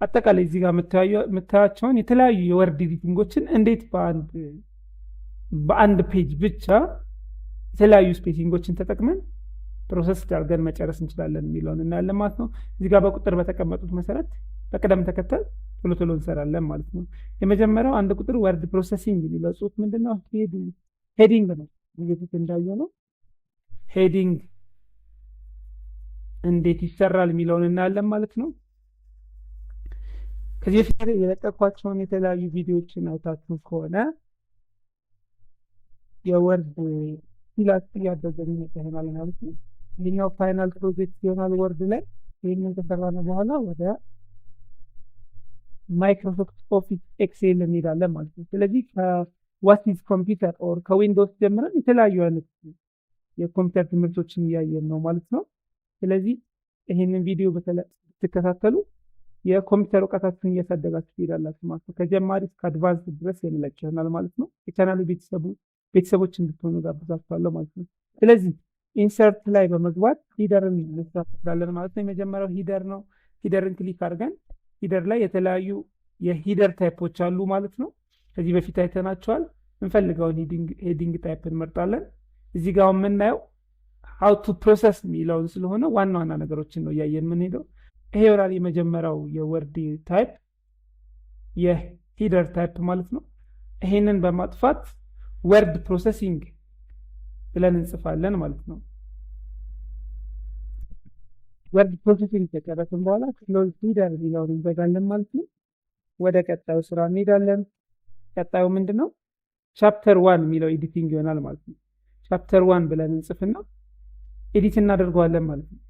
አጠቃላይ እዚህ ጋር የምታያቸውን የተለያዩ የ Word editing ኦችን እንዴት በአንድ page ብቻ የተለያዩ spacing ኦችን ተጠቅመን process አድርገን መጨረስ እንችላለን የሚለውን እናያለን ማለት ነው። እዚህ ጋር በቁጥር በተቀመጡት መሰረት በቅደም ተከተል ቶሎ ቶሎ እንሰራለን ማለት ነው። የመጀመሪያው አንድ ቁጥር word processing የሚለው ጽሁፍ ምንድን ነው? Heading ነው። በፊት እንዳየነው heading እንዴት ይሰራል የሚለውን እናያለን ማለት ነው። ከዚህ በፊት የለቀኳቸውን የተለያዩ ቪዲዮዎችን አይታችሁ ከሆነ የ Word skill ኣችሁ እያደገ የሚመጣ ይሆናል ማለት ነው። ይህኛው final project ይሆናል Word ላይ። ይህንን ከሰራን በኋላ ወደ Microsoft Office Excel እንሄዳለን ማለት ነው። ስለዚህ ከ what is computer or ከ Windows ጀምረን የተለያዩ አይነት የኮምፒውተር ትምህርቶችን እያየን ነው ማለት ነው። ስለዚህ ይህንን ቪዲዮ ብትከታተሉ የኮምፒውተር እውቀታችሁን እያሳደጋችሁ ትሄዳላችሁ ማለት ነው። ከጀማሪ እስከ advance ድረስ የሚለቅ ይሆናል ማለት ነው። የቻናሉ ቤተሰቦች እንድትሆኑ ጋብዛችኋለሁ ማለት ነው። ስለዚህ insert ላይ በመግባት header ን መስራት እንችላለን ማለት ነው። የመጀመሪያው header ነው። Header ን click አድርገን header ላይ የተለያዩ የ header type ኦች አሉ ማለት ነው። ከዚህ በፊት አይተናቸዋል። እንፈልገውን heading type እንመርጣለን። እዚህ ጋር የምናየው how to process የሚለውን ስለሆነ ዋና ዋና ነገሮችን ነው እያየን የምንሄደው። ይሄ ይሆናል የመጀመሪያው የ Word type፣ የ header type ማለት ነው። ይሄንን በማጥፋት word processing ብለን እንጽፋለን ማለት ነው። Word processing ከጨረስን በኋላ close header የሚለውን እንዘጋለን ማለት ነው። ወደ ቀጣዩ ስራ እንሄዳለን። ቀጣዩ ምንድን ነው? Chapter one የሚለው editing ይሆናል ማለት ነው። Chapter one ብለን እንጽፍና edit እናደርገዋለን ማለት ነው።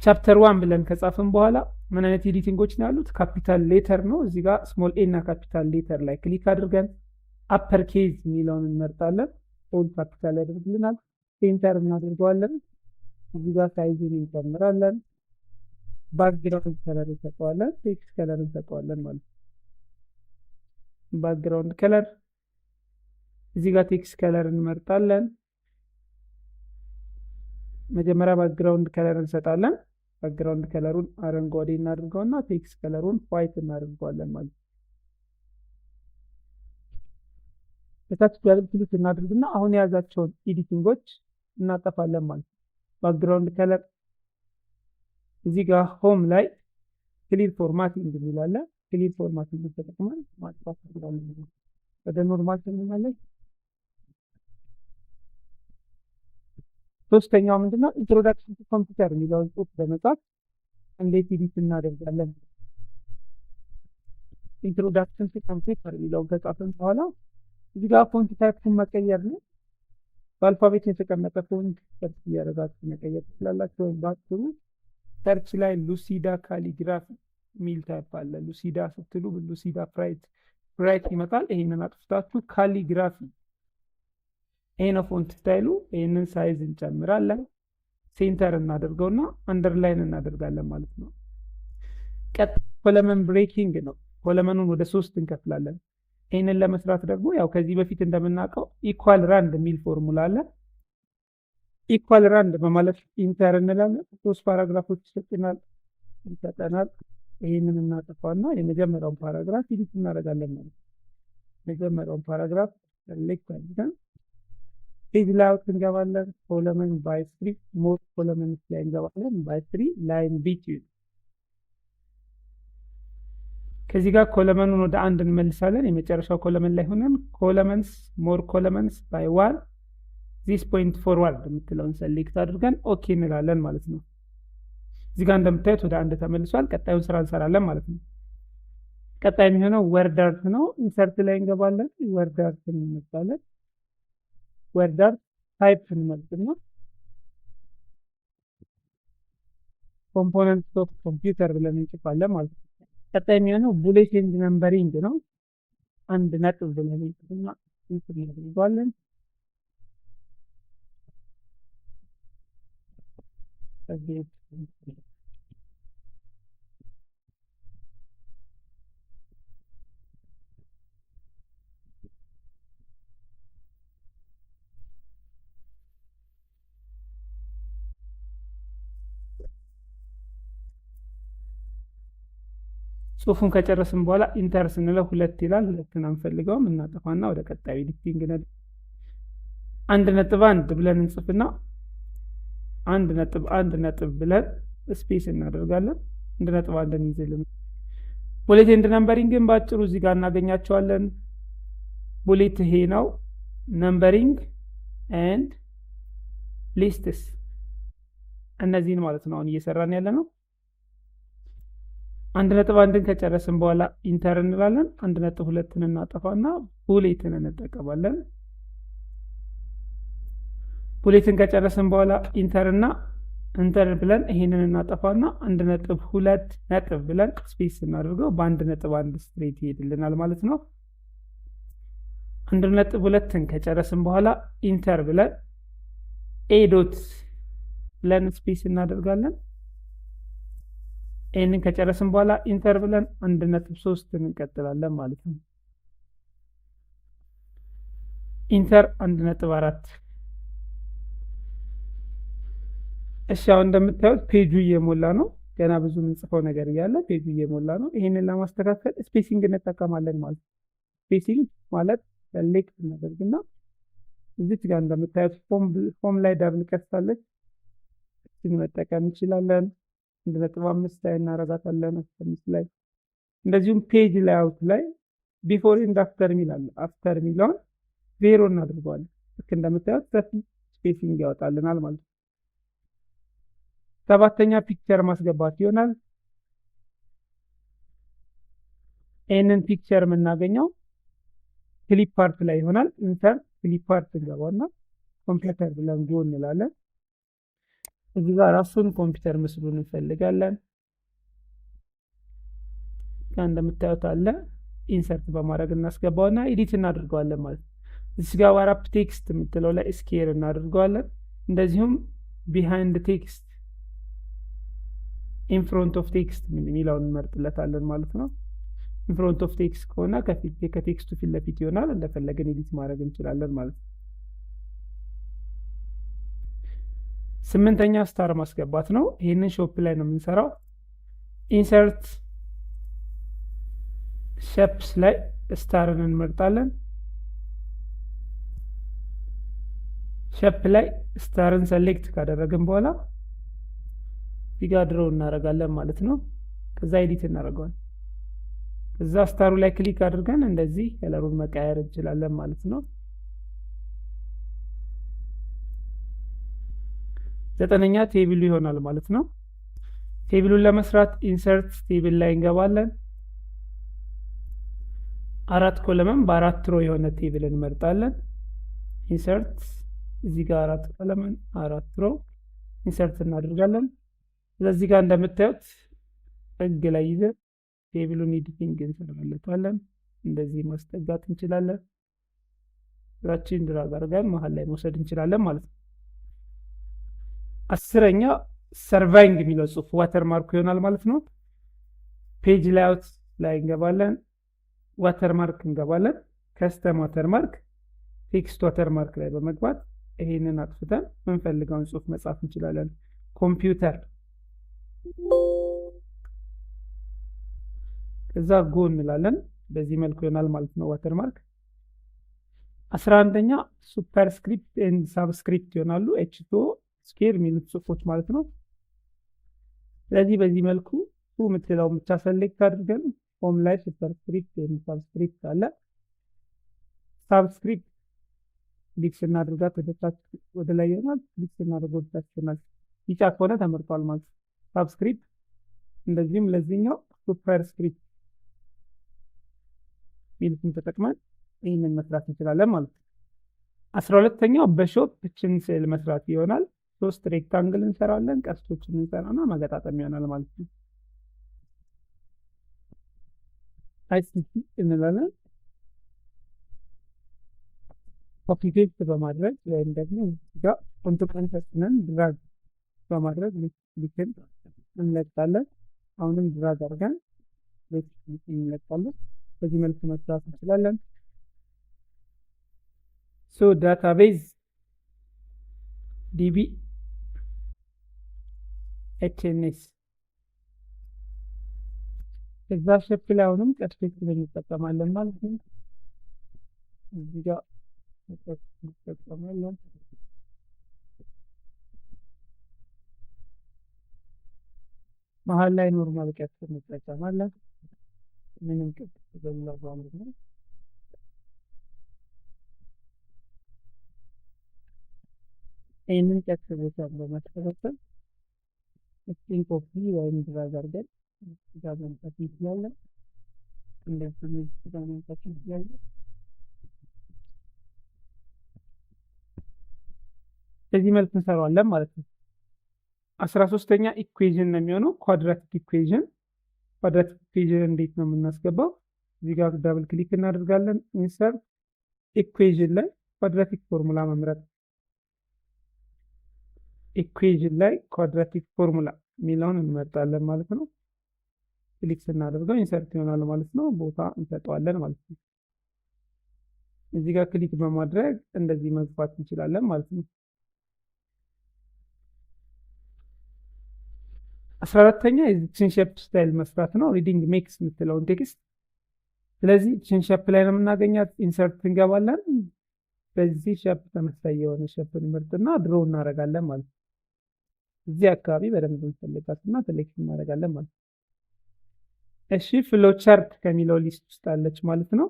Chapter one ብለን ከጻፍን በኋላ ምን አይነት editing ኦች ነው ያሉት? Capital letter ነው። እዚህ ጋር small a እና capital letter ላይ click አድርገን upper case የሚለውን እንመርጣለን። All capital ያደርግልናል። Center እናደርገዋለን። እዚህ ጋር size ን እንጨምራለን። Background color እንሰጠዋለን። Text color እንሰጠዋለን ማለት ነው። Background color እዚህ ጋር text color እንመርጣለን። መጀመሪያ background color እንሰጣለን። Background color ኡን አረንጓዴ እናድርገውና text color ኡን white እናደርገዋለን ማለት ነው። በታች double click እናድርግና አሁን የያዛቸውን editing ኦች እናጠፋለን ማለት ነው። Background color እዚህ ጋር home ላይ clear formatting የሚል አለ። Clear formatting ተጠቅመን ማጥፋት እንችላለን። ወደ normal ስንመለስ ሶስተኛው ምንድነው? Introduction to computer የሚለውን ጽሁፍ በመጻፍ እንዴት edit እናደርጋለን። Introduction to computer የሚለውን ከጻፍን በኋላ እዚህ ጋር font type ኡን መቀየር ነው። በ alphabet የተቀመጠ font search እያደረጋችሁ መቀየር ትችላላችሁ። ወይም ባጭሩ search ላይ Lucida Calligraphy ሚል type አለ። Lucida ስትሉ Lucida Bright ይመጣል። ይሄንን አጥፍታችሁ Calligraphy፣ ይሄ ነው font style ኡ። ይሄንን size እንጨምራለን። Center እናደርገውና underline እናደርጋለን ማለት ነው። ቀጥ column breaking ነው። Column ኑን ወደ ሶስት እንከፍላለን። ይህንን ለመስራት ደግሞ ያው ከዚህ በፊት እንደምናውቀው equal rand የሚል ፎርሙላ አለ። Equal rand በማለት enter እንላለን። ሶስት paragraph ኦች ይሰጠናል። ይህንን እናጠፋና የመጀመሪያውን paragraph edit እናደርጋለን ማለት ነው። መጀመሪያውን paragraph select አድርገን page layout እንገባለን። Column by 3፣ more columns ላይ እንገባለን። By 3 line between። ከዚህ ጋር column ኑን ወደ አንድ እንመልሳለን። የመጨረሻው column ላይ ሆነን columns፣ more columns፣ by 1 this point forward የምትለውን select አድርገን okay እንላለን ማለት ነው። እዚህ ጋር እንደምታዩት ወደ አንድ ተመልሷል። ቀጣዩን ስራ እንሰራለን ማለት ነው። ቀጣይ የሚሆነው word art ነው። Insert ላይ እንገባለን። Word art እንመርጣለን። Word art type እንመርጥና component of computer ብለን እንጽፋለን ማለት ነው። ቀጣይ የሚሆነው bullet and numbering ነው። 1 ነጥብ ብለን እንጽፍና እናደርገዋለን። ጽሁፉን ከጨረስን በኋላ enter ስንለው ሁለት ይላል። ሁለትን አንፈልገውም፣ እናጠፋና ወደ ቀጣዩ editing ነድ 1.1 ብለን እንጽፍና 1.1 ነጥብ ብለን space እናደርጋለን። 1.1ን ይዝልን። Bullet and numbering ን በአጭሩ እዚህ ጋር እናገኛቸዋለን። Bullet ይሄ ነው። Numbering and lists እነዚህን ማለት ነው አሁን እየሰራን ያለ ነው። 1.1ን ከጨረስን በኋላ enter እንላለን። 1.2ን እናጠፋና bullet ን እንጠቀማለን። Bullet ን ከጨረስን በኋላ enter እና enter ብለን ይሄንን እናጠፋና 1.2 ነጥብ ብለን space ስናደርገው በ1.1 straight ይሄድልናል ማለት ነው። 1.2ን ከጨረስን በኋላ enter ብለን A dot ብለን space እናደርጋለን። ይህንን ከጨረስን በኋላ enter ብለን 1.3 እንቀጥላለን ማለት ነው። Enter 1.4። እሺ፣ አሁን እንደምታዩት ፔጁ እየሞላ ነው። ገና ብዙ የምንጽፈው ነገር እያለ ፔጁ እየሞላ ነው። ይህንን ለማስተካከል spacing እንጠቀማለን ማለት ነው። Spacing ማለት select እናደርግና እዚች ጋር እንደምታዩት home ላይ double ቀስታለች። እችን መጠቀም እንችላለን። 1.5 ላይ እናረጋታለን፣ 5 ላይ። እንደዚሁም page layout ላይ before and after የሚል አለ። After የሚለውን 0 እናድርገዋለን። ልክ እንደምታዩት ሰፊ spacing ያወጣልናል ማለት ነው። ሰባተኛ picture ማስገባት ይሆናል። ይህንን picture የምናገኘው clip art ላይ ይሆናል። Insert clip art እንገባና ኮምፒውተር ብለን go እንላለን። እዚህ ጋር ራሱን ኮምፒውተር ምስሉን እንፈልጋለን። እንደምታዩት አለ። Insert በማድረግ እናስገባውና edit እናደርገዋለን ማለት ነው። እዚህ ጋር wrap text የምትለው ላይ square እናደርገዋለን። እንደዚሁም behind text፣ in front of text የሚለውን እንመርጥለታለን ማለት ነው። In front of text ከሆነ ከፊት ከ text ኡ ፊት ለፊት ይሆናል። እንደፈለግን edit ማድረግ እንችላለን ማለት ነው። ስምንተኛ star ማስገባት ነው። ይህንን shape ላይ ነው የምንሰራው። Insert shapes ላይ star ን እንመርጣለን። Shape ላይ star ን select ካደረግን በኋላ እዚህ ጋር draw እናደርጋለን ማለት ነው። ከዛ edit እናደርገዋለን። ከዛ star ኡ ላይ click አድርገን እንደዚህ color ኡን መቀየር እንችላለን ማለት ነው። ዘጠነኛ table ኡ ይሆናል ማለት ነው። Table ኡን ለመስራት insert table ላይ እንገባለን። አራት column በአራት row የሆነ table እንመርጣለን። Insert እዚህ ጋር አራት column፣ አራት row insert እናደርጋለን። ስለዚህ ጋር እንደምታዩት ጥግ ላይ ይዘን table ኡን editing እንሰራለታለን። እንደዚህ ማስጠጋት እንችላለን። ስራችን drag አድርገን መሀል ላይ መውሰድ እንችላለን ማለት ነው። 10ኛ surveying የሚለው ጽሁፍ watermark ኡ ይሆናል ማለት ነው። Page layout ላይ እንገባለን። Watermark እንገባለን። Custom watermark፣ text watermark ላይ በመግባት ይሄንን አጥፍተን የምንፈልገውን ጽሁፍ መጻፍ እንችላለን። ኮምፒውተር፣ ከዛ go እንላለን። በዚህ መልኩ ይሆናል ማለት ነው watermark። 11ኛ superscript and subscript ይሆናሉ። H2 square የሚሉት ጽሁፎች ማለት ነው። ስለዚህ በዚህ መልኩ two የምትለውን ብቻ select አድርገን home ላይ superscript and subscript አለ። Subscript click ስናደርጋት ወደ ታች ወደ ላይ ይሆናል። Click ስናደርግ ወደ ታች ይሆናል። ቢጫ ከሆነ ተመርጧል ማለት ነው። Subscript እንደዚህም ለዚህኛው superscript ሚሉትን ተጠቅመን ይህንን መስራት እንችላለን ማለት ነው። 12ኛው በ shape እችን ስዕል መስራት ይሆናል። ሶስት rectangle እንሰራለን። ቀስቶችን እንሰራና መገጣጠም ይሆናል ማለት ነው። ICT እንላለን። Copy paste በማድረግ ወይም ደግሞ ጋር control ተጭነን drag በማድረግ left click ን እንለቃለን። አሁንም drag አድርገን left click እንለቃለን። በዚህ መልኩ መስራት እንችላለን። So database DB HNS፣ ከዛ shape ላይ አሁንም ቀስቶች እንጠቀማለን ማለት ነው። እዚህ ጋር እንጠቀማለን። መሀል ላይ normal ቀስት እንጠቀማለን። ምንም ቅጥ በሌለው ማለት ነው። ይህንን ቀስት ቦታ በማስተካከል እስኪን ኮፒ ወይም drag አድርገን ጋር መምጣት እንችላለን። እንደዚህ ጋር መምጣት እንችላለን። በዚህ መልክ እንሰራዋለን ማለት ነው። 13ኛ equation ነው የሚሆነው፣ quadratic equation። Quadratic equation እንዴት ነው የምናስገባው? እዚህ ጋር double click እናደርጋለን። Insert equation ላይ quadratic formula መምረጥ። Equation ላይ quadratic formula የሚለውን እንመርጣለን ማለት ነው። Click ስናደርገው insert ይሆናል ማለት ነው። ቦታ እንሰጠዋለን ማለት ነው። እዚህ ጋር click በማድረግ እንደዚህ መግፋት እንችላለን ማለት ነው። 14ኛ የዚችን shape style መስራት ነው። Reading Makes የምትለውን text። ስለዚህ እችን shape ላይ ነው የምናገኛት። Insert እንገባለን። በዚህ shape ተመሳሳይ የሆነ shape እንመርጥና draw እናደርጋለን ማለት ነው። እዚህ አካባቢ በደንብ እንፈልጋትና select እናደርጋለን ማለት ነው። እሺ flow chart ከሚለው list ውስጥ አለች ማለት ነው።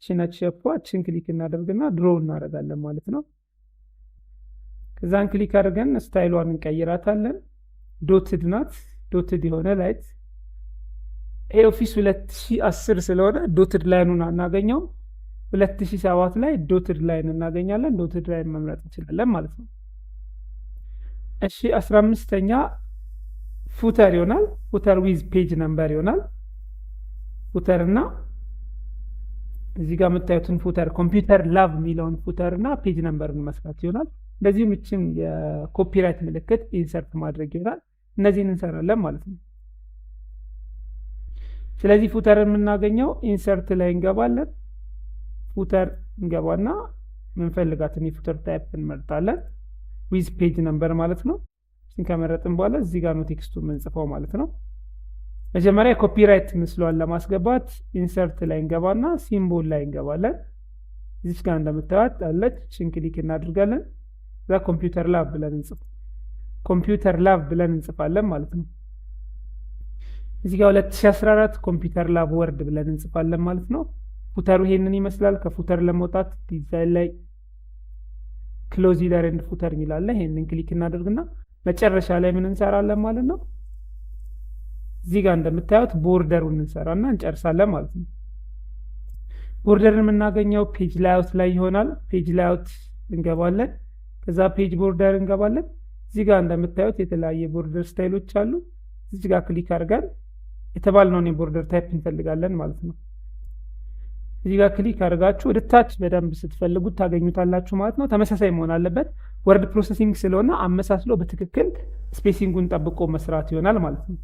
እቺ shape ዋ፣ እችን click እናደርግና draw እናደርጋለን ማለት ነው። ከዛን click አድርገን style ኧን እንቀይራታለን። Dotted ናት። Dotted የሆነ light ይሄ Office 2010 ስለሆነ dotted line ኡን አናገኘውም። 2007 ላይ dotted line እናገኛለን። Dotted line መምረጥ እንችላለን ማለት ነው። እሺ 15ኛ footer ይሆናል። Footer with page number ይሆናል። Footer እና እዚህ ጋር የምታዩትን footer፣ computer lab የሚለውን footer እና page number ን መስራት ይሆናል። እንደዚሁም እችን የ copyright ምልክት insert ማድረግ ይሆናል። እነዚህን እንሰራለን ማለት ነው። ስለዚህ footer የምናገኘው insert ላይ እንገባለን። Footer እንገባና የምንፈልጋትን የ footer type እንመርጣለን። With page number ማለት ነው። እሱን ከመረጥን በኋላ እዚህ ጋር ነው text ኡ የምንጽፈው ማለት ነው። መጀመሪያ የ copyright ምስሏን ለማስገባት insert ላይ እንገባና symbol ላይ እንገባለን። እዚች ጋር እንደምታዩት አለች። እችን click እናድርጋለን። እዛ computer lab ብለን እንጽፍ computer lab ብለን እንጽፋለን ማለት ነው። እዚህ ጋር 2014 computer lab Word ብለን እንጽፋለን ማለት ነው። Footer ኡ ይሄንን ይመስላል። ከ footer ለመውጣት ዲዛይን ላይ close header and footer የሚል አለ። ይሄንን click እናደርግና መጨረሻ ላይ ምን እንሰራለን ማለት ነው። እዚህ ጋር እንደምታዩት border ኡን እንሰራና እንጨርሳለን ማለት ነው። Border ን የምናገኘው page layout ላይ ይሆናል። Page layout እንገባለን። ከዛ page border እንገባለን። እዚህ ጋር እንደምታዩት የተለያየ border style ኦች አሉ። እዚህ ጋር click አድርገን የተባልነውን የ border type እንፈልጋለን ማለት ነው። እዚህ ጋር click አድርጋችሁ ወደ ታች በደንብ ስትፈልጉት ታገኙታላችሁ ማለት ነው። ተመሳሳይ መሆን አለበት። Word processing ስለሆነ አመሳስሎ በትክክል spacing ኡን ጠብቆ መስራት ይሆናል ማለት ነው።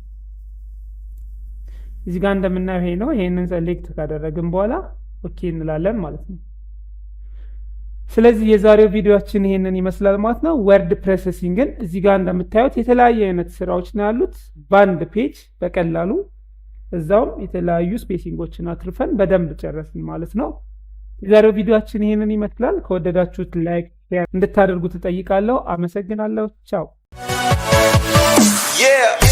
እዚህ ጋር እንደምናየው ይሄ ነው። ይሄንን select ካደረግን በኋላ okay እንላለን ማለት ነው። ስለዚህ የዛሬው ቪዲዮአችን ይሄንን ይመስላል ማለት ነው። Word processing ን እዚህ ጋር እንደምታዩት የተለያየ አይነት ስራዎች ነው ያሉት በአንድ page በቀላሉ፣ እዛውም የተለያዩ spacing ኦችን አትርፈን በደንብ ጨረስን ማለት ነው። የዛሬው ቪዲዮአችን ይሄንን ይመስላል። ከወደዳችሁት like እንድታደርጉ ትጠይቃለሁ። አመሰግናለሁ። ቻው። Yeah.